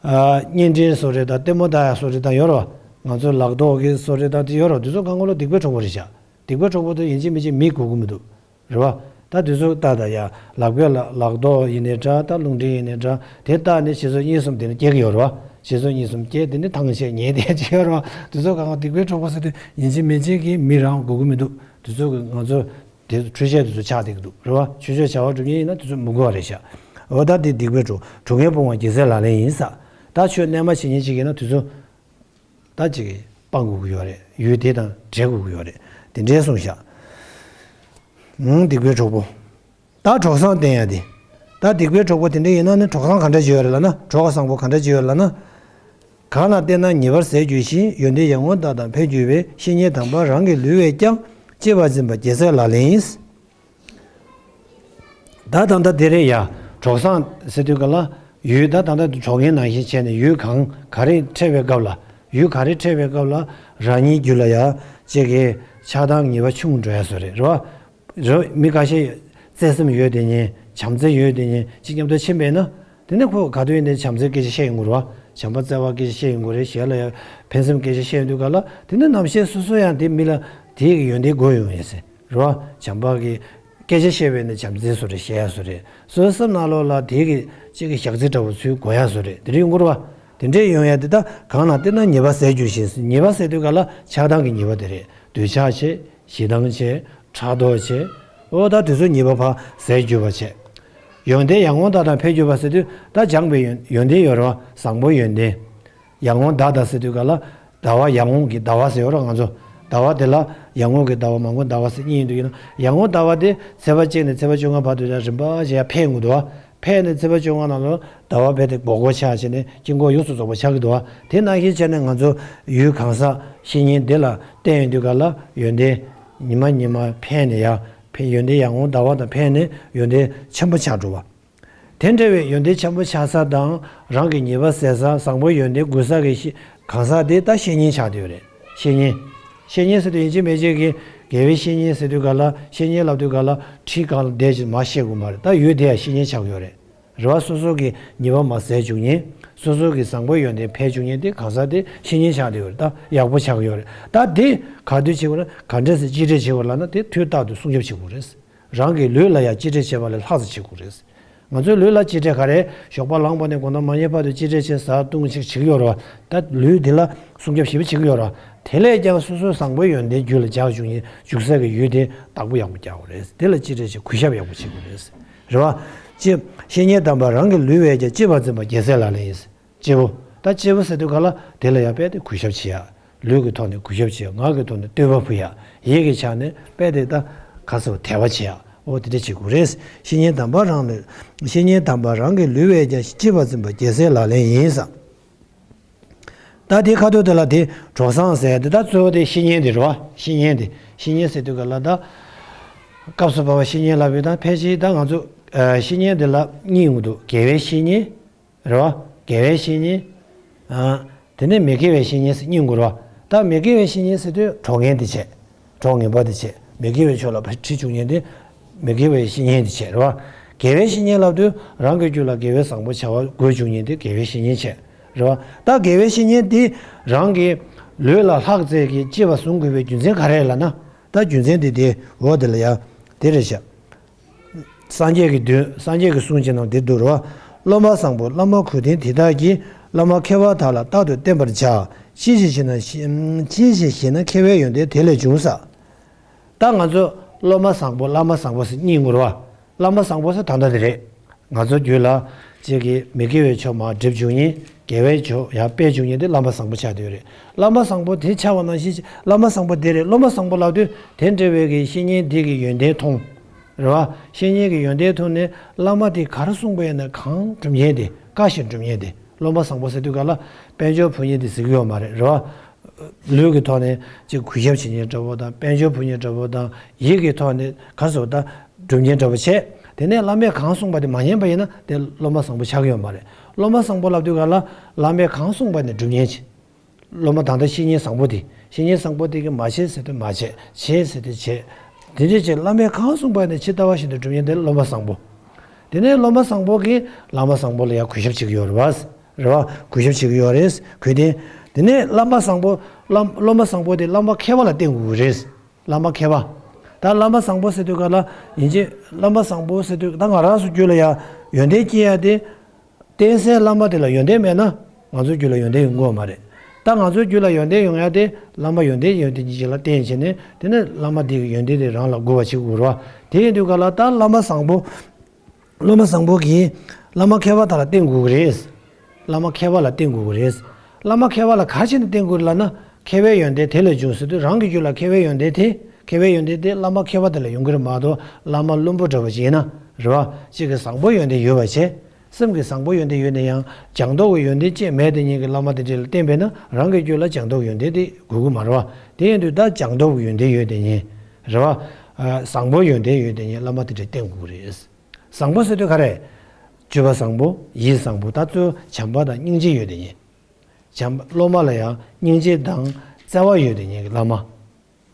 ཨ། གཉེན་འབྲེལ་བཟོ་རེད་དང་ལྟད་མོ་ལྟ་ཡག་བཟོ་རེད་དང་ཡོད་རེད་བ། ང་ཚོ་ལག་ཐོག་གི་བཟོ་རེད་དང་དེ་ཡོད་རེད་བ། འདི་ཚོ་གང་ག་ལོ་སྡིག་པའི་གྲོགས་པོ་རེད་ཤག་སྡིག་པའི་གྲོགས་པོ་དེ་ཡིན་གཅིག་མིན་གཅིག་མི་དགོས་ཀྱི་མི་འདུག་རེད་བ། ད་དེ་ཚོ་ལྟ་དང་ཡ། ལག་པའི་ལ་ལག་ཐོག་ཡིན་ནའི་འདྲ། ད་རླུང་འཕྲིན་ཡིན་ནའི་འདྲ། དེ་ལྟ་ནས་ཞེ་སོགས་གཉིས་གསུམ་དེ་ནི་སྐྱེ་གི་ཡོད་རེད་བ། ཞེ་སོགས་གཉིས་གསུམ་སྐྱེ་དེ་ནི་ཐང་ཆད་ཉལ་བསྡད་ཀྱི་ཡོད་རེད་བ། དེ་ཚོ་གང་ག་སྡིག་པའི་གྲོགས་པོ་ཟེར་དུས་ཡིན་གཅིག་མིན་གཅིག་གིས་མི་རང་དགོས་ཀྱི་མི་འདུག་དེ་ཚོ་གི་ང་ཚོ་དེ་འཕྲུལ་ཆས་དེ་ཚོ་ཆགས་བསྡད་ཀྱི་འདུག་རེད་བ། ཆོས་ཕྱོགས་བྱ་བ་སྒྲུབ་མཁན་ཡིན་ན་དེ་ཚོ་མི་དགོས་པ་རེད་ཤག་འོ་ད་དེ་སྡིག་པའི་གྲོགས། གྲོགས་ངན་སྤོང་བ་རྒྱལ་སྲས་ལག་ལེན་ཡིན་ཟེར། ད་ཆོས་རྣལ་མ་བྱེད་མཁན་ཅིག་ཡིན་ན་དེ་ཚོ་ད་ཅིག་སྤང་དགོས་ཀྱི་ཡོད་རེད། ཡུལ་དེ་དང་འབྲལ་དགོས་ཀྱི་ཡོད་རེད། དེ་འདྲའི་གསུངས་ཤག་ཨང་། སྡིག་པའི་གྲོགས་པོ། ད་གྲོགས་བཟང་བསྟེན་ཡ་དེ། ད་སྡིག་པའི་གྲོགས་པོ་དེ་འདྲ་ཡིན་ན་ནི་གྲོགས་བཟང་ག་འདྲ་ཅིག་ཡོད་རེད་ལབ་ན། གྲོགས་བཟང་པོ་ག་འདྲ་ཅིག་ཡོད་རེད་ལབ་ན། གང་ལ་བསྟེན་ན་ཉེས་པར་ཟད་འགྱུར་ཞིང་། ཡོན་ཏན་ཡར་ངོའི་མདའ་དང་འཕེལ་འགྱུར་བས། བཤེས་གཉེན་དམ་པ་རང་གི་ལུས་བས་ཀྱང་གཅེས་པར་འཛིན་པ་རྒྱལ་སྲས་ལག་ལེན་ཡིན། ད་ད་ལྟ་དེ་རེད་ཡ། གྲོགས་བཟང་ཟེར་དུས་ག་ལ་ཡུལ། ད་ད་ལྟ་གྲོགས་ངན་ནང་བཞིན་བྱས་ནས་ཡུལ་གང་ག་རེ་འཕྲད་པའི་སྐབས་ལ། ཡུལ་ག་རེ་འཕྲད་པའི་སྐབས་ལ་རང་ཉིད་རྒྱུད་ལ་ཡ་ཅིག་གི་ཆགས་སྡང་ཉེས་པ་ཆུང་འགྲོ་ཡ་བཟོ་རེད། རེད་བ། རེད། མི་ཁ་ཤས་བརྩེ་སེམས་ཡོད་དེ་ཉིད། བྱམས་བརྩེ་ཡོད་དེ་ཉིད་ཅིག་མཉམ་དུ་ཕྱིན་པས་ན། དེ་ནས་ཁོ་ག་དུས་ཡིན་ནའི་བྱམས་བརྩེའི་སྐད་ཆ་བཤད་ཡོང་གི་རེད་བ། བྱམས་པ་བརྩེ་བ་སྐད་ཆ་བཤད་ཡོང་གི་རེད། གཞན་ལ་ཡང་ཕན་སེམས་སྐད་ཆ་བཤད་ཡོང་དུས་ག་ལ། དེ་ནས་རྣམ་ཤེས་སོ་སོ་ཡང་དེ་མི་ལ་དེའི་གི་ཡོན་ཏན་དགོས་ཡོང་ཡིན་ཟེར། རེད་བ། བྱམས་པ་གི་སྐད་ཆ་བཤད་པས་ནི་བྱམས་བརྩེའི་བཟོ་རེ་བཤད་ཡ་བཟོ་རེད། སོ་སོའི་སེམས་ནང་ལོགས་ལ་དེའི་གི་གཅིག་གི་ཞག་ཚི་འདྲ་བོ་ཚུལ་གོ་ཡ་བཟོ་རེད། དེ་འདྲ་ཡོང་གི་རེད་བ། དེ་འདྲས་ཡོང་ཡ་དེ་ད་གང་ལ་བརྟེན་ན་ཉེས་པ་ཟད་འགྱུར་ཞིང་། ཉེས་པ་ཟེར་དུས་ག་ལ་ཆགས་སྡང་གི་ཉེས་པ་དེ་རེད། འདོད་ཆགས་བྱེད། ཞེ་སྡང་བྱེད། ཕྲག་དོག་བྱེད། ཨོ་ད་དེ་ཚོ་ཉེས་པ་ཕར་ཟད་འགྱུར་བ་བྱེད། ཡོན་ཏན་ཡར་ངོའི་མདའ་དང་འཕེལ་འགྱུར་བ་ཟེར་དུས་ད་སྦྱངས་པའི་ཡོན་ཡོན་ཏན་ཡོད་རེད་བ། བཟང་པོའི་ཡོན་ཏན། ཡར་ངོའི་མདའ་དང་ཟེར་དུས་ག་ལ་ཟླ་བ། ཡར་ངོ་གི་ཟླ་བ་ཟེར་ཡོད་རེད་ང་ཚོ། ཟླ་བ་དེ་ལ་ཡར་ངོ་གི་ཟླ་བ་མར་ངོའི་ཟླ་བ་ཟེར་གཉིས་ཡིན་འདུག་ཡིན་ན་ཡར་ངོའི་ཟླ་བ་དེ་ཚེས་པ་གཅིག་ནས་ཚེས་པ་བཅོ་ལྔ་བར་དུ་ཡང་རིམ་པ་བཞིན་ཡར་འཕེལ་ཡོང་གི་འདུག་བ། འཕེལ་ནས་ཚེས་པ་བཅོ་ལྔ་ནང་ལ་ཟླ་བ་རྦད་དེ་སྦོ་སྐོར་ཆགས་བྱས་ནས་དཀྱིལ་འཁོར་ཡོངས་སུ་རྫོགས་པ་ཆགས་ཀྱི་འདུག་བ། དེ་ནང་བཞིན་བྱས་ནས་ང་ཚོ་ཡུལ་གང་ཟག་བཤེས་གཉེན་འདི་ལ་བསྟེན་ཡོང་དུས་ག་ལ་ཡོན་ཏན་ཉི་མ་ཉི་མ་འཕེལ་ནས་ཡར་འཕེལ། ཡོན་ཏན་ཡར་ངོའི་ཟླ་བ་དང་འཕེལ་ནས་ཡོན་ཏན་ཆེན་པོ་ཆགས་འགྲོ་བ། དེ་འདྲ་བའི་ཡོན་ཏན་ཆེན་པོ་ཆགས་ས་དང་རང་གི་ཉེས་པ་ཟད་ས། བཟང་པོའི་ཡོན་ཏན་འགུག་ས་གི་ཤེས་གང་ཟག་དེ་ད་བཤེས་གཉེན་ཆགས་བསྡད་ཡོད་རེད། བཤེས་གཉེན། བཤེས་གཉེན་ཟེར་དུས་ཡིན་གཅིག་མིན་གཅིག་གི་དགེ་བའི་བཤེས་གཉེན་ཟེར་དུས་ག་ལ། བཤེས་གཉེན་ལབ་དུས་ག་ལ་ཁྲིའི་སྒང་ལ་བསྡད་ཅིག་མར་བཤད་དགོས་མ་རེད། ད་ཡུལ་དེ་ཡང་བཤེས་གཉེན་ཆགས་ཀྱི་ཡོད་རེད། རེད་བ། སོ་སོ་གི་ཉེས་པ་མར་ཟད་བཅུག་མཁན། སོ་སོ་གི་བཟང་པོའི་ཡོན་ཏན་འཕེལ་བཅུག་མཁན་དེ་གང་ཟག་དེ་བཤེས་གཉེན་ཆགས་བསྡད་ཡོད་རེད། ད་ཡག་པོ་ཆགས་ཀྱི་ཡོད་རེད། ད་དེ་ག་དུས་བྱེད་དགོས་ན། ག་འདྲས་སེ་གཅེས་སྤྲས་བྱེད་དགོས་ལབ་ན། དེ་དུས་རྟག་ཏུ་སྲུང་སྐྱོབ་བྱེད་དགོས་རེད། རང་གི་ལུས་ལ་ཡང་གཅེས་སྤྲས་བྱས་པ་ལས་ལྷག་ཙམ་བྱེད་དགོས་རེད། ང་ཚོའི་ལུས་ལ་གཅེས་སྤྲས་ག་རེ། ཞོགས་པ་ལངས་པ་ནས་དགོང་དག་མ་ཉལ་བར་དུ་གཅེས་སྤྲས་བྱས། ཟ་བཏུང་ཅིག་བྱེད་ཀྱི་ཡོད་རེད་བ། ད་ལུས་འདི་ལ་སྲུང་སྐྱོབ་ཞེ་པོ་བྱེད་ཀྱི་ཡོད་རེད་བ། དེ་ལས་ཀྱང་སོ་སོའི་བཟང་པོའི་ཡོན་ཏན་རྒྱུད་ལ་འཇགས་བཅུག་མཁན། འཇུག་ས་གི་ཡུལ་དེ་བདག་པོ་ཡག་པོ་རྒྱག་དགོས་རེད། དེ་ལ་གཅེས་སྤྲས་བྱེད། གུས་ཞབས་ཡག་པོ་བྱེད་དགོས་རེད། རེད་བ། ཅེས། བཤེས་གཉེན་དམ་པ་རང་གི་ལུས་བས་ཀྱང་གཅེས་པར་འཛིན་པ་རྒྱལ་སྲས་ལག་ལེན་ཡིན། གཅེས་པོ། ད་གཅེས་པོ་ཟེར་དུས་ག་ལ་དེ་ལ་ཡང་རྦད་དེ་གུས་ཞབས་བྱེད་ཡ། ལུས་ཀྱི་ཐོག་ནས་གུས་ཞབས་བྱེད་ཡ། ངག་གི་ཐོག་ནས་བསྟོད་པ་ཕུལ་ཡ། ཡིད་ཀྱི་ཆ་ནས་རྦད་དེ་ད་ག་ཟེར་བ། དད་པ་བྱེད་ཡ། འོ་དེ་འདྲ་བྱེད་དགོས་རེད། བཤེས་གཉེན་དམ་པ་རང་ལུས། བཤེས་གཉེན་དམ་པ་རང་གི་ལུས་བས་ཀྱང་གཅེས་པར་འཛིན་པ་རྒྱལ་སྲས་ལག་ལེན་ཡིན་ཟེར། ད་དེ་ཁ་ཐུག་དེ་ལ་དེ་གྲོགས་བཟང་ཟེར་ཡ་དེ། ད་གཙོ་བོ་དེ་བཤེས་གཉེན་དེ་རེད་བ། བཤེས་གཉེན་དེ། བཤེས་གཉེན་ཟེར་དུས་ག་ལ་ད་སྐབས་སུ་བབས་པ་བཤེས་གཉེན་ལབ་ཡོད། ད་ཕལ་ཆེར་ད་ང་ཚོ་ཨ་བཤེས་གཉེན་དེ་ལ་གཉིས་ཡོང་གི་འདུག་དགེ་བའི་བཤེས་གཉེན། རེད་བ། དགེ་བའི་བཤེས་གཉེན། ཨ། དེ་ནས་མི་དགེ་བའི་བཤེས་གཉེན་ཟེར་གཉིས་ཡོང་གི་རེད་བ། ད་མི་དགེ་བའི་བཤེས་གཉེན་ཟེར་དུས་གྲོགས་ངན་དེ་བྱས། གྲོགས་ངན་པ་དེ་བྱས། མི་དགེ་བའི་ཕྱོགས་ལ་ཁྲིད་བཅུག་མཁན་དེ་མི་དགེ་བའི་བཤེས་གཉེན་དེ་བྱས། རེད་བ། དགེ་བའི་བཤེས་གཉེན་ལབ་དུས་རང་གི་རྒྱུད་ལ་དགེ་བའི་བཟང་པོ་བྱ་བ་འགོད་བཅུག་མཁན་དེ་དགེ་བའི་བཤེས་གཉེན་བྱས། རེད་བ། ད་དགེ་བའི་བཤེས་གཉེན་དེ་རང་གི་ལུས་ལ་ལྷག་བསྡད་ཀྱི་གཅེས་པར་བཟུང་དགོས་པའི་རྒྱུ་མཚན་ག་རེ་རེད་ལབ་ན། ད་རྒྱུ་མཚན་དེ་དེ་འོ་དེ་ལ་ཡ་དེ་རེད་ཤག་སངས་རྒྱས་ཀྱི་མདུན། སངས་རྒྱས་ཀྱི་གསུང་ཅིག་ནང་འདི་འདུག་རེད་བ། སློབ་མ་བཟང་པོ་བླ་མ་གུས་ལྡན་དེ་དག་གིས། བླ་མ་མཁས་པ་དག་ལ་རྟག་ཏུ་བསྟེན་པར་བྱ། ཅི་ཞིག་བྱས་ན་ཅི་ཞིག་བྱས་ན་མཁས་པའི་ཡོན་ཏན་དེ་ལས་འབྱུང་ཟེར། ད་ང་ཚོ་སློབ་མ་བཟང་པོ་བླ་མ་བཟང་པོ་ཟེར་གཉིས་ངོ་རེད་བ། བླ་མ་བཟང་པོ་ཟེར་ད་ལྟ་དེ་རེད། ང་ཚོ་རྒྱུད་ལ་གཅིག་གིས་མི་དགེ་བའི་ཕྱོགས་མར་སྒྲིབ་འཇུག་མཁན། དགེ་བའི་ཕྱོགས་ཡར་སྤེལ་འཇུག་མཁན་དེ་བླ་མ་བཟང་པོ་ཆགས་བསྡད་ཡོད་རེད། བླ་མ་བཟང་པོ་དེ་ཆགས་པ་ནང་བཞིན་བླ་མ་བཟང་པོ་དེ་རེད། སློབ་མ་བཟང་པོ་ལབ་དུས་དེ་འདྲ་བའི་གི་བཤེས་གཉེན་དེ་གི་ཡོན་ཏན་མཐོང་། རེད་བ། བཤེས་གཉེན་གྱི་ཡོན་ཏན་མཐོང་ནས་བླ་མ་དེ་ག་རེ་གསུངས་པ་ཡིན་ན་གང་སྒྲུབ་མཁན་དེ། བཀའ་བཞིན་སྒྲུབ་མཁན་དེ་སློབ་མ་བཟང་པོ་ཟེར་དུས་ག་ལ་དཔལ་འབྱོར་ཕུལ་མཁན་དེ་ཟེར་གྱི་ཡོད་མ་རེད། རེད་བ། ལུས་ཀྱི་ཐོག་ནས་ཅིག་གུས་ཞབས་བྱེད་མཁན་འདྲ་པོ་དང་། དཔལ་འབྱོར་ཕུལ་མཁན་འདྲ་པོ་དང་། ཡིད་ཀྱི་ཐོག་ནས་ག་ཟེར་ད་སྒྲུབ་མཁན་འདྲ་པོ་བྱས། དེ་ནས་བླ་མས་གང་གསུངས་པ་དེ་མ་ཉན་པ་ཡིན་ན་དེ་སློབ་མ་བཟང་པོ་ཆགས་ཀྱི་ཡོད་མ་རེད། སློབ་མ་བཟང་པོ་ལབ་དུས་ག་ལ་བླ་མས་གང་གསུངས་པ་ནས་སྒྲུབ་མཁན་བྱེད། སློབ་མ་ད་ལྟ་བཤེས་གཉེན་བཟང་པོ་དེ། བཤེས་གཉེན་བཟང་པོ་དེ་གིས་མ་བྱེད་ཟེར་དུས་མ་བྱེད། བྱེད་ཟེར་དུས་བྱེད། དེ་འདྲ་བྱས་བླ་མས་གང་གསུངས་པ་ནས་ཇི་ལྟ་བ་བཞིན་དུ་སྒྲུབ་མཁན་དེ་སློབ་མ་བཟང་པོ། དེ་ནས་སློབ་མ་བཟང་པོ་གིས་བླ་མ་བཟང་པོ་ལ་ཡང་གུས་ཞབས་བྱེད་ཀྱི་ཡོད་རེད་བ། རེད་བ། གུས་ཞབས་བྱེད་ཀྱི་ཡོད་རེད། གུས་བསྟེན། དེ་ནས་བླ་མ་བཟང་པོ། བླ་སློབ་མ་བཟང་པོ་དེ་བླ་མ་མཁས་པ་ལ་བསྟེན་དགོས་ཀྱི་རེད། བླ་མ་མཁས་པ། ད་བླ་མ་བཟང་པོ་ཟེར་དུས་ག་ལ་ཡིན་གཅིག་བླ་མ་བཟང་པོ་ཟེར་དུས་ད་ང་རང་ཚོ་རྒྱུད་ལ་ཡང་ཡོན་ཏན་སྐྱེ་ཡ་དེ། བསྟེན་སའི་བླ་མ་དེ་ལ་ཡོན་ཏན་མེད་ན་ང་ཚོའི་རྒྱུད་ལ་ཡོན་ཏན་ཡོང་གི་ཡོད་མ་རེད། ད་ང་ཚོའི་རྒྱུད་ལ་ཡོན་ཏན་ཡོང་ཡ་དེ་བླ་མ་ཡོན་ཏན་ཡོད་དེ་གཉིས་ཅིག་ལ་བརྟེན་བྱས་ནས། དེ་ནས་བླ་མ་དེ་གི་ཡོན་ཏན་དེ་རང་ལ་དགོས་པ་བྱེད་དགོས་རེད་བ། དེ་ཡིན་དུས་ག་ལ་ད་བླ་མ་བཟང་པོ། སློབ་མ་བཟང་པོ་གིས་བླ་མ་མཁས་པ་དག་ལ་བསྟེན་དགོས་ཀྱི་རེད། བླ་མ་མཁས་པ་ལ་བསྟེན་དགོས་ཀྱི་རེད། བླ་མ་མཁས་པ་ལ་ག་རེ་བྱས་ནས་བསྟེན་དགོས་རེད་ལབ་ན། མཁས་པའི་ཡོན་ཏན་དེ་ལས་འབྱུང་ཟེར་དུས་རང་གི་རྒྱུད་ལ་མཁས་པའི་ཡོན་ཏན་དེ། མཁས་པའི་ཡོན་ཏན་དེ་བླ་མ་མཁས་པ་དེ་ལ་ཡོང་གི་རེད་མ་གཏོགས་བླ་མ་བླུན་པོ་འདྲ་པོ་ཅིག་ཡིན་ན། རེད་བ། གཅིག་གིས་བཟང་པོའི་ཡོན་ཏན་ཡོད་པ་བྱས། སེམས་ཀྱི་བཟང་པོ་ཡོན་ཏན་ཡོད་ན་ཡང་སྦྱངས་རྟོགས་ཀྱི་ཡོན་ཏན་ཅིག་མེད་དེ་ཉིད་ཀྱི་བླ་མ་དེ་འདྲ་ལ་བསྟེན་པས་ན་རང་གི་རྒྱུད་ལ་སྦྱངས་རྟོགས་ཀྱི་ཡོན་ཏན་དེ་དགོས་ཀྱི་མ་རེད་བ། དེ་ཡིན་དུས་ད་སྦྱངས་རྟོགས་ཀྱི་ཡོན་ཏན་ཡོད་དེ་ཉིད། རེད་བ། ཨ། བཟང་པོའི་ཡོན་ཏན་ཡོད་དེ་ཉིད་བླ་མ་དེ་འདྲ་བསྟེན་དགོས་ཀྱི་རེད། བཟང་པོ་ཟེར་དུས་ག་རེ། སྤྱོད་པ་བཟང་པོ། ཡིད་བཟང་པོ། ད་གཙོ་བོ་བྱམས་པ་དང་སྙིང་རྗེ་ཡོད་དེ་ཉིད། བྱམས་པ། སློབ་མ་ལ་ཡང་སྙིང་རྗེ་དང་བརྩེ་བ་ཡོད་དེ་ཉིད་ཀྱི་བླ་མ།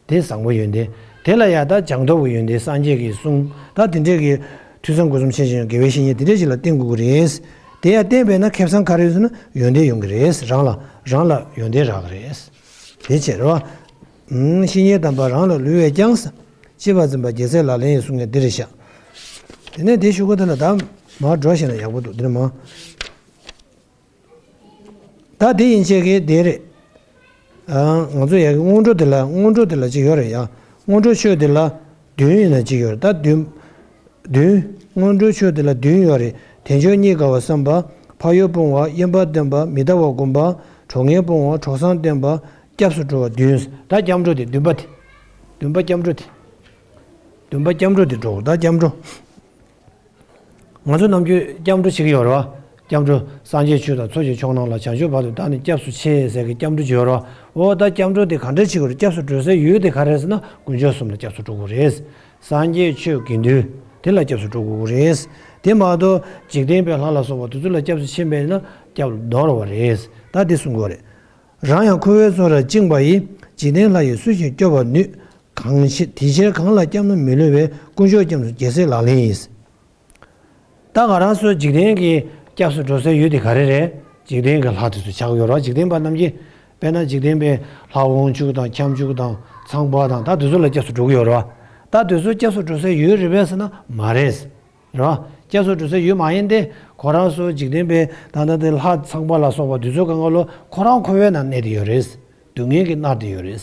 དེ་བཟང་པོ་ཡོན་ཏན། དེ་ལ་ཡང་ད་སྦྱངས་རྟོགས་ཀྱི་ཡོན་ཏན་སངས་རྒྱས་ཀྱི་གསུང་ད་དེ་འདྲས་ཀྱི་ཐོས་བསམ་སྒོམ་གསུམ་ཆེན་ཞིང་དགེ་བའི་བཤེས་གཉེན་དེ་འདྲས་ཞིག་ལ་བསྟེན་དགོས་ཀྱི་རེད། དེ་ཡང་བསྟེན་པས་ན་ཁེ་བཟང་ག་རེ་ཡོད་ཟེར་ན་ཡོན་ཏན་ཡོང་གི་རེད། རང་ལ་རང་ལ་ཡོན་ཏན་རག་གི་རེད། དེ་བྱས་རེད་བ། ཨུམ། བཤེས་གཉེན་དམ་པ་རང་ལ་བསླུ་བས་ཀྱང་། སྐྱེས་པ་འཛིན་པ་རྒྱལ་སྲས་ལག་ལེན་ཡིན་གསུང་མཁན་འདི་རེད་ཤག་དེ་ནས་དེ་ཞུ་གི་དེ་ལ་ད་མར་འགྲོ་ཤེས་ན་ཡག་པོ་འདུག་འདིར་མ། ད་དེ་ཡིན་ཆེད་ཀྱི་དེ་རེད། ཨ། ང་ཚོ་ཡ་གི་སྔོན་འགྲོ་དེ་ལ་སྔོན་འགྲོ་དེ་ལ་གཅིག་ཡོད་རེད་ཡ། སྔོན་འགྲོ་ཆོས་དེ་ལ་བདུན་ཡིན་ན་གཅིག་ཡོད་རེད། ད་བདུན། བདུན། སྔོན་འགྲོ་ཆོས་དེ་ལ་བདུན་ཡོད་རེད། དལ་འབྱོར་རྙེད་དཀའ་བ་བསམ་པ། ཕ་ཡུལ་སྤོང་བ། དབེན་པ་བསྟེན་པ། མི་ལྟ་བ་སྒོམ་པ། གྲོགས་ངན་སྤོང་བ། གྲོགས་བཟང་བསྟེན་པ། སྐྱབས་སུ་འགྲོ་བ་བདུན། ད་སྐྱབས་འགྲོ་དེ་བདུན་པ་དེ། བདུན་པ་སྐྱབས་འགྲོ་དེ། བདུན་པ་སྐྱབས་འགྲོ་དེ་འགྲོ། ད་སྐྱབས་འགྲོ། ང་ཚོ་ནམ་རྒྱུན་སྐྱབས་འགྲོ་བྱེད་ཀྱི་ཡོད་རེད་བ། སྐྱབས་འགྲོ། སངས་རྒྱས་ཆོས་དང་ཚོགས་ཀྱི་མཆོག་རྣམས་ལ། བྱང་ཆུབ་བར་དུ་བདག་ནི་སྐྱབས་སུ་མཆི་ཟེར་གྱི་སྐྱབས་འགྲོ་བྱེད་ཡོད་རེད་བ། འོ་ད་སྐྱབས་འགྲོ་དེ་ག་འདྲ་བྱེད་དགོས་རེད། སྐྱབས་སུ་འགྲོ་སའི་ཡུལ་དེ་ག་རེ་རེད་ཟེར་ན་དཀོན་མཆོག་གསུམ་ལ་སྐྱབས་སུ་འགྲོ་དགོས་རེད། སངས་རྒྱས་ཆོས་དགེ་འདུན་དེ་ལ་སྐྱབས་སུ་འགྲོ་དགོས་རེད། དེ་མ་གཏོགས་འཇིག་རྟེན་པའི་ལྷ་ལ་སོགས་པ་དེ་ཚོ་ལ་སྐྱབས་སུ་ཕྱིན་པས་ན་སྐྱབས་ནོར་བ་རེད། ད་དེ་གསུང་དགོས་རེད། རང་ཡང་འཁོར་བའི་བཙོན་རར་བཅིངས་པ་ཡི། འཇིག་རྟེན་ལྷ་ཡིས་སུ་ཞིག་སྐྱོབ་པར་ནུས། གང་ཕྱིར་དེ་ཕྱིར་གང་ལ་སྐྱབས་ན་མི་བསླུ་བའི། དཀོན་མཆོག་སྐྱབས་སུ་རྒྱལ་སྲས་ལག་ལེན་ཡིན། ད་ང་རང་ཚོ་འཇིག་རྟེན་གྱི་སྐྱབས་སུ་འགྲོ་སའི་ཡུལ་དེ་ག་རེ་རེད། འཇིག་རྟེན་གྱི་ལྷ་དེ་ཚོ་ཆགས་ཡོད་རེད། འཇིག་རྟེན་པ་རྣམས་ཀྱིས་དཔེར་ན་འཇིག་རྟེན་པའི་ལྷ་དབང་ཕྱུག་དང་ཁྱབ་འཇུག་དང་ཚངས་པ་དང་ད་དེ་ཚོ་ལ་སྐྱབས་སུ་འགྲོ་གི་ཡོད་རེད་བ། ད་དེ་ཚོ་སྐྱབས་སུ་འགྲོ་སའི་ཡུལ་རེད་པས་ཟེར་ན་མ་རེད། རེད་བ། སྐྱབས་སུ་འགྲོ་སའི་ཡུལ་མ་ཡིན་ཏེ་ཁོ་རང་ཚོ་འཇིག་རྟེན་པའི་ད་ལྟ་དེ་ལྷ་ཚངས་པ་ལ་སོགས་པ་དེ་ཚོ་གང་ག་ལོ་ཁོ་རང་འཁོར་བའི་ནང་གནས་བསྡད་ཡོད་རེད། སྡུག་བསྔལ་གྱིས་མནར་བསྡད་ཡོད་རེད།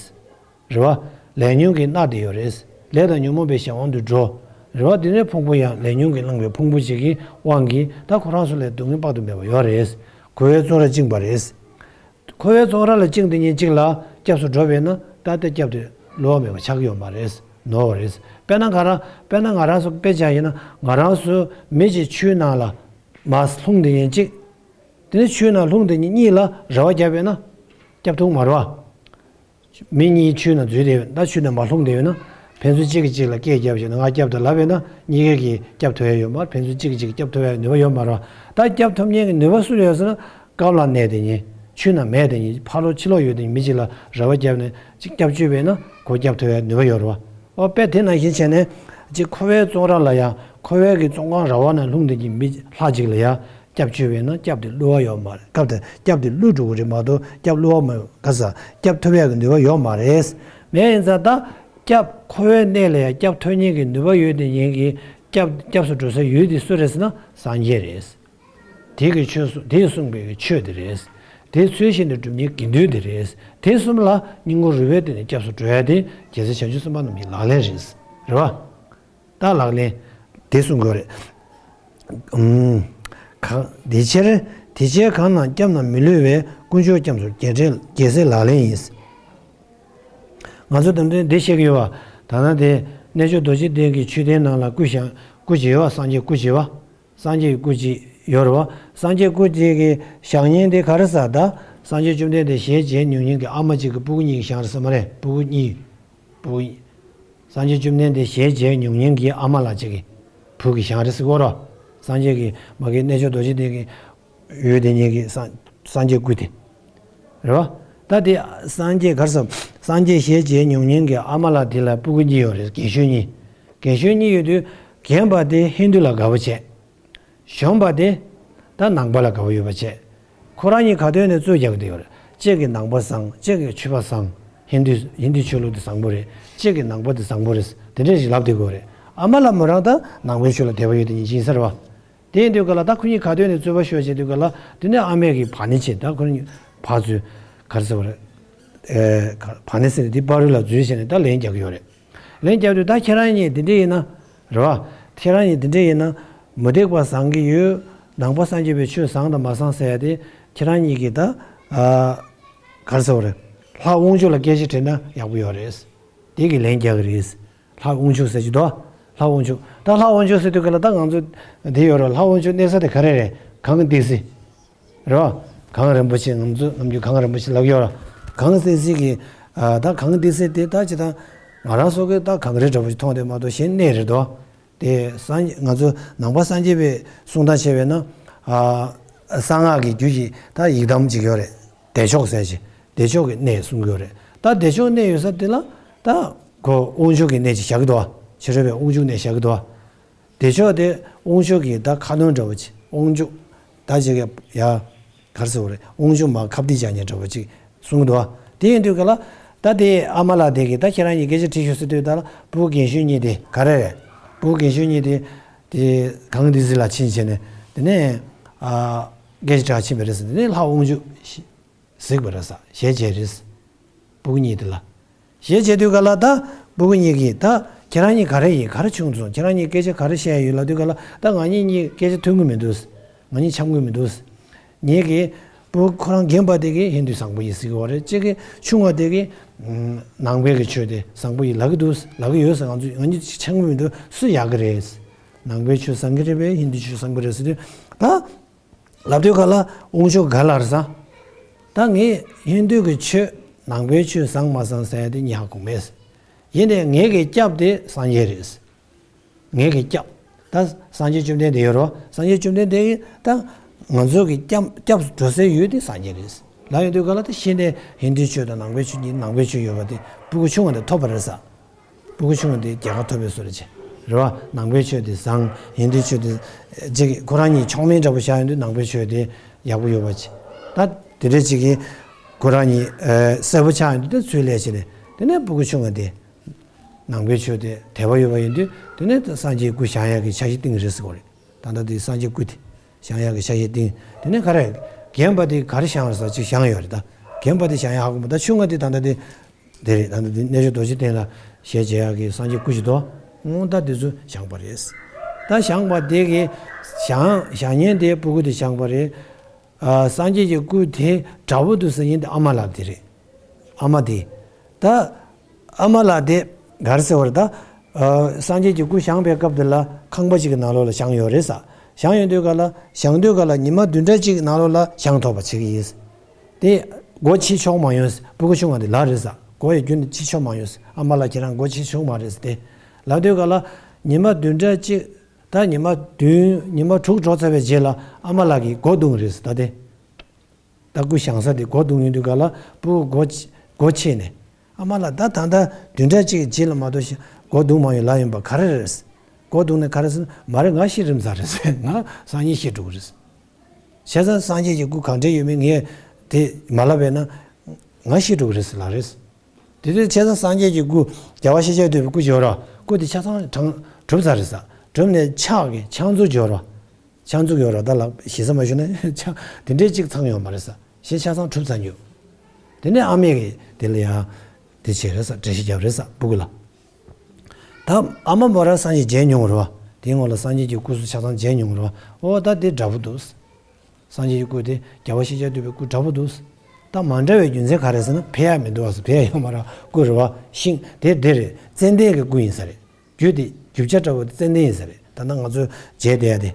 རེད་བ། ལས་ཉོན་གྱིས་མནར་བསྡད་ཡོད་རེད། ལས་དང་ཉོན་མོངས་པའི་གཞན་དབང་དུ་འགྲོ། རེད་བ། དེ་ནས་ཕུང་པོ་ཡང་ལས་ཉོན་གྱིས་བསླངས་པའི་ཕུང་པོ་ཅིག་གི་དབང་གིས་ད་ཁོ་རང་ཚོ་ལ་སྡུག་བསྔལ་དཔག་ཏུ་མེད་པ་ཡོད་རེད། འཁོར་བའི་བཙོན་རར་བཅིངས་པ་རེད། འཁོར་བའི་བཙོན་ར་ལ་བཅིངས་དེ་ཉིད་གཅིག་ལ་སྐྱབས་སུ་འགྲོ་བས་ན་ད་ལྟ་སྐྱབས་དེ་བསླུ་བ་མེད་པ་ཆགས་ཀྱི་ཡོད་མ་རེད། ནོར་བ་རེད། དཔེར་ན་ང་རང་དཔེར་ན་ང་རང་ཚོ་དཔེ་ཆ་ཡིན་ན་ང་རང་ཚོ་མི་གཅིག་ཆུའི་ནང་ལ་མར་ལྷུང་དེ་ཉིད་གཅིག་དེ་ནས་ཆུའི་ནང་ལྷུང་དེ་ཉིད་གཉིས་ལ་རེ་བ་བརྒྱབ་པས་ན་སྐྱབས་ཐུབ་མ་རེད་བ། མི་གཉིས་ཆུའི་ནང་འཛུལ་བསྡད་ཡོད་ན། ད་ཆུའི་ནང་མར་ལྷུང་བསྡད་ཡོད་ན། ཕན་ཚུན་གཅིག་གིས་གཅིག་ལ་སྐད་བརྒྱབ་བྱས་ནས་ང་སྐྱབས་དང་ལབ་པས་ན་གཉིས་ཀ་གིས་སྐྱབས་ཐོབ་ཡ་ཡོད་མ་རེད། ཕན་ཚུན་གཅིག་གིས་གཅིག་སྐྱབས་ཐོབ་ཡ་ནུས་པ་ཡོད་མ་རེད། ད་སྐྱབས་ཐོབ་མཁན་གྱི་ནུས་པ་སུ་ལ་ཡོད་ཟེར་ན་སྐབས་ལ་གནས་དེ་ཉིད་ཆུའི་ནང་མེད་དེ་ཉིད་ཕ་ལོགས་ཕྱི་ལོགས་ཡོད་དེ་ཉིད་མི་གཅིག་ལ་རེ་བ་བརྒྱབ་ནས་གཅིག་སྐྱབས་བཅོལ་བས་ན་ཁོ་སྐྱབས་ཐོབ་ཡ་ནུས་པ་ཡོད་རེད་བ། ཨོ་དཔེ་དེ་ནང་བཞིན་བྱས་ནས་གཅིག་འཁོར་བའི་བཙོན་ར་ལ་ཡང་འཁོར་བའི་གི་བཙོན་ཁང་ར་བ་ནང་ལྷུང་དེ་ཉིད་མི་ལྷ་གཅིག་ལ་ཡང་། སྐྱབས་བཅོལ་བས་ན་སྐྱབས་དེ་བསླུ་བ་ཡོད་མ་རེད། སྐབས་དེ་སྐྱབས་དེ་བསླུ་འགྲོ་གི་རེད་མ་གཏོགས་སྐྱབས་བསླུ་བ་མ་ག་ས་སྐྱབས་ཐོབ་ཡག་གི་ནུས་པ་ཡོད་མ་རེད། མེད་ཡིན་ཙང་ད་སྐྱབས་འཁོར་བའི་གནས་ལ་ཡང་སྐྱབས་ཐོབ་མཁན་གྱི་ནུས་པ་ཡོད་དེ་ཉིད་ཀྱི་སྐྱབས་སྐྱབས་སུ་འགྲོ་ས་ཡོད་དེ་སུ་རེད་ཟེར་ན་སངས་རྒྱས་རེད། དེ་གི་ཆོས་གསུངས། དེས་གསུངས་པའི་ཆོས་དེ་རེད། དེ་ཚུལ་བཞིན་དུ་སྒྲུབ་མཁན་དགེ་འདུན་དེ་རེད། དེ་གསུམ་ལ་སྙིང་ཁོང་རུས་པའི་གཏིང་ནས་སྐྱབས་སུ་འགྲོ་ཡ་དེ་རྒྱལ་སྲས་བྱང་ཆུབ་སེམས་དཔའ་རྣམས་ཀྱི་ལག་ལེན་རེད། རེད་བ། ད་ལག་ལེན་དེ་གསུང་དགོས་རེད། ཨུམ། གང་། དེ་ཕྱིར། དེ་ཕྱིར་གང་རྣམས་སྐྱབས་རྣམས་མི་བསླུ་བས། དཀོན་མཆོག་སྐྱབས་སུ་རྒྱལ་སྲས་རྒྱལ་སྲས་ལག་ལེན་ཡིན། ང་ཚོ་དེ་འདྲའི་འདི་བཤད་ཀྱི་ཡོད་པ། ད་ནང་དེ་རྣལ་འབྱོར་རྡོ་རྗེ་གདན་གྱི་མཆོད་རྟེན་ནང་ལ་སྐུ་བཞེངས། སྐུ་བཞེངས་པ། སངས་རྒྱས་སྐུ་བཞེངས་པ། སངས་རྒྱས་ཀྱི་སྐུ་ཅིག་ཡོད་རེད་བ། སངས་རྒྱས་སྐུ་དེ་གི་བཞེངས་མཁན་དེ་ག་རེ་ཟེར། ད་སངས་རྒྱས་བཅོམ་ལྡན་འདས་ཞལ་མཇལ་མྱོང་མཁན་གྱི་ཨ་མ་གཅིག་གི་སྤུ་གུ་གཉིས་ཀྱིས་བཞེངས་རེད་ཟེར་མ་རེད། སྤུ་གུ་གཉིས། སྤུ་གུ་གཉིས། སངས་རྒྱས་བཅོམ་ལྡན་འདས་ཞལ་མཇལ་མྱོང་མཁན་གྱི་ཨ་མ་ལགས་གཅིག་གི་བུ་གིས་བཞེངས་རེད་ཟེར་གོ་ར། སངས་རྒྱས་ཀྱི་མ་གི་རྣལ་འབྱོར་རྡོ་རྗེ་གདན་གྱི་ཡུལ་དེ་ཉིད་ཀྱི་སངས་སངས་རྒྱས་སྐུ་དེ། རེད་བ། ད་དེ་སངས་རྒྱས་ག་རེ་ཟེར། སངས་རྒྱས་ཞལ་མཇལ་མྱོང་མཁན་གྱི་ཨ་མ་ལགས་དེ་ལ་སྤུ་གུ་གཉིས་ཡོད་རེད། རྒན་གཞོན་གཉིས། རྒན་གཞོན་གཉིས་ཡོད་དུས་རྒན་པ་དེ་ཧིན་དུ་ལ་དགའ་པོ་བྱས། གཞོན་པ་དེ་ད་ནང་པ་ལ་དགའ་པོ་ཡོད་པ་བྱས། ཁོ་རང་གཉིས་ག་དོན་ནས་རྩོད་རྒྱག་གི་ཡོད་རེད། གཅིག་གིས་ནང་པ་བཟང་། གཅིག་གིས་ཆོས་པ་བཟང་། ཧིན་དུ་ཧིན་དུ་ཆོས་ལུགས་དེ་བཟང་པོ་རེད། གཅིག་གིས་ནང་པ་དེ་བཟང་པོ་རེད། དེ་འདྲས་ཞིག་ལབ་བསྡད་ཀྱི་ཡོད་རེད། ཨ་མ་ལགས་མོ་རང་ད་ནང་པའི་ཆོས་ལ་དད་པ་ཡོད་དེ་ཉིན་ཅིག་ཡིན་ས་རེད་བ། དེ་ཡིན་དུས་ག་ལ་ད་ཁོ་གཉིས་ག་དོན་ནས་རྩོད་པ་ཤོར་བྱས་དུས་ག་ལ། དེ་ནས་ཨ་མས་ཀྱིས་བར་ནས་བྱས། ད་ཁོ་གཉིས་ཕར་ཚུར་ག་རེ་ཟེར་བ་རེད། ཨེ། ག་བར་ནས་ཟེར་ནས་དེ་བར་རུ་ལ་འཛུལ་བྱས་ནས་ད་ལན་རྒྱག་གི་ཡོད་རེད། ལན་རྒྱབ་དུས་ད་ཁྱེད་རང་གཉིས་དེ་འདྲས་ཡིན་ན། རེད་བ། ཁྱེད་རང་གཉིས་དེ་འདྲས་ཡིན་ན། མུ་སྟེགས་པ་བཟང་གི་ཡོད། ནང་པ་སངས་རྒྱས་པའི་ཆོས་བཟང་དང་མ་བཟང་ཟེར་ཡ་དེ་ཁྱེད་རང་གཉིས་ཀྱིས་ད། ཨ། ག་རེ་ཟེར་བ་རེད། ལྷ་དབང་ཕྱུག་ལ་སྐད་ཆ་དྲིས་ན་ཡག་པོ་ཡོད་རེད། དེ་གི་ལན་རྒྱག་གི་རེད། ལྷ་དབང་ཕྱུག་ཟེར་གྱི་འདུག་ལྷ་དབང་ཕྱུག་ད་ལྷ་དབང་ཕྱུག་ཟེར་དུས་ག་ལ་ད་ང་ཚོ་འདི་ཡོད་རེད། ལྷ་དབང་ཕྱུག་གནས་ས་དེ་ག་རེ་རེད། གངས་ཏི་སེ། རེད་བ། གངས་རིན་པོ་ཆེ། ང་ཚོ་ནམ་རྒྱུན་གངས་རིན་པོ་ཆེ་ལབ་ཡོད་ར། གངས་ཏི་སེ་གི། ཨ། ད་གངས་ཏི་སེ་དེ་ད་ཅི་ད། ང་རང་ཚོ་གི་ད་གངས་རི་འདྲ་པོ་ཞིག་མཐོང་དེ་མ་གཏོགས་གཞན་གནས་རེད་དོ། དེ་སངས་ང་ཚོ་ནང་པ་སངས་རྒྱས་པའི་གསུང་སྟངས་བྱས་པས་ན། ཨ། གསང་སྔགས་ཀྱི་རྒྱུད་ཀྱི་ད་ཡི་དམ་ཅིག་ཡོད་རེད། བདེ་མཆོག་ཟེར་ཅིག་བདེ་མཆོག་གི་གནས་གསུང་གི་ཡོད་རེད། ད་བདེ་མཆོག་གནས་ཡོད་ས་དེ་ལ་ད་ཁོ་དབང་ཕྱུག་གི་གནས་ཅིག་བཞག་གི་འདུག་བ། ཕྱི་རོལ་པའི་དབང་ཕྱུག་གནས་བཞག་གི་འདུག་བ། བདེ་མཆོག་དེ་དབང་ཕྱུག་གི་ད་ཁ་ཏོན་འདྲ་བོ་ཅིག་དབང་ཕྱུག་ད་ཅིག་གི་ཡ། ག་རེ་ཟེར་བ་རེད། དབང་ཕྱུག་མར་ཁ་གཏད་བཅག་མཁན་འདྲ་བོ་ཅིག་གསུང་གི་འདུག་བ། དེ་ཡིན་དུས་ག་ལ། ད་དེ་ཨ་མ་ལགས་དེ་གིས་ད་ཁྱེད་རང་གཉིས་སྐད་ཆ་དྲིས་ཤོག་ཟེར་དུས་ད་ལ་སྤུ་གུ་རྒན་གཞོན་གཉིས་དེ་ག་རེ་རེད། སྤུ་གུ་རྒན་གཞོན་གཉིས་དེ། དེ་གངས་ཏི་སེ་ལ་ཕྱིན་བྱས་ནས་དེ་ནས། ཨ། སྐད་ཆ་དྲི་ཕྱིན་པ་རེད་ཟེར། དེ་ནས་ལྷ་དབང་ཕྱུག་གཟིགས་པ་རེད་ས། ཞལ་མཇལ་རེད། སྤུ་གུ་གཉིས་དེ་ལ། ཞལ་མཇལ་དུས་ག་ལ་ད་སྤུ་གུ་གཉིས་ཀྱིས་ད་ཁྱེད་རང་གཉིས་ག་རེ་ཡིན། ག་རེ་བྱུང་སོང་། ཁྱེད་རང་གཉིས་སྐད་ཆ་ག་རེ་བཤད་ཡོད་ལབ་དུས་ག་ལ། ད་ང་གཉིས་གཉིས་སྐད་ཆ་མཐུན་གི་མི་འདུག་ང་གཉིས་འཆམ་གི་མི་འདུག་ངེད་ཀྱི་སྤུ་གུ་ཁོ་རང་རྒན་པ་དེ་གིས་ཧིན་དུ་བཟང་པོ་ཡིན་ཟེར་གི་ཡོད་རེད། གཅིག་གིས་ཆུང་བ་དེ་གིས་ནང་པའི་གི་ཆོས་དེ་བཟང་པོ་ཡིན་ལབ་གི་འདུག་ལབ་གི་ཡོད་ཟེར། ང་ཚོ་ང་གཉིས་འཆམ་གི་མི་འདུག་སུ་ཡག་གི་རེད། ནང་པའི་ཆོས་བཟང་གི་རེད་པས། ཧིན་དུ་ཆོས་བཟང་གི་རེད་ཟེར་དུས་ད། ལབ་དུས་ག་ལ་དབང་ཕྱུག་ག་ལ་རེད་ཟེར། ད་ངས་ཧིན་དུ་གི་ཆོས་ནང་པའི་ཆོས་བཟང་མ་བཟང་ཟེར་ཡ་དེ་ངས་ཧ་གོ་མེད། ཡིན་ནའི་ངེད་ཀྱི་སྐྱབས་དེ་སངས་རྒྱས་རེད། ངེད་ཀྱི་སྐྱབས། ད་སངས་རྒྱས་བཅོམ་ལྡན་འདས་ཡོད་རོ། སངས་རྒྱས་བཅོམ་ལྡན་འདས་ཀྱིས་ད་ང་ཚོ་གི་སྐྱབས་སྐྱབས་སུ་འགྲོ་སའི་ཡུལ་དེ་སངས་རྒྱས་རེད། ལབ་ཡོང་དུས་ག་ལ་ད་ཤི་ནས་ཧིན་དུའི་ཆོས་དང་ནང་པའི་ཆོས་གཉིས། ནང་པའི་ཆོས་ཡོད་པ་དེ་སྤུ་གུ་ཆུང་བ་དེ་ཐོབ་པ་རེད་ཟེར། སྤུ་གུ་ཆུང་བ་དེ་རྒྱལ་ཁ་ཐོབ་པའི་བཟོ་འདྲ་བྱས། རེད་བ། ནང་པའི་ཆོས་དེ་བཟང་། ཧིན་དུའི་ཆོས་དེ་ཅིག་ཁོ་རང་གཉིས་ཕྱོགས་མེད་འདྲ་པོ་བཞག་ཡོང་དུས་ནང་པའི་ཆོས་དེ་ཡག་པོ་ཡོད་པ་བྱས། ད་དེ་འདྲ་ཅིག་གིས་ཁོ་རང་གཉིས་ཨ་གསལ་པོ་ཆགས་ཡོང་དུས་ད་ཚུར་ལས་བྱས་ནས་དེ་ནས་སྤུ་གུ་ཆུང་བ་དེ་ནང་པའི་ཆོས་དེ་དད་པ་ཡོད་པ་ཡིན་དུས་དེ་ནས་ད་སངས་རྒྱས་སྐུ་བཞེངས་ཡག་གི་འཆར་གཞི་བཏིང་རེད་ཟེར་གོ་རེད། ད་ལྟ་དེ་སངས་རྒྱས་སྐུ་དེ་བཞེངས་ཡག་གི་འཆར་གཞི་བཏིང་། དེ་ནས་ག་རེ། རྒན་པ་དེ་ག་རེ་བཞེངས་རེད་ཟེར། ཅིག་བཞེངས་ཡོད་རེད། ད་རྒན་པ་དེ་བཞེངས་ཡག་ཧ་གོ་མ། ད་ཆུང་བ་དེ་ད་ལྟ་དེ། དེ་རེད། ད་ལྟ་དེ་རྣལ་འབྱོར་རྡོ་རྗེ་གདན་ལ་ཞལ་མཇལ་ཡག་གི་སངས་རྒྱས་སྐུ་ཞིག་འདུག་འོ་ད་དེ་ཚོ་བཞེངས་པ་རེད། ད་བཞེངས་པ་དེ་གི་བཞེངས་བཞེངས་མཁན་དེ་སྤུ་གུ་དེ་བཞེངས་པ་རེད། ཨ། སངས་རྒྱས་ཀྱི་སྐུ་དེ་དགྲ་བོ་དེ་ཟེར་མཁན་དེ་ཨ་མ་ལགས་དེ་རེད། ཨ་མ་དེ། ད་ཨ་མ་ལགས་དེ་ག་རེ་ཟེར་བ་རེད། ད་ཨ་སངས་རྒྱས་ཀྱི་སྐུ་བཞེངས་པའི་སྐབས་དེ་ལ་ཁང་པ་ཅིག་གི་ནང་ལོགས་ལ་བཞེངས་ཡོད་རེད་ཟེར། བཞེངས་ཡོང་དུས་ག་ལ་བཞེངས་དུས་ག་ལ་ཉི་མ་བདུན་ཕྲག་གཅིག་གི་ནང་ལོགས་ལ་བཞེངས་ཐུབ་པ་བྱེད་ཀྱི་ཡིན། དེ་སྒོ་ཕྱེ་ཆོག་མ་ཡོང་། སྤུ་གུ་ཆུང་བ་དེ་ལབ་རེད་ཟེར། སྒོ་ཡང་རྒྱུན་དུ་ཕྱེ་ཆོག་མ་ཡོང་ཟེར། ཨ་མ་ལགས་ཁྱེད་རང་སྒོ་ཕྱེ་ཆོག་མ་རེད་ཟེར། དེ་ལབ་དུས་ག་ལ་ཉི་མ་བདུན་ཕྲག་གཅིག་ད་ཉི་མ་བདུན་ཉི་མ་དྲུག་འགྲོ་ཚར་བའི་རྗེས་ལ་ཨ་མ་ལགས་ཀྱིས་སྒོ་བརྡུངས་རེད་ཟེར། ད་དེ་ད་སྐུ་བཞེངས་ས་དེ་སྒོ་བརྡུངས་ཡོང་དུས་ག་ལ་སྤུ་གུ་སྒོ་ཕྱེ་སྒོ་ཕྱེ་ནས། ཨ་མ་ལགས་ད་ད་ལྟ་བདུན་ཕྲག་གཅིག་རྗེས་ལ་མ་གཏོགས་སྒོ་བརྡུངས་མ་ཡོང་ལབ་ཡིན་པ་ག་རེ་རེད། སྒོ་བརྡུངས་ནས་ག་རེ་ཟེར་ན། མ་རེད། ང་ཤི་རིམ་ས་རེད་ཟེར། ང་སང་ཉིན་ཤི་འགྲོ་གི་རེད། བྱས་ཙང་སངས་རྒྱས་ཀྱི་སྐུ་གང་འདྲ་ཡོད་མེད་ངས་དེ་མ་ལབ་པས་ན་ང་ཤི་འགྲོ་གི་རེད་ཟེར་ལབ་རེད། དེ་དུས་བྱས་ཙང་སངས་རྒྱས་ཀྱི་སྐུ་རྒྱལ་བ་ཤཱཀྱ་ཐུབ་པའི་སྐུ་ཅིག་ཡོད་ར། སྐུ་དེ་ཆ་ཚང་གྲངས་གྲུབ་ཚར་རེད་ཟེར། གྲུབ་ནས་ཕྱག་གི་ཕྱག་མཛུབ་ཅིག་ཡོད་ར། ཆང་འཛུགས་ཡོད་ར། ད་ལ་ཞེ་ས་མ་ཞུ་ན་ཆང་དེ་འདྲའི་གཅིག་ཚང་ཡོད་མ་རེད་ས། གཞན་ཆ་ཚང་གྲུབ་ཚར་འགྱོ། དེ་ནས་ཨ་མས་གི་དེ་ལ་ཡང་དེ་བྱས་རེད་ས། འགྲེལ་བཤད་རྒྱབ་རེད་ས་སྤུ་གུ་ལ། ད་ཨ་མ་མོ་རང་སངས་རྒྱས་མཇལ་མྱོང་རེད་བ། དེའི་སྔོན་ལ་སངས་རྒྱས་ཀྱི་སྐུ་གཟུགས་ཆ་ཚང་མཇལ་མྱོང་རེད་བ། ཨོ་ད་དེ་འདྲ་པོ་འདུག། སངས་རྒྱས་ཀྱི་སྐུ་དེ་རྒྱལ་བ་ཤེས་བྱ་འདུས་པའི་སྐུ་འདྲ་པོ་འདུག། ད་མ་འདྲ་བའི་རྒྱུ་མཚན་ག་རེ་ཟེར་ན། ཕལ་ཡག་མི་འདུག་བ་ཟེར། ཕལ་ཡག་ཡོད་མ་རེད། སྐུ་རེད་བ། ཤིང་དེ་དེ་རེད། ཙན་དན་གྱི་སྐུ་ཡིན་ས་རེད། རྒྱུ་དེ་རྒྱུ་ཆ་འདྲ་པོ་དེ་ཙན་དན་ཡིན་ས་རེད། ད་ལྟ་ང་ཚོ་མཇལ་བསྡད་ཡ་དེ།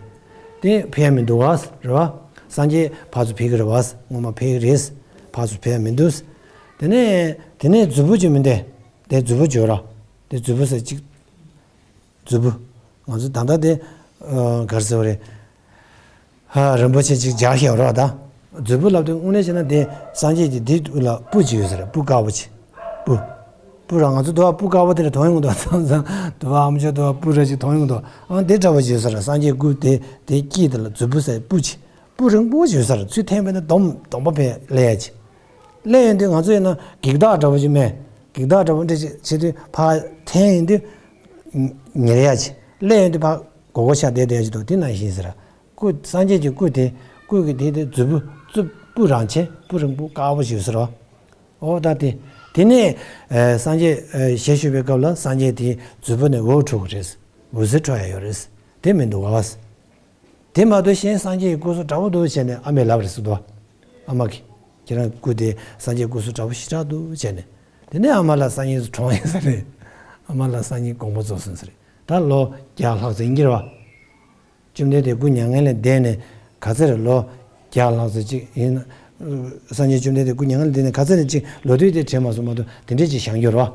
དེ་ཕལ་ཡག་མི་འདུག་བ་ཟེར་རེད་བ། སངས་རྒྱས་ཕར་ཚུར་ཕེབས་ཀྱི་རེད་བ་ཟེར། སྔོན་མ་ཕེབས་ཀྱི་རེད་ཟེར། ཕར་ཚུར་ཕེབས་ཡག་མི་འདུག་ཟེར། དེ་ནས་དེ་ནས་མཛོད་སྤུ་ཅིག་མི་འདུག། དེ་མཛོད་སྤུ་བརྗོད་ར། དེ་མཛོད་སྤུ་ཟེར་གཅིག། མཛོད་སྤུ། ང་ཚོ་ད་ལྟ་དེ་ཨ་ག་རེ་ཟེར་བ་རེད། ཧ། རིན་པོ་ཆེ་གཅིག་སྦྱར་བཞག་རོགས་ད། མཛོད་སྤུ་ལབ་དུས་དངོས་གནས་བྱས་ན་དེ་སངས་རྒྱས་ཀྱི་དེ་ལ་སྤུ་ཅིག་ཡོད་ས་རེད། སྤུ་དཀར་པོ་ཅིག། སྤུ། སྤུ་ར་ང་ཚོ་དུ་བ་སྤུ་དཀར་པོ་དེ་རེད་མཐོང་ཡོང་འདུག། མཚམས་མཚམས་དུ་བ་ཨ་མཆོག་དུ་བ་སྤུ་ར་ཅིག་མཐོང་ཡོང་འདུག། ཨང་དེ་འདྲ་པོ་ཅིག་ཡོད་ས་རེད། སངས་རྒྱས་སྐུ་དེ་དེ་དཀྱིལ་དེ་ལ་མཛོད་སྤུ་ཟེར་སྤུ་ཅིག། སྤུ་རིང་པོ་ཅིག་ཡོད་ས་རེད། ཚུར་འཐེན་པས་ན་སྡོམ་སྡོམ་པ་ཕན་སླེབས་ཡག་ཅིག། སླེབས་ཡོང་དུས་ང་ཚོ་ཡིན་ན་འགྱིག་དར་འདྲ་པོ་ཅིག་མེད། འགྱིག་དར་འདྲ་པོ་འདྲ་ཅིག་བྱེད་དུས་ཕར་འཐེན་ཡོང་དུས་ཉལ་ཡག་ཅིག། སླེབས་ཡོང་དུས་ཕར་མགོ་སྐོར་བཞག་བསྡད་བསྡད་ཡག་ཅིག་འདུག། དེ་ནང་བཞིན་ཟེར། སྐུ་སངས་རྒྱས་ཀྱི་སྐུ་དེ་སྐུ་གི་དེ་དེ་མཛོད་སྤུ་རྩུབ་སྤུ་རང་ཆེ་སྤུ་རིང་པོ་དཀར་པོ་ཞིག་ཡོད་ས་རེད། ཨོ་ད་དེ། དེ་ནས་ཨ་སངས་རྒྱས་ཨ་ཞལ་བཞུགས་པའི་སྐབས་ལ་སངས་རྒྱས་དེའི་མཛོད་སྤུ་ནས་འོད་འཕྲོ་གི་རེད། འོད་ཟེར་འཕྲོ་ཡག་ཡོད་རེད། དེ་མི་འདུག་བ། དེ་མ་གཏོགས་གཞན་སངས་རྒྱས་ཀྱི་སྐུ་གཟུགས་འདྲ་པོ་འདུག་བྱས་ནས་ཨ་མས་ལབ་རེད་ཟེར་འདུག། ཨ་མ་གིས། ཁྱེད་རང་སྐུ་དེ་སངས་རྒྱས་སྐུ་གཟུགས་འདྲ་པོ་ཞེ་དྲག་འདུག་བྱས་ནས། དེ་ནས་ཨ་མ་ལ་སང་ཉིན་གྲོངས་ཡིན་ས་རེད། ཨ་མ་ལ་སང་ཉིན་དགོངས་པ་རྫོགས་སོང་ས་རེད། ད་ལོ་བརྒྱ་ལྷག་ཙམ་ཡིན་གྱི་རེད་བ། བཅོམ་ལྡན་འདས་སྐུ་མྱ་ངན་ལས་འདས་ནས་ག་ཚོད་རེད། ལོ་བརྒྱ་ལྷག་ཙམ་ཅིག་ཡིན་ན། སངས་རྒྱས་བཅོམ་ལྡན་འདས་སྐུ་མྱ་ངན་ལས་འདས་ནས་ག་ཚོད་ནས་ཅིག་ལོ་དུས་དེ་དྲན་མ་སོང་མ་གཏོགས་དེ་འདྲས་ཅིག་བཞེངས་རྒྱུ་རེད་བ།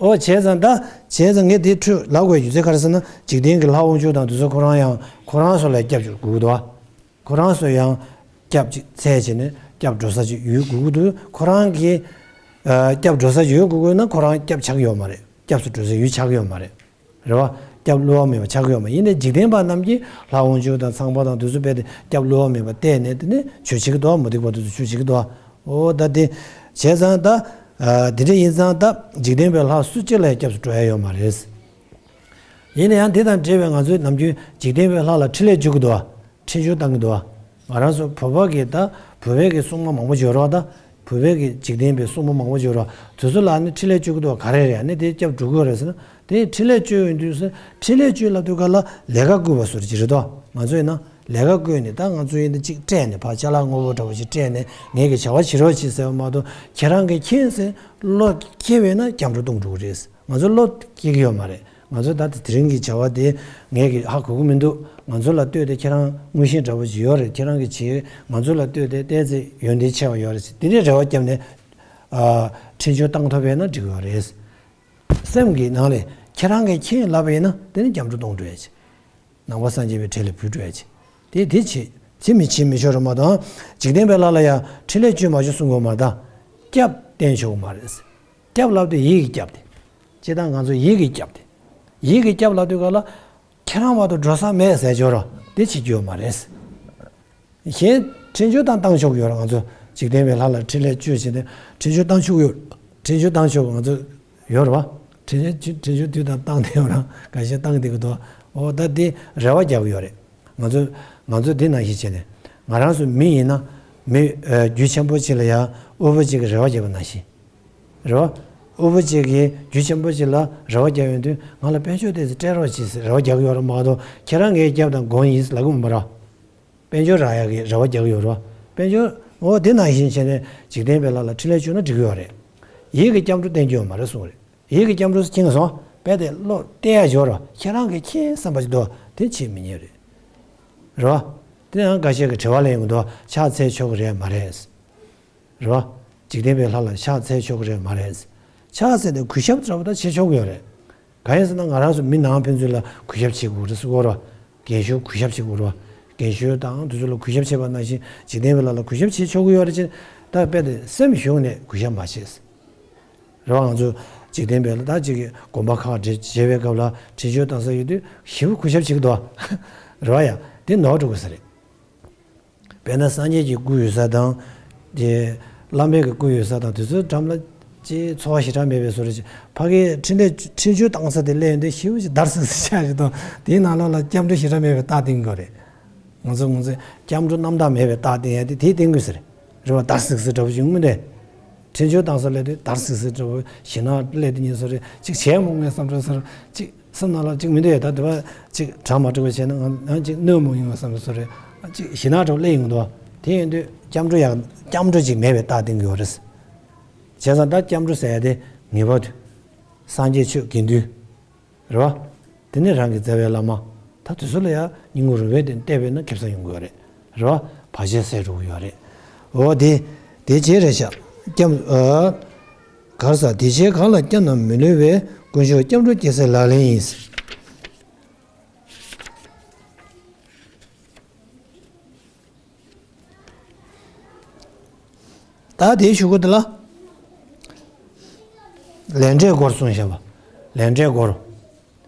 ཨོ་བྱས་ཙང་ད། བྱས་ཙང་ངས་དེ་འཕྲོས་ལབ་དགོས་རྒྱུ་མཚན་ག་རེ་ཟེར་ན། འཇིག་རྟེན་གྱི་ལྷ་དབང་ཕྱུག་དང་དེ་ཚོ་ཁོ་རང་ཡང་ཁོ་རང་ཚོ་ལ་སྐྱབས་བཅོལ་དགོས་ཀྱི་འདུག་བ། ཁོ་རང་ཚོ་ཡང་སྐྱབས་ཅིག་འཚོལ་བྱས་ནས་སྐྱབས་འགྲོ་ས་ཅིག་ཡོད་དགོས་ཀྱི་འདུག། ཁོ་རང་གིས་ཨ་སྐྱབས་འགྲོ་ས་ཅིག་ཡོད་དགོས་ཀྱི་ན་ཁོ་རང་སྐྱབས་ཆགས་ཀྱི་ཡོད་མ་རེད། སྐྱབས་སུ་འགྲོ་ས་ཡོད་ཆགས་ཀྱི་ཡོད་མ་རེད། རེད་བ། སྐྱབས་བསླུ་བ་མེད་པ་ཆགས་ཀྱི་ཡོད་མ་རེད། ཡིན་ནའི་འཇིག་རྟེན་པ་རྣམས་ཀྱིས་ལྷ་དབང་ཕྱུག་དང་ཚངས་པ་དང་དེ་ཚོ་རྦད་དེ་སྐྱབས་བསླུ་བ་མེད་པ་བལྟས་ནས་དེ་ནས་ཆོས་བྱེད་ཀྱི་འདུག། མུ་སྟེགས་པ་དེ་ཚོ་ཆོས་བྱེད་ཀྱི་འདུག། ཨོ་ད་དེ། བྱས་ཙང་ད། ཨ་དེ་འདྲ་ཡིན་ཙང་ད་འཇིག་རྟེན་པའི་ལྷ་སུ་གཅིག་ལ་ཡང་སྐྱབས་སུ་འགྲོ་ཡ་ཡོད་མ་རེད། ཡིན་ན་ཡང་དེ་དང་འབྲེལ་བའི་ང་ཚོས་ནམ་རྒྱུན་འཇིག་རྟེན་པའི་ལྷ་ལ་འཕྲིན་ལས་བཅོལ་གྱི་འདུག་བ། འཕྲིན་བཅོལ་བཏང་གི་འདུག་བ། ང་རང་ཚོ་བོད་པ་གི་ད་བོད་པའི་གི་སྲུང་མ་མང་པོ་ཡོད་རེད་བ། ད་བོད་པའི་གི་འཇིག་རྟེན་པའི་སྲུང་མ་མང་པོ་ཡོད་རེད་བ། དེ་ཚོ་ལ་ནི་འཕྲིན་ལས་བཅོལ་གྱི་འདུག་བ། ག་རེ་རེད། ཨ་ནི་དེ་སྐྱབས་འགྲོ་གི་རེད་ཟེར་ན། དེ་འཕྲིན་ལས་བཅོལ་ཡོང་དུས་སུ། འཕྲིན་ལས་བཅོལ་ལབ་དུས་ག་ལ་ལས་ཀ་བསྐུལ་བ་བཟོ་འདྲ་ཅིག་རེད་དོ། ང་ཚོ་ཡིན་ན་ལས་ཀ་བསྐུལ་ནས་ད་ང་ཚོ་ཡིན་ན་ཅིག་སྤྲད་ནས་ཕར་ཅ་ལག་དངོས་པོ་འདྲ་བོ་ཅིག་སྤྲད་ནས་ངེད་ཀྱི་བྱ་བ་བྱེད་རོགས་གྱིས་ཟེར་བ་མ་གཏོགས། ཁྱེད་རང་གིས་མཁྱེན་ཟེར་བློ་སྐྱེ་བས་ན་སྐྱབས་འགྲོ་གཏོང་འགྲོ་གི་རེད། ང་ཚོ་བློ་སྐྱེ་གི་ཡོད་མ་རེད། ང་ཚོ་ད་ལྟ་དེ་རིང་གི་བྱ་བ་དེ་ངས་ཀྱི་ཧ་གོ་གི་མི་འདུག། ང་ཚོ་ལ་ལྟོས་ཏེ་ཁྱེད་རང་མངོན་ཤེས་འདྲ་བོ་ཅིག་ཡོད་རེད། ཁྱེད་རང་གིས་བྱེད། ང་ཚོ་ལ་ལྟོས་ཏེ་ཏོག་ཙམ་ཡོན་ཏན་ཆེ་བ་ཡོད་རེད་ཟེར་དེ་འདྲའི་རེ་བ་བརྒྱབ་ནས། ཨ། འཕྲིན་བཅོལ་བཏང་ཐུབ་པས་ན་འགྲིག་གི་ཡོད་རེད། སེམས་ཀྱི་ནང་ལས་ཁྱེད་རང་གིས་མཁྱེན་ལབ་པ་ཡིན་ན་དེ་ནི་སྐྱབས་འགྲོ་གཏོང་འགྲོ་ཡ་ཆེ། ནང་པ་སངས་རྒྱས་པའི་གྲལ་ལ་བུད་འགྲོ་ཡ་ཆེ། དེ་དེ་བྱེད། དེ་མི་བྱེད་མི་ཆོག་རེད་མ་གཏོགས། འཇིག་རྟེན་པའི་ལྷ་ལ་ཡང་འཕྲིན་ལས་བཅོལ་མ་བཅོལ་གསུང་དགོས་མ་རེད་ད། སྐྱབས་བསྟན་ཆོག་གི་མ་རེད། སྐྱབས་ལབ་དུས་ཡིད་ཀྱི་སྐྱབས་དེ། སྤྱིར་བཏང་ང་ཚོ་ཡིད་ཀྱི་སྐྱབས་དེ། ཡིད་ཀྱི་སྐྱབས་ལབ་དུས་ག་ལ། ཁྱེད་རང་མ་གཏོགས་འགྲོ་ས་མེད་ཟེར་ཆོག་རོགས་དེ་བྱེད་རྒྱུ་ཡོད་མ་རེད། གཞན་འཕྲིན་བཅོལ་བཏང་བཏང་ཆོག་གི་ཡོད་རེད། ང་ཚོ་འཇིག་རྟེན་པའི་ལྷ་ལ་འཕྲིན་ལས་བཅོལ་བྱས་ཏེ་འཕྲིན་བཅོལ་བཏང་ཆོག་གི་ཡོད། འཕྲིན་བཅོལ་བཏང་ཆོག་གི་ང་ཚོ་ཡོད་རེད་བ། འཕྲིན་བཅོལ་འཕྲིན་བཅོལ་དུས་དང་བཏང་བསྡད་ཡོད་ར། འགའ་ཤས་བཏང་བསྡད་ཀྱི་འདུག། འོ་ད་དེ་རེ་བ་རྒྱག་གི་ཡོད་རེད། ང་ཚོ་ང་ཚོ་དེ་ནང་བཞིན་བྱས་ནས་ང་རང་ཚོ་མི་ཡིན་ན་མི་ཨ་རྒྱུ་ཆེན་པོ་ཅིག་ལ་ཡང་དབུལ་པོ་ཅིག་གིས་རེ་བ་བརྒྱབ་པ་ནང་བཞིན་རེད་བ། དབུལ་པོ་ཅིག་གིས་རྒྱུ་ཆེན་པོ་ཅིག་ལ་རེ་བ་བརྒྱབ་ཡོང་དུས་ང་ལ་དཔལ་འབྱོར་དེ་ཚོ་སྤྲད་རོགས་གྱིས་ཟེར་རེ་བ་རྒྱག་གི་ཡོད་རེད་མ་གཏོགས་ཁྱེད་རང་ངའི་རྒྱབ་དང་མགོན་ཡིན་ལབ་གི་མ་རེད། དཔལ་འབྱོར་རག་ཡག་གི་རེ་བ་རྒྱག་གི་ཡོད་རེད་བ། དཔལ་འབྱོར། འོ་དེ་ནང་བཞིན་བྱས་ནས་འཇིག་རྟེན་པའི་ལྷ་ལ་འཕྲིན་ལས་བཅོལ་ན་འགྲིག་གི་ཡོད་རེད། ཡིད་ཀྱི་སྐྱབས་འགྲོ་བསྟན་རྒྱུ་ཡོད་མ་རེད་གསུངས་རེད། ཡིད་ཀྱི་སྐྱབས་འགྲོ་ཟེར་མཁྱེན་སོང་། དཔེ་དེ་བློ་གཏད་ཡ་འབྱོར་རོགས། ཁྱེད་རང་གིས་མཁྱེན་བསམ་པ་ཞིག་འདུག། དེ་བྱེད་མི་ཉན་རེད། རེད་བ། དེ་ཡང་འགའ་ཤས་ཀྱིས་དྲི་བ་ལེན་གྱི་འདུག། ཕྱག་འཚལ་ཆོག་གི་རེད་མ་རེད། རེད་བ། འཇིག་རྟེན་པའི་ལྷ་ལ་ཕྱག་འཚལ་ཆོག་གི་རེད་མ་རེད། ཕྱག་འཚལ་ཏེ་གུས་ཞབས་འདྲ་པོ་ད་བྱེད་ཆོག་གི་ཡོད་རེད། གང་ཡིན་ཟེར་ན་ང་རང་ཚོ་མི་ནང་ཕན་ཚུན་ལ་གུས་ཞབས་བྱེད་དགོས་རེད་ཟེར་གོ་ར། རྒན་ཤོས་གུས་ཞབས་བྱེད་དགོས་ར། རྒན་ཤོས་དང་དེ་ཚོ་ལ་གུས་ཞབས་བྱེད་པ་ནང་བཞིན་འཇིག་རྟེན་པའི་ལྷ་ལ་གུས་ཞབས་བྱེད་ཆོག་གི་ཡོད་རེད་ཅེས། ད་དཔེ་དེ་སེམས་ཞུགས་ནས་གུས་ཞབས་མ་བྱེད། རེད་བ། ང་ཚོ་འཇིག་རྟེན་པའི་ལྷ་ད་ཅིག་གི་དགོན་པ་ཁག་མཇལ་བའི་སྐབས་ལ་འཕྲིན་བཅོལ་བཏང་ས་ཡོད་དུས་ཞེ་པོ་གུས་ཞབས་བྱེད་ཀྱི་འདུག། རེད་བ་ཡ། དེ་ནོར་འགྲོ་གི་ས་རེད། དཔེར་ན་སངས་རྒྱས་ཀྱི་སྐུ་ཡོད་ས་དང་། དེ་བླ་མའི་གི་སྐུ་ཡོད་ས་དང་དེ་ཚོའི་འགྲམ་ལ་ ཅེས་ཚོར་བ་ཞེ་དྲག་མེད་པའི་བཟོ་རེད། ཕ་གིའི་འཕྲིན་ལས་འཕྲིན་བཅོལ་བཏང་ས་དེ་སླེབས་ཡོང་དུས་ཞེ་པོ་ཅིག་འདར་སིག་སིག་ཆགས་ཀྱི་འདུག་དེའི་ནང་ལོགས་ལ་སྐྱབས་འགྲོ་ཞེ་དྲག་མེད་པའི་རྟགས་བསྟན་གྱི་ཡོད་རེད། ང་ཚོ་ང་ཚོས་སྐྱབས་འགྲོ་རྣམ་དག་མེད་པའི་རྟགས་བསྟན་ཡ་དེ་དེས་བསྟན་དགོས་ཟེར། རེད་བ། འདར་སིག་སིག་འདྲ་པོ་ཞིག་ཡོང་མི་འདུག་འཕྲིན་བཅོལ་བཏང་ས་སླེབས་དུས་འདར་སིག་སིག་འདྲ་པོ་ཞེད་སྣང་སླེབས་དུས་ཉིན་སོ་རེ་ཅིག་བྱས་མོང་ངས་བསམ་འགྲོ་སོ་རེ་ཅིག་སེམས་ནང་ལ་ཅིག་མི་འདོད་ཡ། ད་དེ་བ་ཅིག་དྲག་མ་དྲག་པ་བྱས་ན་ང་ང་ཅིག་གནོད་མོང་ཡོང་བསམ་སོ་རེ་ཅིག་ཞེད་སྣང་འདྲ་པོ་སླེབས་ཡོང་འདུག་དེ་ཡིན་དུས་སྐྱབས་འགྲོ་ཡག་སྐྱབས་འགྲོ་ཅིག་མེད་པའི་རྟགས་བསྟན་གྱི་ཡོད་རེད། བྱས་ཙང་ད་སྐྱབས་འགྲོ་ཟེར་ཡ་དེ་ངེས་པར་དུ་སངས་རྒྱས་ཆོས་དགེ་འདུན། རེད་བ། དེ་ནས་རང་གི་རྩ་བའི་བླ་མ། ད་དེ་ཚོ་ལ་ཡང་སྙིང་པོ་རུས་པའི་གཏིང་གཏད་པས་ན་ཁེ་བཟང་ཡོང་གི་ཡོད་རེད། རེད་བ། བར་ཆད་སེལ་འགྲོ་གི་ཡོད་རེད། འོ་དེ། དེ་བྱས་རེད་ཤག་སྐྱབས། ཨ། གར་ས་དེ་བྱས་གང་ལ་སྐྱབས་ན་མི་བསླུ་བའི། དཀོན་མཆོག་སྐྱབས་འགྲོ་སྐྱེ་སའི་ལག་ལེན་ཡིན། ད་དེའི་གཞུག་གུ་དེ་ལ། ལས་འབྲས་སྐོར་གསུངས་བཞག་པ། ལས་འབྲས་སྐོར།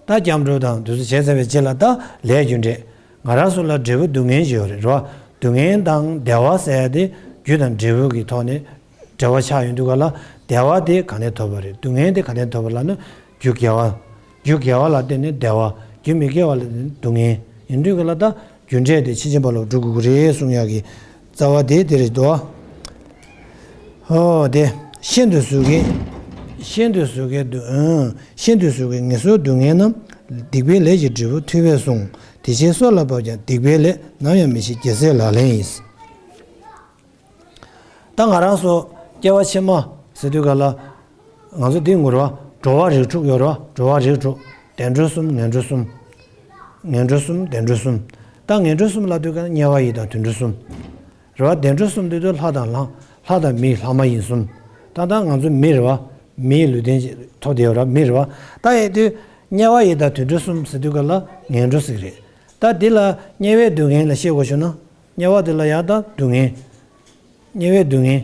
ད་སྐྱབས་འགྲོ་དང་དེ་ཚོ་བྱས་ཚར་བའི་རྗེས་ལ་ད་ལས་རྒྱུ་འབྲས། ང་རང་ཚོ་ལ་འབྲས་བུ་སྡུག་བསྔལ་ཅིག་ཡོད་རེད། རེད་བ། སྡུག་བསྔལ་དང་བདེ་བ་ཟེར་ཡ་དེ་རྒྱུ་དང་འབྲས་བུ་གི་ཐོག་ནས་འབྲེལ་བ་ཆགས་ཡོང་དུས་ག་ལ་བདེ་བ་དེ་ག་ནས་ཐོབ་པ་རེད། སྡུག་བསྔལ་དེ་ག་ནས་ཐོབ་པ་ལབ་ན་རྒྱུ་དགེ་བ། རྒྱུ་དགེ་བ་ལ་བརྟེན་ནས་བདེ་བ། རྒྱུ་མི་དགེ་བ་ལ་བརྟེན་ནས་སྡུག་བསྔལ་ཡིན་དུས་ག་ལ་ད། རྒྱུ་འབྲས་དེ་ཕྱིན་ཅི་མ་ལོག་འགྲོ་དགོས་ཀྱི་རེད་གསུང་ཡག་གི་རྩ་བ་དེ་དེ་རེད་དོ། ཨོ་དེ། ཤིན་ཏུ་གཟུགས་ཀྱི། ཤིན་ཏུ་གཟུགས་ཀྱི་སྡུག་ཨང་། ཤིན་ཏུ་གཟུགས་ཀྱི་ངན་སོང་སྡུག་བསྔལ་རྣམས། སྡིག་པའི་ལས་ཀྱི་འབྲས་བུ་ཐུབ་པས་གསུངས། དེ་ཕྱིར་སྲོག་ལ་བབ་ཀྱང་སྡིག་པའི་ལས། ནམ་ཡང་མི་བྱེད་རྒྱལ་སྲས་ལག་ལེན་ཡིན། ད་ང་རང་ཚོ་སྐྱེ་བ་ཕྱི་མ་ཟེར་དུས་ག་ལ། ང་ཚོ་འདི་ངོ་ར་འགྲོ་བ་རིགས་དྲུག་ཡོད་ར། འགྲོ་བ་རིགས་དྲུག་བདེ་འགྲོ་གསུམ། ངན་འགྲོ་གསུམ། ངན་འགྲོ་གསུམ་བདེ་འགྲོ་གསུམ། ད་ངན་འགྲོ་གསུམ་ལབ་དུས་ག་ལ་དམྱལ་བ་ཡི་དྭགས་དུད་འགྲོ་གསུམ། རེད་བ། བདེ་འགྲོ་གསུམ་དེ་ཚོ་ལྷ་དང་ལྷ། ལྷ་དང་མི་ལྷ་མ་ཡིན་གསུམ། ད་ལྟ་ང་ཚོ་མི་རེད་བ། མིའི་ལུས་རྟེན་ཅིག་ཐོབ་བསྡད་ཡོད་ར། མི་རེད་བ། ད་ཡིན་དུས་དམྱལ་བ་ཡི་དྭགས་དུད་འགྲོ་གསུམ་ཟེར་དུས་ག་ལ་ངན་འགྲོ་ཟེར་གི་རེད། ད་འདི་ལ་དམྱལ་བའི་སྡུག་བསྔལ་ལ་བཤད་དགོས་བྱུང་ན། དམྱལ་བ་འདི་ལ་ཡང་ད་སྡུག་བསྔལ། དམྱལ་བའི་སྡུག་བསྔལ།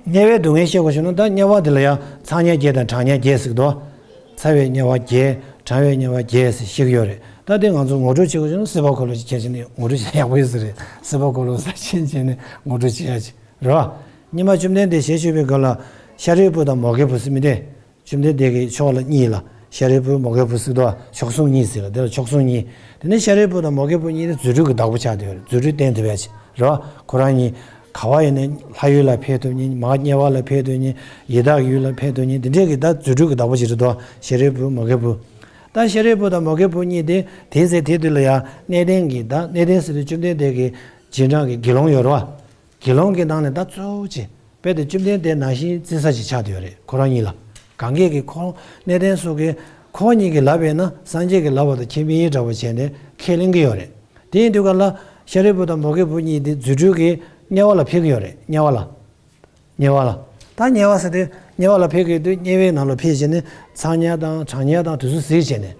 དམྱལ་བའི་སྡུག་བསྔལ་བཤད་དགོས་བྱུང་ན་ད་དམྱལ་བ་འདི་ལ་ཡང་ཚ་དམྱལ་བརྒྱད་དང་གྲང་དམྱལ་བརྒྱད་ཟེར་གི་འདུག་ཚ་བའི་དམྱལ་བ་བརྒྱད། གྲང་བའི་དམྱལ་བ་བརྒྱད་ཟེར་བཤད་ཀྱི་ཡོད་རེད། ད་དེ་ང་ཚོ་ངོ་སྤྲོད་བྱེད་དགོས་བྱུང་ན་སྲིད་པ་འཁོར་ལོ་ཅིག་མཁྱེན་བྱས་ནས་ངོ་སྤྲོད་བྱེད་ཡག་པོ་ཡོད་ས་རེད། སྲིད་པ་འཁོར་ལོ་ས་མཁྱེན་བྱས་ནས་ངོ་སྤྲོད་བྱེད་ཡག་ཅིག་རེད་བ། སྙིགས་མ་བཅོམ་ལྡན་འདས་ཞལ་བཞུགས་པའི་སྐབས་ལ་ཤཱ་རིའི་བུ་དང་མོའུ་འགལ་བུ་ཟེར་མི་དེ། བཅོམ་ལྡན་འདས་ཀྱི་ཕྱོགས་ལ་གཉིས་ལ། ཤཱ་རིའི་བུ་མོའུ་འགལ་བུ་ཟེར་དུས་ཕྱོགས་མཚུངས་གཉིས་ཟེར་ལ་དེ་ལ་ཕྱོགས་མཚུངས་གཉིས། དེ་ནས་ཤཱ་རིའི་བུ་དང་མོའུ་འགལ་བུ་གཉིས་ནི་རྫུ་འཕྲུལ་གྱི་བདག་པོ་ཆགས་བསྡད་ཡོད་རེད། རྫུ་འཕྲུལ་བསྟན་ཐུབ་ཡ་ཅིག་རེད་བ། ཁོ་རང་གཉིས་ག་བ་ཡིན་ནའི་ལྷ་ཡུལ་ལ་ཕེབས་ཐུབ་མཁན། མར་དམྱལ་བ་ལ་ཕེབས་ཐུབ་མཁན། ཡི་དྭགས་ཡུལ་ལ་ཕེབས་ཐུབ་མཁན་དེ་འདྲས་ཀྱི་ད་རྫུ་འཕྲུལ་གྱི་བདག་པོ་ཅིག་རེད་དོ། ཤཱ་རིའི་བུ་མོའུ་འགལ་བུ། ད་ཤཱ་རིའི་བུ་དང་མོའུ་འགལ་བུ་གཉིས་དེ་དེའི་ཚེ་དེ་དུས་ལ་ཡང་གནས་བརྟན་གྱི་ད་གནས་བརྟན་ཟེར་དུས་བཅོམ་ལྡན་འདས་ཀྱི་རྗེས་འབྲང་གི་དགེ་སློང་ཡོད་རེད་བ། དགེ་སློང་གི་ནང་ནས་ད་གཙོ་བོ་ཅིག་དཔེ་དེ་བཅོམ་ལྡན་འདས་ནང་བཞིན་བརྩི་ས་ཅིག་ཆགས་བསྡད་ཡོད་རེད་ཁོ་རང་གཉིས་ལ། གང་གས་ཀྱི་ཁོ་གནས་བརྟན་སོགས་ཀྱི་ཁོ་གཉིས་ཀྱི་ལབ་པས་ན་སངས་རྒྱས་ཀྱི་ལབ་པ་དང་ཁས་མི་ལེན་འདྲ་པོ་བྱས་ནས་ཁས་ལེན་གྱི་ཡོད་རེད། དེ་ཡིན་དུས་ག་ལ་ཤཱ་རིའི་བུ་དང་མོའུ་འགལ་བུ་གཉིས་དེ་རྫུ་འཕྲུལ་གྱིས་དམྱལ་བ་ལ་ཕེབས་ཀྱི་ཡོད་རེད། དམྱལ་བ་ལ། དམྱལ་བ་ལ། ད་དམྱལ་བ་ཟེར་དུས་དམྱལ་བ་ལ་ཕེབས་ཀྱི་དུས་དམྱལ་བའི་ནང་ལ་ཕེབས་བྱས་ནས་ཚ་དམྱལ་དང་གྲང་དམྱལ་དང་དེ་ཚོ་གཟིགས་བྱས་ནས།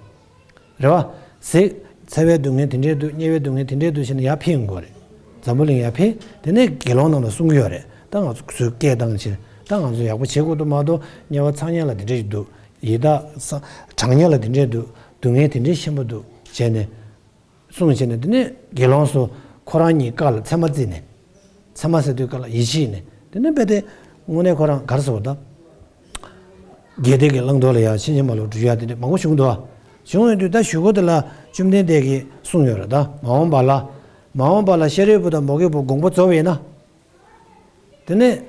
རེད་བ། གཟིགས། ཚ་བའི་སྡུག་བསྔལ་དེ་འདྲས་འདུག་དམྱལ་བའི་སྡུག་བསྔལ་དེ་འདྲས་འདུག་ཟེར་ནས་ཡར་ཕེབས་ཡོང་གི་རེད། འཛམ་བུ་གླིང་ཡར་ཕེབས། དེ་ནས་དགེ་སློང་རྣམས་ལ་གསུང་གི་ཡོད་རེད། ད་ང་ཚོ་ཚུར་སྐད་བཏང་བྱས། ད་ང་ཚོ་ཡག་པོ་བྱེད་དགོས་འདུག་མ་གཏོགས་དམྱལ་བ་ཚ་དམྱལ་ལ་དེ་འདྲས་ཞིག་འདུག་ཡི་དྭགས་ས་གྲང་དམྱལ་ལ་དེ་འདྲས་འདུག་སྡུག་བསྔལ་དེ་འདྲས་ཆེན་པོ་འདུག་བྱས་ནས། གསུངས་བྱས་ནས་དེ་ནས་དགེ་སློང་ཚོ་ཁོ་རང་གཉིས་ཀ་ལ་མཚན་མ་བརྩིས་ནས། མཚན་མ་ཟེར་དུས་ཀ་ལ་ཡིད་ཆེས་ནས་དེ་ནས་དཔེ་དེ་དངོས་གནས་ཁོ་རང་ག་རེ་ཟེར་བ་ད། དགེ་སྡིག་གི་བླང་དོར་ལ་ཡང་ཕྱིན་ཅི་མ་ལོག་འགྲོ་ཡ་དེ་འདྲ་མང་པོ་བྱུང་འདུག་བ། བྱུང་ཡོང་དུས་ད་གཞུག་གུ་དེ་ལ་བཅོམ་ལྡན་འདས་ཀྱིས་གསུངས་ཡོད་རེད་ད། མ་འོངས་པ་ལ། མ་འོངས་པ་ལ་ཤཱ་རིའི་བུ་དང་མོའུ་འགལ་བུ་དགོངས་པ་རྫོགས་པ་ཡིན་ན། དེ་ནས།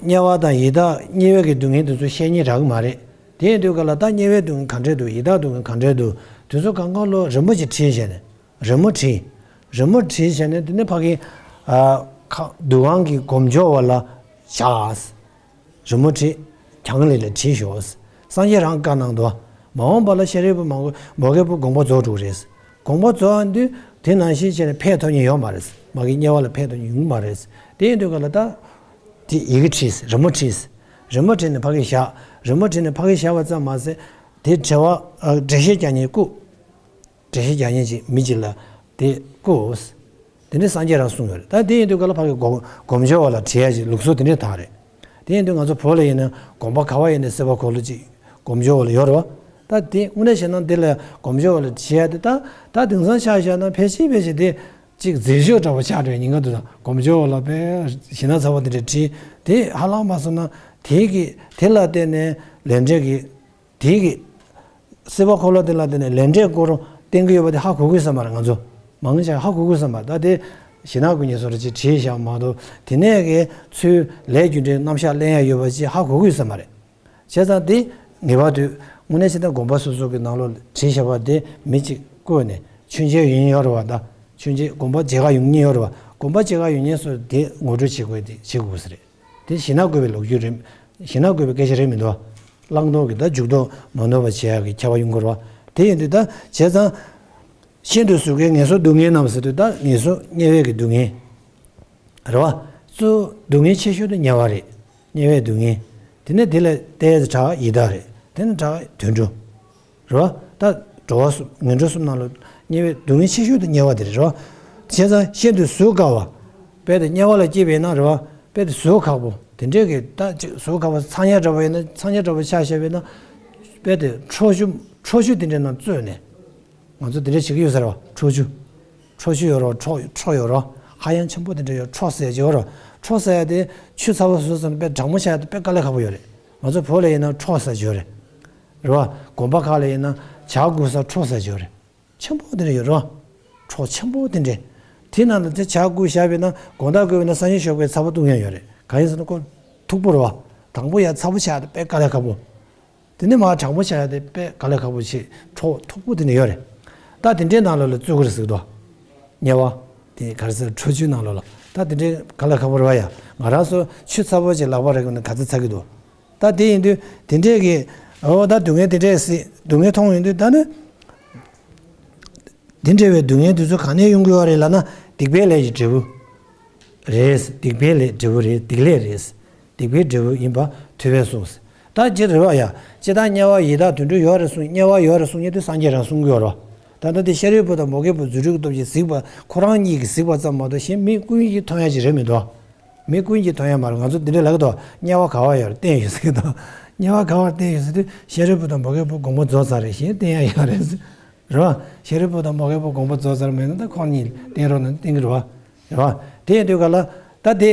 དམྱལ་བ་དང་ཡི་དྭགས་དམྱལ་བའི་གི་སྡུག་བསྔལ་དེ་ཚོ་བཤད་ཉན་རག་གི་མ་རེད། དེ་ཡིན་དུས་ག་ལ་ད་དམྱལ་བའི་སྡུག་བསྔལ་ག་འདྲས་འདུག་ཡི་དྭགས་སྡུག་བསྔལ་ག་འདྲས་འདུག་དེ་ཚོ་གང་གང་ལོ་རི་མོ་ཅིག་བྲིས་བྱས་ནས། རི་མོ་བྲིས། རི་མོ་བྲིས་བྱས་ནས་དེ་ནས་ཕ་གི། ཨ། ཁ་འདུ་ཁང་གི་སྒོ་མཇུག་བ་ལ་བཞག་རི་མོ་བྲིས། གྱང་ལས་ལ་བྲིས་ཤོག་སངས་རྒྱས་རང་བཀའ་གནང་འདུག་མ་འོངས་པ་ལ་ཤཱ་རིའི་བུ་མ་འོངས་མོའུ་འགལ་བུ་དགོངས་པ་རྫོགས་འགྲོ་གི་རེད། དགོངས་པ་རྫོགས་དུས་དེ་ནང་བཞིན་བྱས་ནས་ཕེབས་ཐུབ་མཁན་ཡོད་མ་རེད། མ་གི་དམྱལ་བ་ལ་ཕེབས་ཐུབ་མཁན་ཡོང་གི་མ་རེད། དེ་ཡིན་དུས་ག་ལ་ད། དེ་ཡི་གེ་བྲིས། རི་མོ་བྲིས། རི་མོ་བྲིས་ནས་ཕ་གི་བཞག་རི་མོ་བྲིས་ནས་ཕ་གི་བཞག་པ་ཙམ་མ་ཟད། དེ་འགྲེལ་པ། ཨ། འགྲེལ་བཤད་རྒྱག་མཁན་བསྐུར། འགྲེལ་བཤད་རྒྱག་མཁན་ཅིག་མི་གཅིག་ལ་དེ་བསྐུར། དེ་ནས་སངས་རྒྱས་རང་གསུངས་ཡོད་རེད། ད་དེ་ཡིན་དུས་ག་ལ་ཕ་གི་སྒོ་སྒོ་མཇུག་བ་ལ་བྲིས་ཡ་ཅིག་ལུགས་སྲོལ་དེ་འདྲས་དར་རེད། དེ་ཡིན་དུས་ང་ཚོ་བོད་ལ་ཡིན་ན་དགོན་པ་ག་བ་ཡིན་ན་སྲིད་པ་འཁོར་ལོ་ཅིག་སྒོ་མཇུག་བ་ལ་ཡོད་རེད་བ། ད་དེ་དངོས་གནས་བྱས་ན་འདི་ལ་སྒོ་མཇུག་བ་ལ་བྲིས་ཡ་དེ་ད་ད་དེང་སང་ཆ་བཞག་ན་ཕལ་ཆེར་ཕལ་ཆེར་དེ་ གཅིག་མཛེས་ཤོས་འདྲ་བོ་ཆགས་འགྲོ་ཡ་ཉེན་ཁ་འདུག་ད་སྒོམ་ཆེན་པ་ལ་དཔེ་ཞེ་ན་ཚ་བ་དེ་འདྲ་བྲིས་དེ་ཧ་ལམ་མ་སོང་ན་དེ་གི་དེ་ལ་བརྟེན་ནས་ལས་འབྲས་ཀྱི་དེ་གི་སྲིད་པ་འཁོར་ལོ་དེ་ལ་བརྟེན་ནས་ལས་འབྲས་སྐོར་བསྟན་གྱི་ཡོད་པ་དེ་ཧ་གོ་གི་ཡོད་ས་མ་རེད། ང་ཚོ་མང་ཆེ་ཧ་གོ་གི་ཡོད་ས་མ་རེད། ད་དེ་ཞེ་ན་དགུ་ཉེས་སོགས་རེ་ཅིག་བྲིས་བཞག་མ་གཏོགས་དེ་ནས་གི་ཚུལ་ལས་རྒྱུ་འབྲས་རྣམ་གཞག་ལེན་ཡ་ཡོད་པ་ཅིག་ཧ་གོ་གི་ཡོད་ས་མ་རེད། བྱས་ཙང་དེ་ངེས་པར་དུ་དངོས་གནས་བྱས་ན་དགོན་པ་སོ་སོ་གི་ནང་ལོགས་བྲིས་བཞག་པ་དེ་མི་གཅིག་བསྐོས་ནས་མཆོད་མཇལ་ཡིན་ཡོད་རེད་བ། ད་མཆོད་མཇལ་དགོན་པ་མཇལ་ཁ་ཡོང་མཁན་ཡོད་རེད་བ། དགོན་པ་མཇལ་ཁ་ཡོང་མཁན་སོགས་དེ་ངོ་སྤྲོད་བྱེད་དགོས་དེ་བྱེད་དགོས་ས་རེད། དེ་ཞེ་ན་དགོས་པའི་ལོ་རྒྱུས་རེད། ཞེ་ན་དགོས་པའི་སྐད་ཆ་རེད་མི་འདུག་བ། བླང་དོར་གྱི་ད་འཇུག་ལྡོག་མ་ནོར་བ་བྱེད་ཡག་གི་ཁྱབ་པ་ཡོང་དགོས་རེད་བ། དེ་ཡིན་དུས་ད་བྱས་ཙང་ཤིན་ཏུ་གཟུགས་ཀྱི་ངལ་གསོ་སྡུག་བསྔལ་རྣམས་ཟེར་དུས་ད་ངལ་གསོ་དམྱལ་བའི་གི་སྡུག་བསྔལ་རེད་བ། གཙོ་བོ་སྡུག་བསྔལ་ཆེ་ཤོས་དེ་དམྱལ་བ་རེད། དམྱལ་བའི་སྡུག་བསྔལ། དེ་ནས་དེ་ལས་ཏོག་ཙམ་དྲག་ཡི་དྭགས་རེད། དེ་ནས་དྲག་དུད་འགྲོ། རེད་བ། ད་འགྲོ་བ་གསུམ་ངན་འགྲོ་གསུམ་ནང་ལ་དམྱལ་བའི་སྡུག་བསྔལ་ཆེ་ཤོས་དེ་དམྱལ་བ་དེ་རེད་རེད་བ། བྱས་ཙང་ཤིན་ཏུ་གཟུགས་དཀའ་བ། དཔེ་དེ་དམྱལ་བ་ལ་སྐྱེས་པ་ཡིན་ན་རེད་བ། དཔེ་དེ་གཟུགས་ཁག་པོ་དེ་འདྲས་ཀྱི་ད་ཅིག་གཟུགས་ཁག་པོ་ཚ་དམྱལ་འདྲ་བ་ཡིན་ན་ཚ་དམྱལ་འདྲ་བ་ཆ་བཞག་པ་ཡིན་ན། དཔེ་དེ་ཁྲོ་ཆུ་ཁྲོ་ཆུ་དེ་འདྲས་ནང་བཙོས་ནས། ང་ཚོ་དེ་འདྲ་བྱེད་ཀྱི་ཡོད་ས་རེད་བ། ཁྲོ་ཆུ། ཁྲོ་ཆུ་ཡོད་རེད་བ། ཁྲོ་ཁྲོ་ཡོད་རེད་བ། ཧ་ཡང་ཆེན་པོ་དེ་འདྲ་ཡོད། ཁྲོ་ཟེར་གྱི་ཡོད་རེད་བ། ཁྲོ་ཟེར་ཡ་དེ་ཆུ་ཚ་བོ་བཟོས་ཟེར་ན་དཔེ་གྲང་མོ་བྱ་ཡ་དེ་དཔེ་དཀའ་ལས་ཁག་པོ་ཡོད་རེད། ང་ཚོ་བོད་ལ་ཡིན་ན་ཁྲོ་ཟེར་གྱི་ཡོད་རེད། རེད་བ། དགོན་པ་ཁག་ལ་ཡིན་ན་ཇ་བསྐུ་ས་ཁྲོ་ཟེར་གྱི་ཡོད་རེད། ཆེན་པོ་དེ་འདྲ་ཡོད་རེད་བ། ཁྲོ་ཆེན་པོ་དེ་འདྲ། དེ་ནང་ལ་དེ་ཇ་བསྐུ་བཞག་པ་ཡིན་ན་དགོང་དག་བསྐུ་བ་ཡིན་ན་སང་ཉིན་ཞོགས་པའི་ཚ་བོ་བཏུང་ཡ་ཡོད་རེད། གང་ཡིན་ཟེར་ན་ཁོ་མཐུག་པོ་རེད་བ། དང་པོ་ཡ་ཚ་བོ་བྱ་ཡ་དེ་དཔེ་དཀའ་ལས་ཁག་པོ། དེ་ནས་མར་གྲང་མོ་བྱ་ཡ་དེ་དཔེ་དཀའ་ལས་ཁག་པོ་ཆེ་ཁྲོ་མཐུག་པོ་དེ་འདྲ་ཡོད་རེད། ད་དེ་འདྲའི་ནང་ལོགས་ལ་བཙུགས་ཀྱི་རེད་ཟེར་གི་འདུག་དམྱལ་བ། དེ་ག་རེ་ཟེར་ཁྲོ་ཆུའི་ནང་ལོགས་ལ། ད་དེ་འདྲའི་དཀའ་ལས་ཁག་པོ་རེད་བ་ཡ། ང་རང་ཚོ་ཆུ་ཚ་བོ་ཅིག་ལག་པ་རེག་ན་ག་ཚོད་ཚ་གི་འདུག་ད་དེ་ཡིན་དུས་དེ་འདྲས་ཀྱི་འོ་ད་སྡུག་བསྔལ་དེ་འདྲས་སྲིད་སྡུག་བསྔལ་མཐོང་ཡོང་དུས་ད་ནི། དེ་འདྲ་བའི་སྡུག་བསྔལ་དེ་ཚོ་གང་ནས་ཡོང་གི་ཡོད་རེད་ལབ་ན་སྡིག་པའི་ལས་ཀྱི་འབྲས་བུ་རེད། སྡིག་པའི་ལས་འབྲས་བུ་རེད། སྡིག་ལས་རེད། སྡིག་པའི་འབྲས་བུ་ཡིན་པ་ཐུབ་པས་གསུངས། ད་ཅི་རེད་བ་ཡ། སྤྱིར་བཏང་དམྱལ་བ་ཡི་དྭགས་དུད་འགྲོ་ཡོད་རེད་གསུངས། དམྱལ་བ་ཡོད་རེད་གསུངས་མཁན་དེ་སངས་རྒྱས་རང་གསུང་གི་ཡོད་རེད་བ། ད་ལྟ་དེ་ཤཱ་རིའི་བུ་དང་མོའུ་འགལ་བུ་རྫུ་འཕྲུལ་གྱི་སྟོབས་ཀྱིས་གཟིགས་པ་ཁོ་རང་གཉིས་ཀྱིས་གཟིགས་པ་ཙམ་མ་གཏོགས་གཞན་མི་ཀུན་གྱིས་མཐོང་ཡ་ཅིག་རེད་མི་འདུག་མི་ཀུན་གྱིས་མཐོང་ཡ་མ་རེད། ང་ཚོ་འདི་འདྲ་ལབ་ཀྱི་འདུག་དམྱལ་བ་ག་བ་ཡོད་རེད་བསྟན་ཡོད་ཟེར་གྱི་འདུག་དམྱལ་བ་ག་བར་བསྟན་ཡོད་ཟེར་དུས་ཤཱ་རིའི་བུ་དང་མོའུ་འགལ་བུ་དགོངས་པ་རྫོགས་ཚར་རེད། གཞན་བསྟན་ཡ་ཡོད་རེད་ཟེར། རེད་བ། ཤཱ་རིའི་བུ་དང་མོའུ་འགལ་བུ་དགོངས་པ་རྫོགས་ཚར་མེད་ན་ད་ཁོང་གཉིས་བསྟན་རོགས་གནང་བསྟན་གྱི་རེད་བ། རེད་བ། དེ་ཡིན་དུས་ག་ལ་ད་དེ།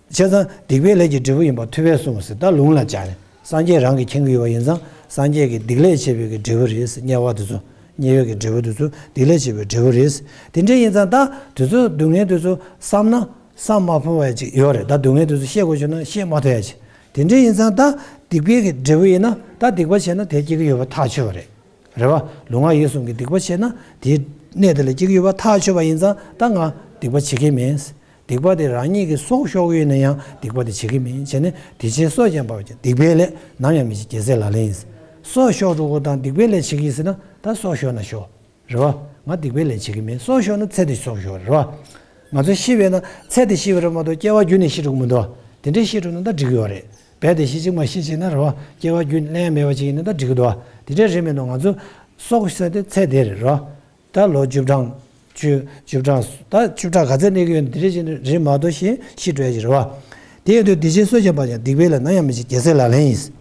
བྱས་ཙང་སྡིག་པའི་ལས་ཀྱི་འབྲས་བུ་ཡིན་པ་ཐུབ་པས་གསུངས་ཟེར། ད་ལུང་ལ་སྦྱར་ནས་སངས་རྒྱས་རང་གིས་མཁྱེན་གྱི་ཡོད་པ་ཡིན་ཙང་སངས་རྒྱས་ཀྱིས་སྡིག་ལས་བྱས་པའི་གི་འབྲས་བུ་རེད་ཟེར། དམྱལ་བ་དེ་ཚོ་དམྱལ་བའི་གི་འབྲས་བུ་དེ་ཚོ་སྡིག་ལས་བྱས་པའི་འབྲས་བུ་རེད་ཟེར། དེ་འདྲ་ཡིན་ཙང་ད་དེ་ཚོ་སྡུག་བསྔལ་དེ་ཚོ་བསམ་ན་བསམ་མ་ཕོད་པ་ཅིག་ཡོད་རེད། ད་སྡུག་བསྔལ་དེ་ཚོ་བཤད་དགོས་བྱུང་ན་བཤད་མ་ཐུབ་ཡ་ཅིག་དེ་འདྲ་ཡིན་ཙང་ད་སྡིག་པའི་གི་འབྲས་བུ་ཡིན་ན་ད་སྡིག་པ་བྱས་ན་དེ་སྐྱེ་གི་ཡོད་པ་ཐག་ཆོད་པ་རེད། རེད་བ། ལུས་ངག་ཡིད་གསུམ་གྱི་སྡིག་པ་བྱས་ན་དེའི་གནས་དེ་ལ་སྐྱེ་གི་ཡོད་པ་ཐག་ཆོད་པ་ཡིན་ཙང་ད་ང་སྡིག་པ་བྱེད་ཀྱི་མིན། སྡིག་པ་དེ་རང་ཉིད་ཀྱི་སྲོག་གཤོག་གི་ཡོད་ན་ཡང་སྡིག་པ་དེ་བྱེད་ཀྱི་མིན། བྱས་ནས་དེ་བཞིན་སྲོག་ཀྱང་འབར་བ་ཀྱང་། སྡིག་པའི་ལས་ནམ་ཡང་མི་བྱེད་རྒྱལ་སྲས་ལག་ལེན་ཡིན། སྲོག་གཤོག་འགྲོ་དགོས་དང་སྡིག་པའི་ལས་བྱེད་ཀྱི་ཡིན་ཟེར་ན་ད་སྲོག་གཤོག་ན་གཤོག་རེད་བ། ང་སྡིག་པའི་ལས་བྱེད་ཀྱི་མིན། སྲོག་གཤོག་ན་ཚེ་འདི་སྲོག་གཤོག་རེད་བ། ང་ཚོ་ཤི་བས་ན་ཚེ་འདི་ཤི་བ་རེད་མ་གཏོགས་སྐྱེ་བ་རྒྱུན་ནས་ཤི་འགྲོ་གི་མི་འདུག་དེ་འདྲའི་ཤི་འགྲོ་ན་ད་འགྲིག་གི་ཡོད་རེད། རྦད་དེ་ཤི་གཅིག་མ་ཤི་གཅིག་ན་རེད་བ། སྐྱེ་བ་རྒྱུན་གླེང་མེད་པ་ཅིག་ཡིན་ན་ད་འགྲིག་གི་འདུག་དེ་འདྲ་རེད་མི་འདུག་ང་ཚོ་སྲོག་ཟེར་དེ་ཚེ་འདི་རེད་རེད་བ། ད་ལོ་བཅུ་གྲངས་བཅུ་བཅུ་གྲངས་ད་བཅུ་གྲངས་ག་ཚད་གནས་ཀྱི་ཡོད་ན་དེ་འདྲ་ཅིག་རེད་མ་གཏོགས་ཤི་ཤི་འགྲོ་ཡ་ཅིག་རེད་བ། དེ་ཡིན་དུས་སྡིག་ཆེན་གསོད་བྱེད་པ་ཀྱང་། སྡིག་པའི་ལས་ནམ་ཡང་མི་བྱེད་རྒྱལ་སྲས་ལག་ལེན་ཡིན།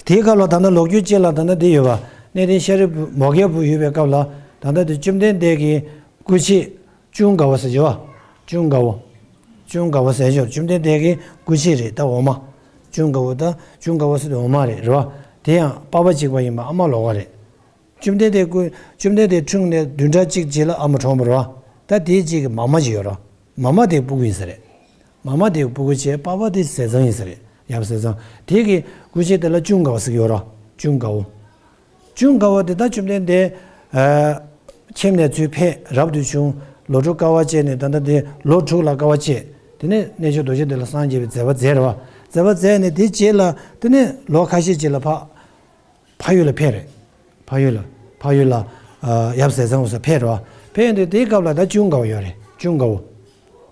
དེའི་སྐབས་ལ་ད་ལྟ་ལོ་རྒྱུས་གཅིག་ལ་ད་ལྟ་འདི་ཡོད་པ། གནས་བརྟན་ཤཱ་རིའི་བུ་མོའུ་འགལ་བུ་ཡོད་པའི་སྐབས་ལ་ད་ལྟ་འདི་བཅོམ་ལྡན་འདས་ཀྱི་སྐུ་མཆེད་ཅུང་དགའ་བོ་ཟེར་གྱི་བ། ཅུང་དགའ་བོ། ཅུང་དགའ་བོ་ཟེར་ཞོར་བཅོམ་ལྡན་འདས་ཀྱི་སྐུ་མཆེད་རེད་ད་འོག་མ། ཅུང་དགའ་བོ་ད་ཅུང་དགའ་བོ་ཟེར་དུས་འོག་མ་རེད་རེད་བ། དེ་ཡང་པ་ཕ་གཅིག་པ་ཡིན་པ་ཨ་མ་ལོགས་ཀ་རེད། བཅོམ་ལྡན་འདས་སྐུ་བཅོམ་ལྡན་འདས་འཁྲུངས་ནས་བདུན་ཕྲག་གཅིག་རྗེས་ལ་ཨ་མ་གྲོངས་པ་རེད་བ། ད་དེའི་རྗེས་ཀྱི་མ་མ་ཅིག་ཡོད་རེད། མ་མ་དེའི་སྤུ་གུ་ཡིན་ས་རེད། མ་མ་དེའི་སྤུ་གུ་བྱས་པ་ཕ་དེ་ཟས་གཙང་ཡིན་ས་རེད། ཡབ་ཟས་གཙང་། དེ་གི་སྐུ་མཆེད་དེ་ལ་ཅུང་དགའ་བོ་ཟེར་གྱི་ཡོད་རེད། ཅུང་དགའ་བོ། ཅུང་དགའ་བོ་དེ་ད་བཅོམ་ལྡན་འདས་ཨ་ཁྱིམ་ནས་ཚུར་ཕེབས་རབ་ཏུ་བྱུང་། ལོ་དྲུག་དཀའ་བ་སྤྱད་ནས་ད་ལྟ་དེ་ལོ་དྲུག་ལ་དཀའ་བ་སྤྱད། དེ་ནས་རྣལ་འབྱོར་རྡོ་རྗེ་གདན་ལ་སངས་རྒྱས་པའི་མཛད་པ་མཛད་རེད་བ། མཛད་པ་མཛད་ནས་དེ་རྗེས་ལ་དེ་ནས་ལོ་ཁ་ཤས་རྗེས་ལ་ཕ་ཕ་ཡུལ་ལ་ཕེབས་རེད། ཕ་ཡུལ་ལ། ཕ་ཡུལ་ལ་ཨ་ཡབ་ཟས་གཙང་འོ་ས་ཕེབས་རེད་བ། ཕེབས་ཡོང་དུས་དེའི་སྐབས་ལ་ད་ཅུང་དགའ་བོ་ཡོད་རེད། ཅུང་དགའ་བོ།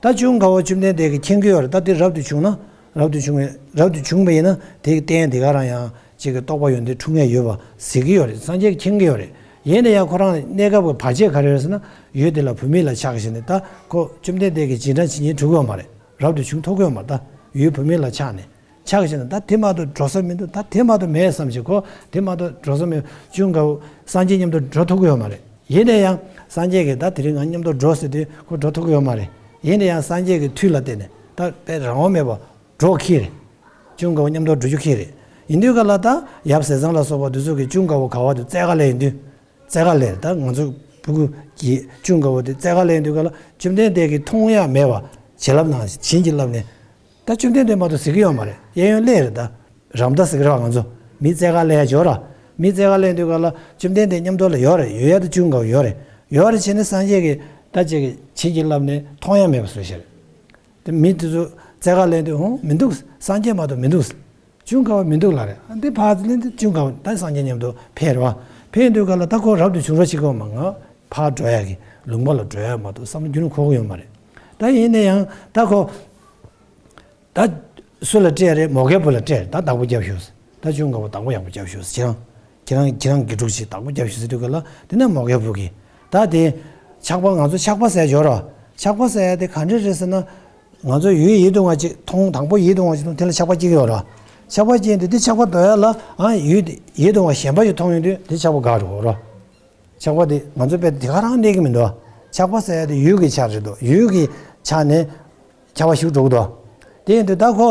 ད་ཅུང་དགའ་བོ་བཅོམ་ལྡན་འདས་ཀྱིས་མཁྱེན་གྱི་ཡོད་རེད། ད་དེ་རབ་ཏུ་བྱུང་ན་རབ་ཏུ་བྱུང་བའི་རབ་ཏུ་བྱུང་བ་ཡིན་ན་དེ་གི་རྟེན་དེ་ག་རང་ཡང་ཅིག་གི་རྟོགས་པ་ཡོན་ཏན་འཁྲུངས་ཡས་ཡོད་པ་གཟིགས་ཀྱི་ཡོད་རེད། སངས་རྒྱས་ཀྱིས་མཁྱེན་གྱི་ཡོད་རེད། ཡིན་ན་ཡང་ཁོ་རང་གནས་སྐབས་ཀྱི་བར་ཆད་ག་རེ་ཡོད་ཟེར་ན་ཡུལ་དེ་ལ་བུད་མེད་ལ་ཆགས་བཞག་ནས་ད་ཁོ་བཅོམ་ལྡན་འདས་ཀྱི་རྗེས་འབྲང་བྱེད་ཉན་འགྲོ་གི་ཡོད་མ་རེད། རབ་ཏུ་བྱུང་ཐུབ་ཀྱི་ཡོད་མ་རེད། ད་ཡུལ་བུད་མེད་ལ་ཆགས་ནས། ཆགས་ཤིང་ད་དེ་མ་གཏོགས་འགྲོ་ས་མི་འདུག་ད་དེ་མ་གཏོགས་མེད་བསམ་ཞིག་གོ། དེ་མ་གཏོགས་འགྲོ་ས་མེད། ཅུང་དགའ་བོ་སངས་རྒྱས་མཉམ་དུ་འགྲོ་ཐུབ་ཀྱི་ཡོད་མ་རེད། ཡིན་ན་ཡང་སངས་རྒྱས་ཀྱིས་ད་དེ་རིང་ང་མཉམ་དུ་འགྲོ་ཟེར་དུས་ཁོ་འགྲོ་ཐུབ་ཀྱི་ཡོད་མ་རེད། ཡིན་ན་ཡང་སངས་རྒྱས་ཀྱི་མཐུ་ལ་བརྟེན་ནས་ད་དཔེ་རང་དབང་མེད་པར་འགྲོ་ཁྱེད་རེད། ཅུང་དགའ་བོ་མཉམ་དུ་འགྲོ་རྒྱུ་ཁྱེད་རེད། ཡིན་དུས་ག་ལ་ད་ཡབ་ཟས་གཙང་ལ་སོགས་པ་འདི་ཚོ་གིས་ཅུང་དགའ་བོ་ག་བ་དུ་བཙལ་ག་སླེབས་ཡོང་དུས། བཙལ་ག་སླེབས། ད་ང་ཚོ་ཕྲུ་གུ་གི་ཅུང་དགའ་བོ་དེ་བཙལ་ག་སླེབས་ཡོང་དུས་ག་ལ་བཅོམ་ལྡན་འདས་ཀྱིས་མཐོང་ཡ་མེད་པ་བྱིན་རླབས་གནང་བྱིན་གྱིས་བརླབས་ནས། ད་བཅོམ་ལྡན་འདས་མ་གཏོགས་གཟིགས་ཀྱི་ཡོད་མ་རེད། གཡས་གཡོན་སླེབས་རེད་ད། རམ་ད་ཟེར་གི་རེད་བ་ང་ཚོ། མི་བཙལ་ག་སླེབས་ཡ་འབྱོར་ར། མི་བཙལ་ག་སླེབས་དུས་ག་ལ་བཅོམ་ལྡན་འདས་མཉམ་དུ་ལ་ཡོད་རེད། ཡོད་ཡ་ད་ཅུང་དགའ་བོ་ཡོད་རེད། ཡོད་རེད་བྱས་ནས་སངས་རྒྱས་ཀྱིས་ད་ཅིག་བྱིན་གྱིས་བརླབས་ནས་མཐོང་ཡ་མེད་པ་བཟོས་བཞག་རེད། དེ་མི་དེ་ཚོ་བཙལ་ག་སླེབས་དུས་ཧོང་མི་འདུག་སངས་རྒྱས་མ་གཏོགས་མི་འདུག་ཅུང་དགའ་བོ་མི་འདུག་ལབ་རེད། ཨ་འདི་ཕར་ལེན་དུས་ཅུང་དགའ་བོ་ད་སངས་རྒྱས་མཉམ་དུ་ཕེབས་རེད་བ། ཕེབས་དུས་ག་ལ་ད་ཁོ་རབ་ཏུ་བྱུང་རོགས་བྱེད་ཀྱི་ཡོད་མ། ང་ཕར་འགྲོ་ཡ་གི་ལུང་པ་ལ་འགྲོ་ཡ་མ་གཏོགས་བསམ་བློ་རྒྱུན་འཁོར་གི་ཡོད་མ་རེད། ད་ཡིན་ན་ཡང་ད་ཁོ། ད་སུ་ལ་སྤྲད་རེད། མོའུ་འགལ་བུ་ལ་སྤྲད་རེད། ད་བདག་པོ་རྒྱབ་ཤོག་ད་ཅུང་དགའ་བོ་བདག་པོ་ཡག་པོ་རྒྱབ་ཤོག་ཁྱེད་རང་ཁྱེད་རང་ཁྱེད་རང་དགེ་ཕྲུག་ཅིག་བདག་པོ་རྒྱབ་ཤོག་ཟེར་དུས་ག་ལ་དེ་ནས་མོའུ་འགལ་བུ་གིས་ད་དེ་ཆགས་པ་ང་ཚོ་ཆགས་པ་ཟེར་འབྱོར་ར། ཆགས་པ་ཟེར་ཡ་དེ་ག་འདྲ་རེད་ཟེར་ན། ང་ཚོ་ཡུལ་ཡིད་དུ་འོང་བ་ཅིག་མཐོང་། དང་པོ་ཡིད་དུ་འོང་བ་ཅིག་མཐོང་། དེ་ལ་ཆགས་པ་སྐྱེ་གི་ཡོད་ར། ཆགས་པ་སྐྱེས་དུས་དེ་ཆགས་པ་ཟློག་ཡ་ལ་ཨ་ཡུལ་དེ་ཡིད་དུ་འོང་བ་གཞན་པ་ཞིག་མཐོང་ཡོང་དུས་དེ་ཆགས་པ་འགག་འགྲོ་གི་ར། ཆགས་པ་དེ་ང་ཚོ་དཔེ་དེ་ག་རང་གནས་ཀྱི་མི་འདུག་ཆགས་པ་ཟེར་ཡ་དེ་ཡུལ་གྱི་ཆ་རེད་དོ། ཡུལ་གྱི་ཆ་ནས་ཆགས་པ་ཞིག་འགྲོ་གི་འདུག་དེ་ཡིན་དུས་ད་ཁོ་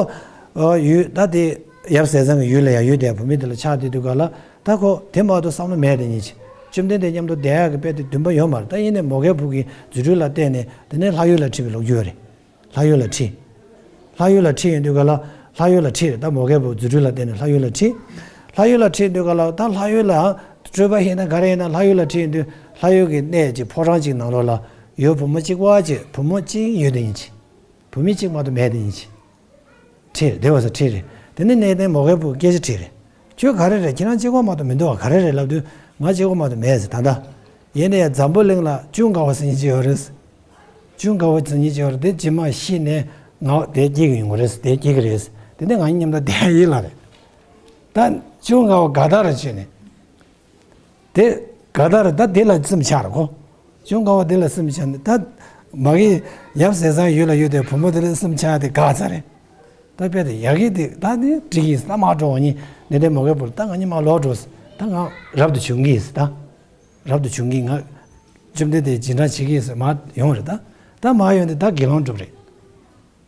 ཡུལ་ད་དེ་ཡབ་ཟས་གཙང་གི་ཡུལ་ལ་ཡང་ཡུལ་དེ་བུད་མེད་དེ་ལ་ཆགས་བསྡད་དུས་ག་ལ་ད་ཁོ་དེ་མ་གཏོགས་བསམ་བློ་མེད་དེ་ཉིད་ཅིག་བཅོམ་ལྡན་འདས་མཉམ་དུ་བསྡད་ཡག་གི་དཔེ་དེ་འདུན་པ་ཡོད་མ་རེད། ད་ཡིན་ནའི་མོའུ་འགལ་བུ་གི་རྫུ་འཕྲུལ་ལ་བརྟེན་ནས་དེ་ནས་ལྷ་ཡུལ་ལ་ཁྲིད་པའི་ལོ་རྒྱུས་ཡོད་རེད། ལྷ་ཡུལ་ལ་ཁྲིད། ལྷ་ཡུལ་ལ་ཁྲིད་ཡོང་དུས་ག་ལ་ལྷ་ཡུལ་ལ་ཁྲིད་རེད། ད་མོའུ་འགལ་བུ་རྫུ་འཕྲུལ་ལ་བརྟེན་ནས་ལྷ་ཡུལ་ལ་ཁྲིད། ལྷ་ཡུལ་ལ་ཁྲིད་དུས་ག་ལ་ད་ལྷ་ཡུལ་ལ་སྤྲུལ་པ་ཡིན་ན་ག་རེ་ཡིན་ན་ལྷ་ཡུལ་ལ་ཁྲིད་ཡོང་དུས་ལྷ་ཡུལ་གྱི་གནས་ཀྱི་ཕོ་བྲང་གཅིག་ནང་ལོགས་ལ་ཡུལ་བུ་མོ་གཅིག་པ་གཅིག་བུ་མོ་གཅིག་ཡོད་དེ་ཡིན་ཅིག་བུད་མེད་གཅིག་མ་གཏོགས་མེད་དེ་ཡིན་ཅིག་ཁྲིད་རེད། དེ་བ་ས་ཁྲིད་རེད། དེ་ནས་གནས་བརྟན་མོའུ་འགལ་བུ་སྐད་ཆ་དྲིས་རེད། ཁྱོད་ག་རེ་རེད། ཁྱེད་རང་གཅིག་པོ་མ་གཏོགས་མི་འདུག་ག་རེ་རེད་ལབ་དུས་ང་གཅིག་པོ་མ་གཏོགས་མེད་ཟེར། ད་ལྟ་ཡིན་ནའི་འཛམ་བུ་གླིང་ལ་ཅུང་དགའ་བོ་ཟེར་མཁན་ཅིག་ཡོད་རེད། ཅུང་དགའ་བོ་ཟེར་མཁན་ཅིག་ཡོད་རེད། དེ་རྗེས་མ་ཤི་ནས་ང་དེ་སྐྱེ་གི་ཡོང་གི་རེད། དེ་སྐྱེ་གི་རེད། དེ་ནས་ང་གཉིས་མཉམ་དུ་བསྡད་ཡིན་ལ་རེད། ད་ཅུང་དགའ་བོ་དགའ་ཐག་རེ་བྱས་ནས། དེ་ག་ད་རེད། ད་དེ་ལ་སེམས་ཆགས་རེད་ཁོ། ཅུང་དགའ་བོ་དེ་ལ་སེམས་ཆགས་ནས་ད་མ་གི་ཡབ་ཟས་གཙང་ཡུལ་ལ་ཡོད་དེ་བུ་མོ་དེ་ལ་སེམས་ཆགས་དེ་དགའ་ཚར་རེད། ད་དཔེ་དེ་ཡ་གི་དེ་ད་ནི་འགྲིག་གི་ད་མ་འགྲོ་ནི་ནས་དེ་མོ་གི་བུར་ད་ང་གཉིས་མ་ལོག་འགྲོ། ད་ང་རབ་ཏུ་བྱུང་གི་ད་རབ་ཏུ་བྱུང་གི་ང་བཅོམ་ལྡན་འདས་རྗེས་འབྲང་བྱེད་ཀྱི་ཟེར་མ་ཡོང་རེད། ད་ད་མ་ཡོང་དེ་ད་དགེ་སློང་སྒྲུབ་རེད།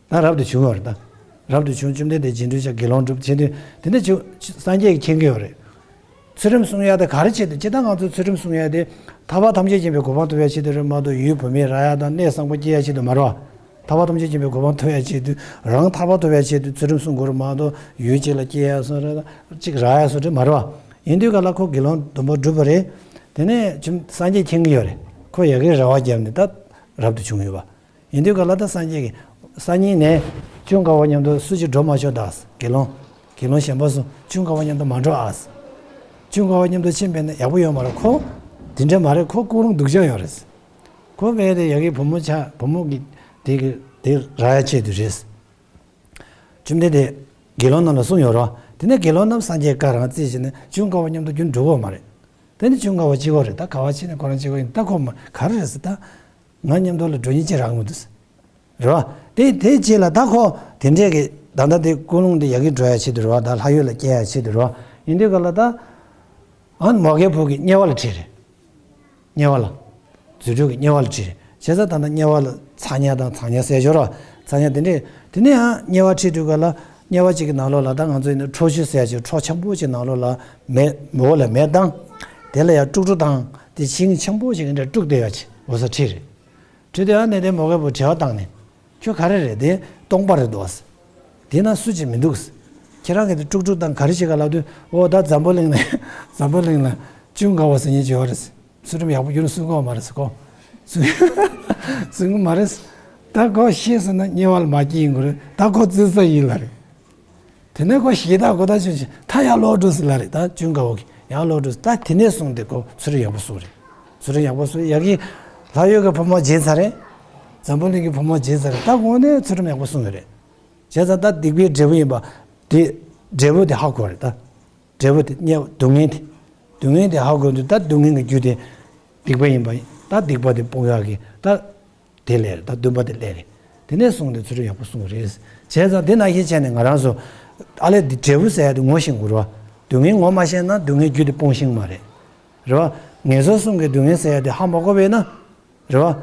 ད་རབ་ཏུ་བྱུང་བ་རེད་ད། རབ་ཏུ་བྱུང་བཅོམ་ལྡན་འདས་རྗེས་འགྲོ་བྱ་དགེ་སློང་སྒྲུབ་བྱེད་དུས་དེ་འདྲ་བྱུང་སངས་རྒྱས་ཀྱིས་མཁྱེན་གྱི་ཡོད་རེད། ཚུལ་ཁྲིམས་སྲུང་ཡ་དེ་ག་རེ་ཆེད་དུ་ཇི་ལྟར་ང་ཚོ་ཚུལ་ཁྲིམས་སྲུང་ཡ་དེ་ཐར་པ་ཐམས་ཅད་མཁྱེན་པའི་གོ་འཕང་ཐོབ་ཡ་ཆེད་དུ་རེད་མ་གཏོགས་ཡུལ་བུད་མེད་རག་ཡ་དང་གནས་བཟང་པོ་སྐྱེ་ཡ་ཆེད་དུ་མ་རེད་བ། ཐར་པ་ཐམས་ཅད་མཁྱེན་པའི་གོ་འཕང་ཐོབ་ཡ་ཆེད་དུ་རང་ཐར་པ་ཐོབ་ཡ་ཆེད་དུ་ཚུལ་ཁྲིམས་སྲུང་དགོས་རེད་མ་གཏོགས་ཡུལ་གཅིག་ལ་སྐྱེ་ཡ་སོགས་རེད་གཅིག་རག་ཡ་སོགས་རེད་མ་རེད་བ། ཡིན་དུས་ག་ལ་ཁོ་དགེ་སློང་སྡོམ་པ་བསྒྲུབས་པ་རེད། དེ་ནས་ཅུང་སངས་རྒྱས་མཁྱེན་གྱི་ཡོད་རེད། ཁོ་ཡ་གིའི་རེ་བ་བརྒྱབ་ནས་ད་རབ་ཏུ་བྱུང་ཡོད་པ། ཡིན་དུས་ག་ལ་ད་སངས་རྒྱས་ཀྱིས་སང་ཉིན་ནས་ཅུང་དགའ་བོ་མཉམ་དུ་སུ་གཅིག་འགྲོ་མ་ཆོག་ད། དགེ་སློང་། དགེ་སློང་གཞན་པ་སུ་ཅུང་དགའ་བོ་མཉམ་དུ་མ་འགྲོ་ཨ། ཅུང་དགའ་བོ་མཉམ་དུ་ཕྱིན་པས་ན་ཡག་པོ་ཡོད་མ་རེད་ཁོ། དེ་འདྲ་མ་རེད་ཁོ་ཀུན་སློང་སྡུག་ཅག་ཡོད་རེད། ཁོ་བས་དེ་ཡ་གི་བུ་མོ་ཆ་བུ་མོ་གི་དེ་གི་དེ་རག་ཡ་ཆེད་དུ་རེད། བཅོམ་ལྡན་འདས་དགེ་སློང་རྣམས་ལ་གསུངས་ཡོད་རེད། དེ་ནས་དགེ་སློང་རྣམས་སངས་རྒྱས་བཀའ་རང་བརྩིས་བྱས་ནས་ཅུང་དགའ་བོ་མཉམ་དུ་རྒྱུན་འགྲོ་གི་ཡོད་མ་རེད། དེ་ནི་ཅུང་དགའ་བོ་གཅིག་པོ་རེད། ད་ག་བ་ཕྱིན་ནས་ཁོ་རང་གཅིག་པོ་ཡིན་ད་ཁོ་མ་ག་རེ་རེད་ཟེར་ད། ང་མཉམ་དུ་ལ་འགྲོ་ཉིན་ཅི་རག་མི་འདུག་ཟེར། རེད་བ། དེ་དེ་རྗེས་ལ་ད་ཁོ་དེ་འདྲས་ཀྱི་ད་ལྟ་དེ་ཀུན་སློང་དེ་ཡ་གི་འགྲོ་ཡ་ཆེད་དུ་རེད་བ། ད་ལྷ་ཡུལ་ལ་སྐྱེ་ཡ་ཆེད་དུ་རེད་བ། ཡིན་དུས་ག་ལ་ད། ཨ་མོའུ་འགལ་བུ་གི་དམྱལ་བ་ལ་ཁྲིད་རེད། དམྱལ་བ་ལ། རྫུ་འཕྲུལ་གྱི་དམྱལ་བ་ལ་ཁྲིད་རེད། བྱས་ཙང་ད་ལྟ་དམྱལ་བ་ལ་ཚ་དམྱལ་དང་གཙང་དམྱལ་ཟེར་ཞོར་བ། ཚ་དམྱལ་དེ་འདྲས་དེ་ནས་ཡང་དམྱལ་བ་ཁྲིད་དུས་ག་ལ་དམྱལ་བ་གཅིག་གི་ནང་ལོགས་ལ་ད་ང་ཚོ་ཡིན་ན་ཁྲོ་ཆུ་ཟེར་ཡ་ཅིག་ཁྲོ་ཆེན་པོ་གཅིག་ནང་ལོགས་ལ་མེ་འོག་ལ་མེ་བཏང་། དེ་ལ་ཡང་དཀྲུག་དཀྲུག་བཏང་། དེ་ཤིང་ཆེན་པོ་གཅིག་གི་འདྲ་དཀྲུག་བསྡད་ཡ་ཅིག་འོ་ས་ཁྲིད་རེད། ཁྲིད་དུས་ཨ་ནེ་དེ་མོ་གེ་བུ་དྲི་བ་བཏང་ནས། ཁྱོད་ག་རེ་རེད་དེ་སྟོང་པ་རེད་འདུག་ཟེར། དེ་ན་སུ་གཅིག་མི་འདུག་ཟེར། ཁྱེད་རང་གིས་དེ་དཀྲུག་དཀྲུག་དང་ག་རེ་བྱེད་ག་ལབ་དུས་ཨོ་ད་འཛམ་བུ་གླིང་ནས་འཛམ་བུ་གླིང་ལ་ཅུང་དགའ་བོ་ཟེར་མཁན་ཅིག་ཡོད་རེད་ཟེར། ཚུལ་ཁྲིམས་ཡག་པོ་རྒྱུན་སྲུང་གི་ཡོད་མ་རེད་ཟེར་གོ། སྲུང་སྲུང་གི་མ་རེད་ཟེར། ད་གོ་ཤེས་ཟེར་ན་དམྱལ་བ་ལ་མ་སྐྱེས་ཡིན་དགོས་རེད། ད་གོ་བཙུན་ས་ཡིན་ལ་རེད། དེ་ནས་ཁོ་ཞེ་དྲག་གོ་ད་ཆུང་ཆུང་ད་ཡར་ལོག་འགྲོ་ཟེར་ལ་རེད། ད་ཅུང་དགའ་བོ་གིས་ཡར་ལོག་འགྲོ་ཟེར། ད་དེ་ནས་བཟུང་སྟེ་ཁོ་ཚུལ་ཁྲིམས་ཡག་པོ་སྲུང་རེད། ཚུལ་ཁྲིམས་ཡག་པོ་སྲུང་ཡ་གི་ལྷ་ཡུལ་གྱི་བུ་མོ་བརྗེད་ཚར་རེད། འཛམ་བུ་གླིང་གི་བུ་མོ་བརྗེད་ཚར་རེད། ད་དངོས་གནས་ཚུལ་ཁྲིམས་ཡག་པོ་སྲུང་ཡོད་རེད། བྱས་ཙང་ད་སྡིག་པའི་འབྲས་བུ་ཡིན་པ་དེ་འབྲས་བུ་དེ་ཧ་གོ་རེད་ད། འབྲས་བུ་དེ་དམྱལ་སྡུག་བསྔལ་དེ། སྡུག་བསྔལ་དེ་ཧ་གོ་དུས་ད་སྡུག་བསྔལ་གྱི་རྒྱུ་དེ་སྡིག་པ་ཡིན་པ་ཡིན། ད་སྡིག་པ་དེ་སྤོང་ཡག་གི་ད། དེ་ལས་རེད་ད། འདུན་པ་དེ་ལས་རེད། དེ་ནས་བཟུང་སྟེ་ཚུལ་ཁྲིམས་ཡག་པོ་སྲུང་གི་རེད། བྱས་ཙང་དེ་ནང་བཞིན་བྱས་ནས་ང་རང་ཚོ་ཨ་ལས་འདི་འབྲས་བུ་ཟེར་ཡ་དེ་ངོ་ཤེས་དགོས་རེད་བ། སྡུག་བསྔལ་ངོ་མ་ཤེས་ན་སྡུག་བསྔལ་རྒྱུ་དེ་སྤོང་ཤེས་མ་རེད། རེད་བ། ངན་སོང་གསུམ་གྱི་སྡུག་བསྔལ་ཟེར་ཡ་དེ་ཧ་མ་གོ་བས་ན། རེད་བ།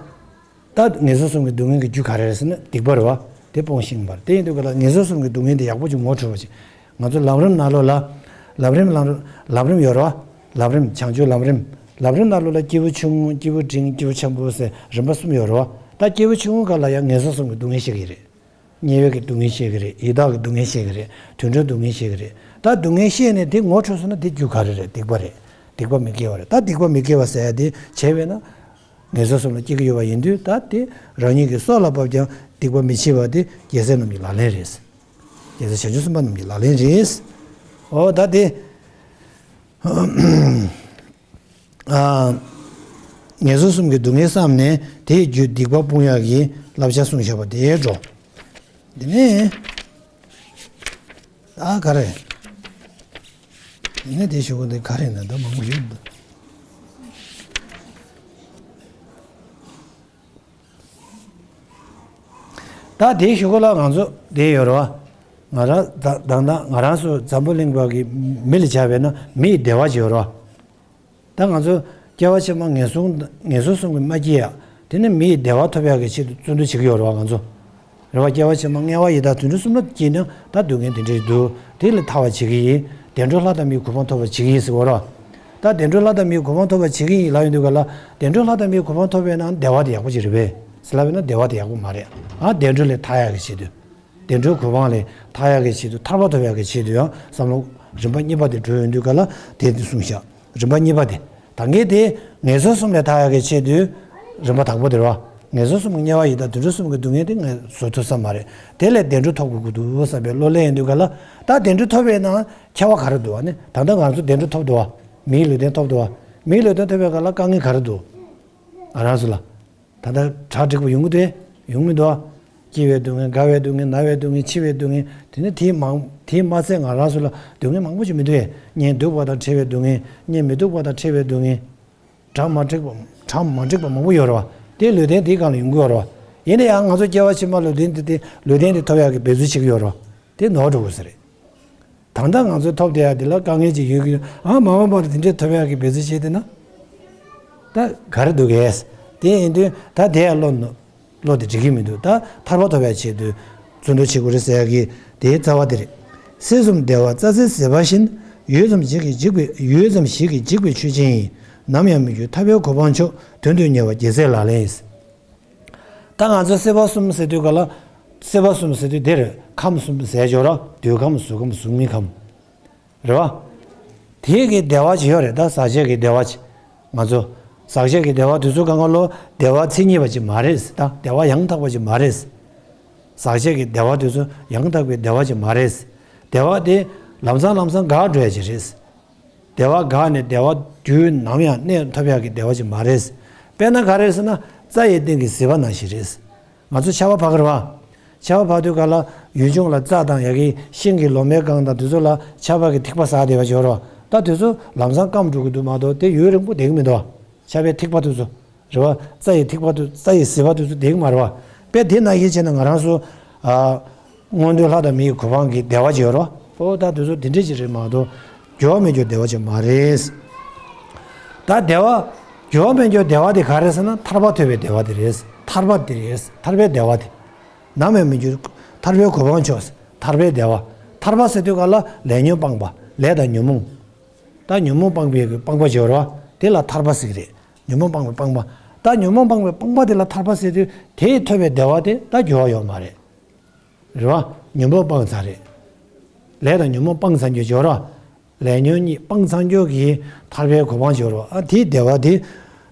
ད་ངན་སོང་གསུམ་གྱི་སྡུག་བསྔལ་གྱི་རྒྱུ་ག་རེ་རེད་ཟེར་ན་སྡིག་པ་རེད་བ། དེ་སྤོང་ཤེས་པར། དེ་ཡིན་དུས་ག་ལ་ངན་སོང་གསུམ་གྱི་སྡུག་བསྔལ་དེ་ཡག་པོ་ཅིག་ངོ་འཕྲོད་པ་ཅིག་ང་ཚོ་ལམ་རིམ་ནང་ལོགས་ལ། ལམ་རིམ་ལམ་རིམ་ལམ་རིམ་ཡོད་རེད་བ། ལམ་རིམ་བྱང་ཆུབ་ལམ་རིམ། ལམ་རིམ་ནང་ལོགས་ལ་སྐྱེས་བུ་ཆུང་ངུ་སྐྱེས་བུ་འབྲིང་སྐྱེས་བུ་ཆེན་པོ་ཟེར་རིམ་པ་གསུམ་ཡོད་རེད་བ། ད་སྐྱེས་བུ་ཆུང་ངུ་སྒང་ལ་ཡང་ངན་སོང་གསུམ་གྱི་སྡུག་བསྔལ་ཤེས་ཀྱི་རེད། དམྱལ་བའི་གི་སྡུག་བསྔལ་ཤེས་ཀྱི་རེད། ཡི་དྭགས་ཀྱི་སྡུག་བསྔལ་ཤེས་ཀྱི་རེད། དུད་འགྲོའི་སྡུག་བསྔལ་ཤེས་ཀྱི་རེད། ད་སྡུག་བསྔལ་ཤེས་ནས་དེ་ངོ་འཕྲོད་སོང་ན་དེ་རྒྱུ་ག་རེ་རེད། སྡིག་པ་རེད། སྡིག་པ་མི་དགེ་བ་རེད། ད་སྡིག་པ་མི་དགེ་བ་ཟེར་ཡ་དེ་བྱས་པས་ན། ངན་སོང་གསུམ་ལ་སྐྱེ་གི་ཡོད་པ་ཡིན་དུས་ད་དེ་རང་ཉིད་ཀྱི་སྲོག་ལ་བབ་ཀྱང་སྡིག་པ་མི་བྱེད་པ་དེ་རྒྱལ་སྲས་རྣམས་ཀྱི་ལག་ལེན་རེད། རྒྱལ་སྲས་བྱང་ཆུབ་སེམས་དཔའ་རྣམས་ཀྱི་ལག་ལེན་རེད། འོ་ད་དེ། ཨ། ངན་སོང་གསུམ་གྱི་སྡུག་བསྔལ་བསམ་ནས་དེའི་རྒྱུ་སྡིག་པ་སྤོང་ཡག་གི་བསླབ་བྱ་གསུངས་བཞག་པ་དེའི་འགྲོ། འདི་ནས། ཨ་ག་རེ། འདི་ནས་དེ་ཞུ་གི་འདི་ག་རེ་ན་ད་མང་པོ་ཡོད་འདུག་ད་དེའི་གཞུག་གུ་ལ་ང་ཚོ་དེ་ཡོད་རེད་བ། ང་རང་ད་ད་ལྟ་ང་རང་ཚོ་འཛམ་བུ་གླིང་པ་གི་མི་ལ་བྱ་བས་ན་མི་ཡི་བདེ་བ་ཅིག་ཡོད་རེད་བ། ད་ང་ཚོ་སྐྱེ་བ་ཕྱི་མ་ངན་སོང་ངན་སོང་གསུམ་གྱིས་མ་སྐྱེ་ཡ། དེ་ནི་མི་ཡི་བདེ་བ་ཐོབ་ཡག་གི་ཆེད་དུ་བརྩོན་འགྲུས་བྱེད་ཀྱི་ཡོད་རེད་བ་ང་ཚོ། རེད་བ། སྐྱེ་བ་ཕྱི་མ་དམྱལ་བ་ཡི་དྭགས་དུད་འགྲོ་གསུམ་ལ་སྐྱེས་ན་ད་སྡུག་བསྔལ་དེ་འདྲ་ཞིག་འདུག་དེ་ལས་ཐར་བ་བྱེད་ཀྱི་ཡིན། བདེ་འགྲོ་ལྷ་དང་མིའི་གོ་འཕང་ཐོབ་པ་བྱེད་ཀྱི་ཡིན་ཟེར་བ་རེད་བ། ད་བདེ་འགྲོ་ལྷ་དང་མིའི་གོ་འཕང་ཐོབ་པ་བྱེད་ཀྱི་ཡིན་ལབ་ཡོང་དུས་ག་ལ། བདེ་འགྲོ་ལྷ་དང་མིའི་གོ་འཕང་ཐོབ་པས་ན་བདེ་བ་དེ་ཡག་པོ་ཅིག་རེད་པས་ཟེར་ལབ་ཡོང་ན་བདེ་བ་དེ་ཡག་པོ་མ་རེད། ཨ་བདེ་འགྲོ་ལས་ཐར་ཡག་གི་ཆེད་དུ། བདེ་འགྲོའི་གོ་འཕང་ལས་ཐར་ཡག་གི་ཆེད་དུ་ཐར་པ་ཐོབ་ཡག་གི་ཆེད་དུ་ཡང་བསམ་བློ་རིམ་པ་གཉིས་པ་དེ་འགྲོ་ཡོང་དུས་ག་ལ་དེ་དེ་གསུངས་བཞག་རིམ་པ་གཉིས་པ་དེ། ད་གིན་དེ་ངན་སོང་གསུམ་ལས་ཐར་ཡག་གི་ཆེད་དུ་རིམ་པ་དང་པོ་དེ་རེད་བ། ངན་སོང་གསུམ་གྱི་དམྱལ་བ་ཡི་དྭགས་དུད་འགྲོ་གསུམ་གྱི་སྡུག་བསྔལ་དེ་ངས་བཟོད་ཐུབ་ས་མ་རེད། དེ་ལས་བདེ་འགྲོ་ཐོབ་དགོས་ཀྱི་འདུག་བསམ་པའི་བློ་སླེབས་ཡོང་དུས་ག་ལ། ད་བདེ་འགྲོ་ཐོབ་པའི་ནང་ཁྱད་པར་ག་རེ་འདུག་བ་ནི། ད་ལྟ་ང་ཚོ་བདེ་འགྲོ་ཐོབ་འདུག་བ། མིའི་ལུས་རྟེན་ཐོབ་འདུག་བ། མིའི་ལུས་རྟེན་ཐོབ་པའི་ག་ལ་དཀའ་ངལ་ག་རེ་འདུག་ང་རང་ཚོ་ལ། ད་ལྟ་གྲ་འགྲིག་པོ་ཡོང་གི་འདུག་ཡོང་མི་འདུག་སྐྱེ་བའི་སྡུག་བསྔལ། རྒ་བའི་སྡུག་བསྔལ། ན་བའི་སྡུག་བསྔལ། འཆི་བའི་སྡུག་བསྔལ། དེ་ནི་དེའི་མང་དེའི་མ་ཚད་ང་རང་ཚོ་ལ་སྡུག་བསྔལ་མང་པོ་ཅིག་མི་འདུག་གས། གཉེན་སྡུག་པ་དང་འཕྲད་པའི་སྡུག་བསྔལ། གཉེན་མི་སྡུག་པ་དང་འཕྲད་པའི་སྡུག་བསྔལ། གྲ་མ་འགྲིག་པ་གྲ་མ་འགྲིག་པ་མང་པོ་ཡོད་རེད་བ། དེ་ལུས་རྟེན་དེའི་སྒང་ལ་ཡོང་གི་ཡོད་རེད་བ། ཡིན་ན་ཡང་ང་ཚོ་སྐྱེ་བ་ཕྱི་མ་ལུས་རྟེན་དེ་དེ་ལུས་རྟེན་དེ་ཐོབ་ཡག་གི་འབད་རྩོལ་བྱེད་ཀྱི་ཡོད་རེད་བ། དེ་ནོར་འགྲོ་དགོས་ས་རེད། ད་ལྟ་ང་ཚོས་ཐོབ་བསྡད་ཡག་དེ་ལ་དཀའ་ངལ་ཅིག་ཡོད་ཀྱི་ཡོད། ཨ་མ་འོངས་པར་དེ་འདྲས་ཐོབ་ཡག་གི་འབད་རྩོལ་བྱས་བསྡད་ན། ད་ག་རེ་འདུག་གས། དེ་ཡིན་དུས་ད་དེ་ཡག་བློ་ནོར་བློ་དེ་འགྲིག་གི་མི་འདུག་ད་ཐར་པ་ཐོབ་ཡག་ཆེད་དུ་བརྩོན་འགྲུས་བྱེད་དགོས་རེད་ཟེར་ཡག་གི་དེའི་རྩ་བ་དེ་རེད། སྲིད་གསུམ་བདེ་བ་རྩྭ་ཟན་ཟིལ་པ་བཞིན། ཡུད་ཙམ་ཞིག་གིས་འཇིག་པའི་ཡུད་ཙམ་ཞིག་གིས་འཇིག་པའི་ཆོས་ཅན་ཡིན། ནམ་ཡང་མི་འགྱུར་ཐར་པའི་གོ་འཕང་མཆོག་དོན་དུ་གཉེར་བ་རྒྱལ་སྲས་ལག་ལེན་ཡིན། ད་ང་ཚོ་སྲིད་པ་གསུམ་ཟེར་དུས་ག་ལ། སྲིད་པ་གསུམ་ཟེར་དུས་དེར་ཁམས་གསུམ་ཟེར་ཡག་ཅིག་ཡོད་རེད། འདོད་ཁམས། གཟུགས་ཁམས། གཟུགས་མེད་ཁམས། རེད་བ། དེ་གི་བདེ་བ་ཅིག་ཡོད་རེད། ད་ཟག་བཅས་ཀྱི་བདེ་བ་ཅིག་ང་ཚོ་ཟག་བཅས་ཀྱི་བདེ་བ་དེ་ཚོ་གང་ག་ལོ་བདེ་བ་མཚན་ཉིད་པ་ཅིག་མ་རེད། ད་བདེ་བ་ཡང་དག་པ་ཅིག་མ་རེད། ཟག་བཅས་ཀྱི་བདེ་བ་དེ་ཚོ་ཡང་དག་པའི་བདེ་བ་ཅིག་མ་རེད། བདེ་བ་དེ་ལམ་སང་ལམ་སང་འགག་འགྲོ་ཡག་ཅིག་རེད། བདེ་བ་འགག་ནས་བདེ་བ་དུས་ནམ་ཡང་གནས་ཐུབ་ཡག་གི་བདེ་བ་ཅིག་མ་རེད། དཔེར་ན་ག་རེ་ཟེར་ན་རྩྭ་ཡི་སྟེང་གི་ཟིལ་པ་ནང་བཞིན་རེད། ང་ཚོ་ཆར་པ་བབས་ཀྱི་རེད་བ། ཆར་པ་བབས་དུས་ག་ལ་ཡུལ་ལྗོངས་ལ་རྩྭ་དང་ཡ་གི་ཤིང་གི་ལོ་མའི་སྒང་དང་དེ་ཚོ་ལ་ཆར་པ་གི་ཐིགས་པ་ཟག་བསྡད་པ་ཅིག་ཡོད་རེད་བ། ད་དེ་ཚོ་ལམ་སང་སྐམ་འགྲོ་གི་འདུག་མ་གཏོགས་དེ་ཡུན་རིང་པོ་བསྡད་ཀྱི་མི་འདུག་བ། ཆར་པའི་ཐིགས་པ་དེ་ཚོ། རེད་བ། རྩྭ་ཡི་ཐིགས་པ་དེ། རྩྭ་ཡི་ཟིལ་པ་དེ་ཚོ་བསྡད་ཀྱི་མ་རེད་བ། དཔེ་དེ་ནང་བཞིན་བྱས་ན་ང་རང་ཚོ། ཨ། མངོན་མཐོའི་ལྷ་དང་མི་ཡི་གོ་འཕང་གི་བདེ་བ་ཅིག་ཡོད་རེད་བ། ཨོ་ད་དེ་ཚོ་དེ་འདྲས་ཅིག་རེད་མ་གཏོགས། འགྱུར་བ་མེད་རྒྱུ་བདེ་བ་ཅིག་མ་རེད། ད་བདེ་བ། འགྱུར་བ་མེད་རྒྱུ་བདེ་བ་དེ་ག་རེད་ཟེར་ན་ཐར་པ་ཐོབ་པའི་བདེ་བ་དེ་རེད། ཐར་པ་དེ་རེད། ཐར་པའི་བདེ་བ་དེ། ནམ་ཡང་མི་འགྱུར། ཐར་པའི་གོ་འཕང་མཆོག་ཐར་པའི་བདེ་བ། ཐར་པ་ཟེར་དུས་ག་ལ་ལས་ཉོན་སྤངས་པ། ལས་དང་ཉོན་མོངས། ད་ཉོན་མོངས་སྤངས་པའི་སྤངས་པ་ཅིག་ཡོད་རེད་བ། དེ་ལ་ཐར་པ་ཟེར་གི་རེད། ཉོན་མོངས་སྤངས་པའི་སྤངས་པ། ད་ཉོན་མོངས་སྤངས་པའི་སྤངས་པ་དེ་ལ་ཐར་པ་ཟེར་དུས་དེས་ཐོབ་པའི་བདེ་བ་དེ་ད་འགྱུར་བ་ཡོད་མ་རེད། རེད་བ། ཉོན་མོངས་སྤངས་ཚར་རེད། ལས་དང་ཉོན་མོངས་སྤངས་ཚར་རྒྱུ་ཅིག་ཡོད་རེད་བ། ལས་ཉོན་གཉིས་སྤངས་ཚར་རྒྱུ་གི་ཐར་པའི་གོ་འཕང་ཅིག་ཡོད་རེད་བ། ཨ་དེའི་བདེ་བ་དེ།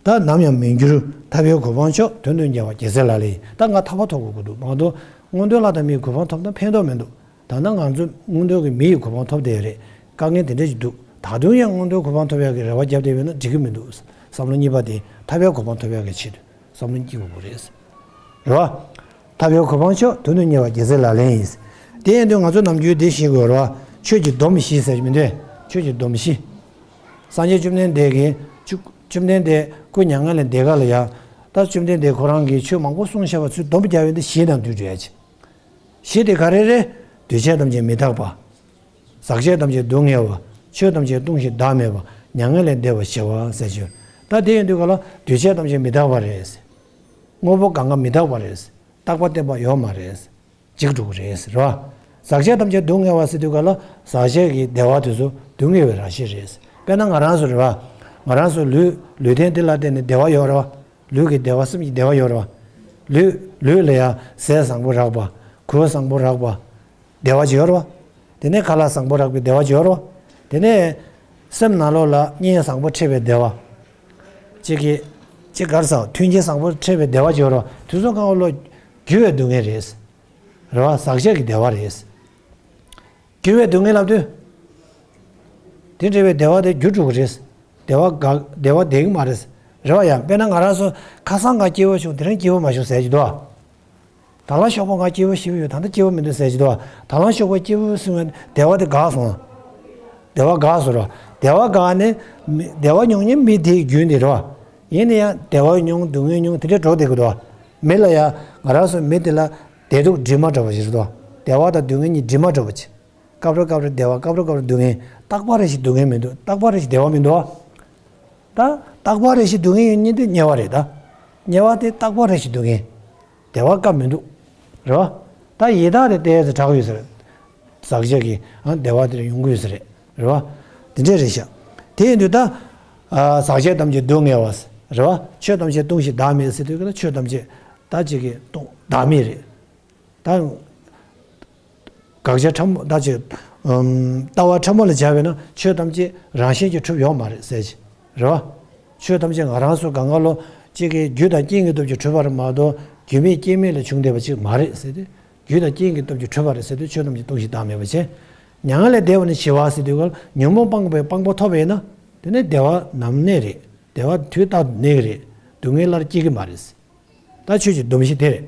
ད་ནམ་ཡང་མི་འགྱུར་ཐར་པའི་གོ་འཕང་མཆོག་དོན་དུ་གཉེར་བ་རྒྱལ་སྲས་ལག་ལེན་ཡིན། ད་ང་ཐར་པ་ཐོབ་དགོས་ཀྱི་འདུག་མ་གཏོགས་མངོན་མཐོའི་ལྷ་དང་མིའི་གོ་འཕང་ཐོབ་ན་ཕན་ཐོགས་མི་འདུག་ད་ལྟ་ང་ཚོ་མངོན་མཐོ་གི་མི་ཡི་གོ་འཕང་ཐོབ་བསྡད་ཡོད་རེད། དཀའ་ངལ་དེ་འདྲ་ཞིག་འདུག་ད་དུང་ཡང་མངོན་མཐོའི་གོ་འཕང་ཐོབ་ཡག་གི་རེ་བ་བརྒྱབ་བསྡད་ཡོད་ན་འགྲིག་གི་མི་འདུག་བསམ་བློ་གཉིས་པ་དེ་ཐར་པའི་གོ་འཕང་ཐོབ་ཡག་གི་ཆེད་དུ་བསམ་བློ་སྐྱེ་དགོས་རེད། རེད་བ། ཐར་པའི་གོ་འཕང་མཆོག་དོན་དུ་གཉེར་བ་རྒྱལ་སྲས་ལག་ལེན་ཡིན། དེ་ཡིན་དུས་ང་ཚོ་ནམ་རྒྱུན་འདི་ཤེས་དགོས་རེད་བ། ཆོས་ཀྱི་སྡོམ་བཞི་ཟེར་གྱི་མི་འདུག་ཆོས་ཀྱི་སྡོམ་བཞི། སངས་རྒྱས་བཅོམ་ལྡན་འདས་ཀྱིས་བཅུ། བཅོམ་ལྡན་འདས་སྐུ་མྱ་ངན་ལས་འདས་ག་ལ་ཡ། ད་བཅོམ་ལྡན་འདས་ཁོ་རང་གིས་ཆོས་མང་པོ་གསུངས་བཞག་པ་ཚུར་སྡོམ་པ་རྒྱག་ཡོང་དུས་བཞི་དང་བསྡུས་བརྗོད་ཡ་ཅིག་བཞི་དེ་ག་རེ་རེད། འདུས་བྱས་ཐམས་ཅད་མི་རྟག་པ། ཟག་བཅས་ཐམས་ཅད་སྡུག་བསྔལ་བ། ཆོས་ཐམས་ཅད་སྟོང་ཞིང་བདག་མེད་པ། མྱ་ངན་ལས་འདས་པ་ཞི་བ་ཟེར་ཞུ། ད་དེ་ཡིན་དུས་ག་ལ་འདུས་བྱས་ཐམས་ཅད་མི་རྟག་པ་རེད། དངོས་པོ་གང་ག་མི་རྟག་པ་རེད། རྟག་པ་བརྟན་པ་ཡོད་མ་རེད། འཇིག་འགྲོ་གི་རེད་ཟེར་བ། ཟག་བཅས་ཐམས་ཅད་སྡུག་བསྔལ་བ་ཟེར་དུས་ག་ལ་ཟག་བཅས་ཀྱི་བདེ་བ་དེ་ཚོ་སྡུག་བསྔལ་བའི་རང་བཞིན་རེད། དཔེར་ན་ང་རང་ཚོ་རེད་བ། ང་རང་ཚོ་ལུས་ལུས་རྟེན་འདི་ལ་བརྟེན་ནས་བདེ་བ་ཡོད་རེད་བ། ལུས་ཀྱི་བདེ་བ་སེམས་ཀྱི་བདེ་བ་ཡོད་རེད་བ། ལུས་ལུས་ལ་ཡང་ཟས་བཟང་པོ་རག་པ། གོས་བཟང་པོ་རག་པ། བདེ་བ་ཅིག་ཡོད་རེད་བ། དེ་ནས་ཁ་ལག་བཟང་པོ་རག་པའི་བདེ་བ་ཅིག་ཡོད་རེད་བ། དེ་ནས་སེམས་ནང་ལོགས་ལ་གཉེན་བཟང་པོ་འཕྲད་པའི་བདེ་བ། གཅིག་གིས་གཅིག་ག་རེ་ཟེར་མཐུན་རྐྱེན་བཟང་པོ་འཕྲད་པའི་བདེ་བ་ཅིག་ཡོད་རེད་བ། དེ་ཚོ་གང་ག་ལོ་རྒྱུ་བའི་སྡུག་བསྔལ་རེད། རེད་བ། ཟག་བཅས་ཀྱི་བདེ་བ་རེད། རྒྱུ་བའི་སྡུག་བསྔལ་ལབ་དུས། དེ་འདྲ་བའི་བདེ་བ་དེ་འགྱུར་འགྲོ་གི་རེད། བདེ་བ་འགག་བདེ་བ་བསྡད་ཀྱི་མ་རེད། རེད་བ་ཡ། དཔེར་ན་ང་རང་ཚོ་ཁ་སང་ག་སྐྱིད་པོ་བྱུང་དེ་རིང་སྐྱིད་པོ་མ་བྱུང་ཟེར་གྱི་འདུག་བ། ད་ལམ་ཞོགས་པ་ང་སྐྱིད་པོ་ཞེ་པོ་ཡོད། ད་ལྟ་སྐྱིད་པོ་མི་འདུག་ཟེར་གྱི་འདུག་བ། ད་ལམ་ཞོགས་པ་སྐྱིད་པོ་སོང་བའི་བདེ་བ་དེ་འགག་སོང་། བདེ་བ་འགག་སོང་ར། བདེ་བ་འགག་ནས་མི་བདེ་བ་མྱོང་མཁན་མི་དེའི་རྒྱུན་དེ་རེད་བ། ཡིན་ན་ཡང་བདེ་བ་མྱོང་སྡུག་བསྔལ་མྱོང་དེ་འདྲ་འགྲོ་བསྡད་ཀྱི་འདུག་བ། མི་ལ་ཡང་ང་རང་ཚོ་མི་དེ་ལ་བདེ་སྡུག་སྒྲིལ་མ་འགྲོ་བ་ཞིག་རེད་དོ། བདེ་བ་དང་སྡུག་བསྔལ་གཉིས་སྒྲིལ་མ་འགྲོ་བ་ཅིག་སྐབས་རེ་སྐབས་རེ་བདེ་བ། སྐབས་རེ་སྐབས་རེ་སྡུག་བསྔལ། རྟག་པ་རེ་ཞིག་སྡུག་བསྔལ་མི་འདུག་རྟག་པ་རེ་ཞིག་བདེ་བ་མི་འདུག་ད་རྟག་པ་རེ་ཞིག་སྡུག་བསྔལ་ཡོད་མཁན་དེ་དམྱལ་བ་རེད་ད། དམྱལ་བ་དེ་རྟག་པ་རེ་ཞིག་སྡུག་བསྔལ། བདེ་བ་སྐབས་མི་འདུག་རེད་བ། ད་ཡི་དྭགས་དེ་ལྟས་ཚེ་དྲག་ཡོད་ཟེར། ཟག་བཅས་ཀྱི་ཨ་བདེ་བ་དེ་ཡོང་གི་ཡོད་ས་རེད། རེད་བ། དེ་འདྲས་རེད་ཤག་དེ་ཡིན་དུས་ད། ཨ་ཟག་བཅས་ཐམས་ཅད་སྡུག་བསྔལ་བ། རེད་བ། ཆོས་ཐམས་ཅད་སྟོང་ཞིང་བདག་མེད་ཟེར་དུས་ཀྱི་ད་ཆོས་ཐམས་ཅད་ད་ཅིག་གི་སྟོང་བདག་མེད་རེད། ད། དགག་བྱ་ཕྲ་མོ་ད་ཅིག་ཨམ། ལྟ་བ་ཕྲ་མོ་ལ་སྦྱར་བས་ན་ཆོས་ཐམས་ཅད་རང་བཞིན་གྱིས་གྲུབ་ཡོད་མ་རེད་ཟེར་གྱི། རེད་བ། ཆོས་ཐམས་ཅད་ང་རང་ཚོ་གང་ག་ལོ་གཅིག་གི་རྒྱུ་དང་རྐྱེན་གྱི་སྟོབས་ཀྱིས་གྲུབ་པ་རེད་མ་གཏོགས་རྒྱུ་མེད་རྐྱེན་མེད་ལས་བྱུང་བསྡད་པ་ཅིག་མ་རེད་ཟེར་ཏེ། རྒྱུ་དང་རྐྱེན་གྱི་སྟོབས་ཀྱིས་གྲུབ་པ་རེད་ཟེར་དུས་ཆོས་ཐམས་ཅད་སྟོང་ཞིང་བདག་མེད་པ་བྱས། མྱ་ངན་ལས་འདས་པ་ནི་ཞི་བ་ཟེར་དུས་ཀ་ལ་ཉོན་མོངས་སྤངས་པའི་སྤངས་པ་ཐོབ་པ་ཡིན་ན། དེ་ནི་བདེ་བ་ནམ་གནས་རེད། བདེ་བ་དུས་རྟག་ཏུ་གནས་ཀྱི་རེད། སྡུག་བསྔལ་སླར་སྐྱེ་གི་མ་རེད། ད་ཆོས་ཀྱི་སྡོམ་གཞི་དེ་རེད།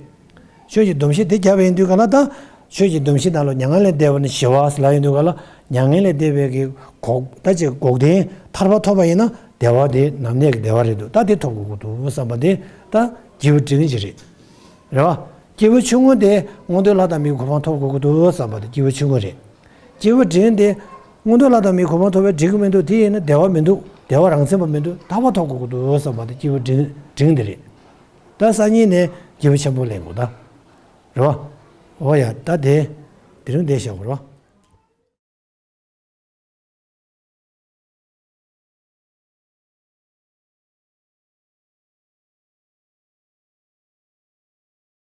ཆོས་ཀྱི་སྡོམ་གཞི་དེ་བརྒྱབ་པ་ཡིན་དུས་ག་ལ་ད། ཆོས་ཀྱི་སྡོམ་གཞི་ནང་ལ་མྱ་ངན་ལས་འདས་པ་ནི་ཞི་བ་ཟེར་ལབ་ཡོང་དུས་ག་ལ་མྱ་ངན་ལས་འདས་པའི་གི་འགོག་ད་ཅིག་འགོག་བདེན་ཐར་པ་ཐོབ་པ་ཡིན་ན་བདེ་བ་དེ་ནམ་གནས་ཀྱི་བདེ་བ་རེད་འདུག་ད་དེ་ཐོབ་དགོས་ཀྱི་འདུག་བསམ་པ་དེ་ད་སྐྱེས་བུ་འབྲིང་ཅིག་རེད། རེད་བ། སྐྱེས་བུ་ཆུང་ངུ་དེ་མངོན་མཐོའི་ལྷ་དང་མིའི་གོ་འཕང་ཐོབ་དགོས་ཀྱི་འདུག་བསམ་པ་དེ་སྐྱེས་བུ་ཆུང་ངུ་རེད། སྐྱེས་བུ་འབྲིང་དེ་མངོན་མཐོའི་ལྷ་དང་མིའི་གོ་འཕང་ཐོབ་པའི་འགྲིག་གི་མི་འདུག་དེ་ཡིན་ན་བདེ་བ་མི་འདུག་བདེ་བ་རང་མཚན་པ་མི་འདུག་ཐར་པ་ཐོབ་དགོས་ཀྱི་འདུག་བསམ་པ་དེ་སྐྱེས་བུ་འབྲིང་འབྲིང་དེ་རེད། ད་སང་ཉིན་ནས་སྐྱེས་བུ་ཆེན་པོ་ལེན་དགོས་ད། རེད་བ། འོ་ཡ་ད་དེ། དེ་རིང་དེ་བཞག་དགོས་རེད་བ།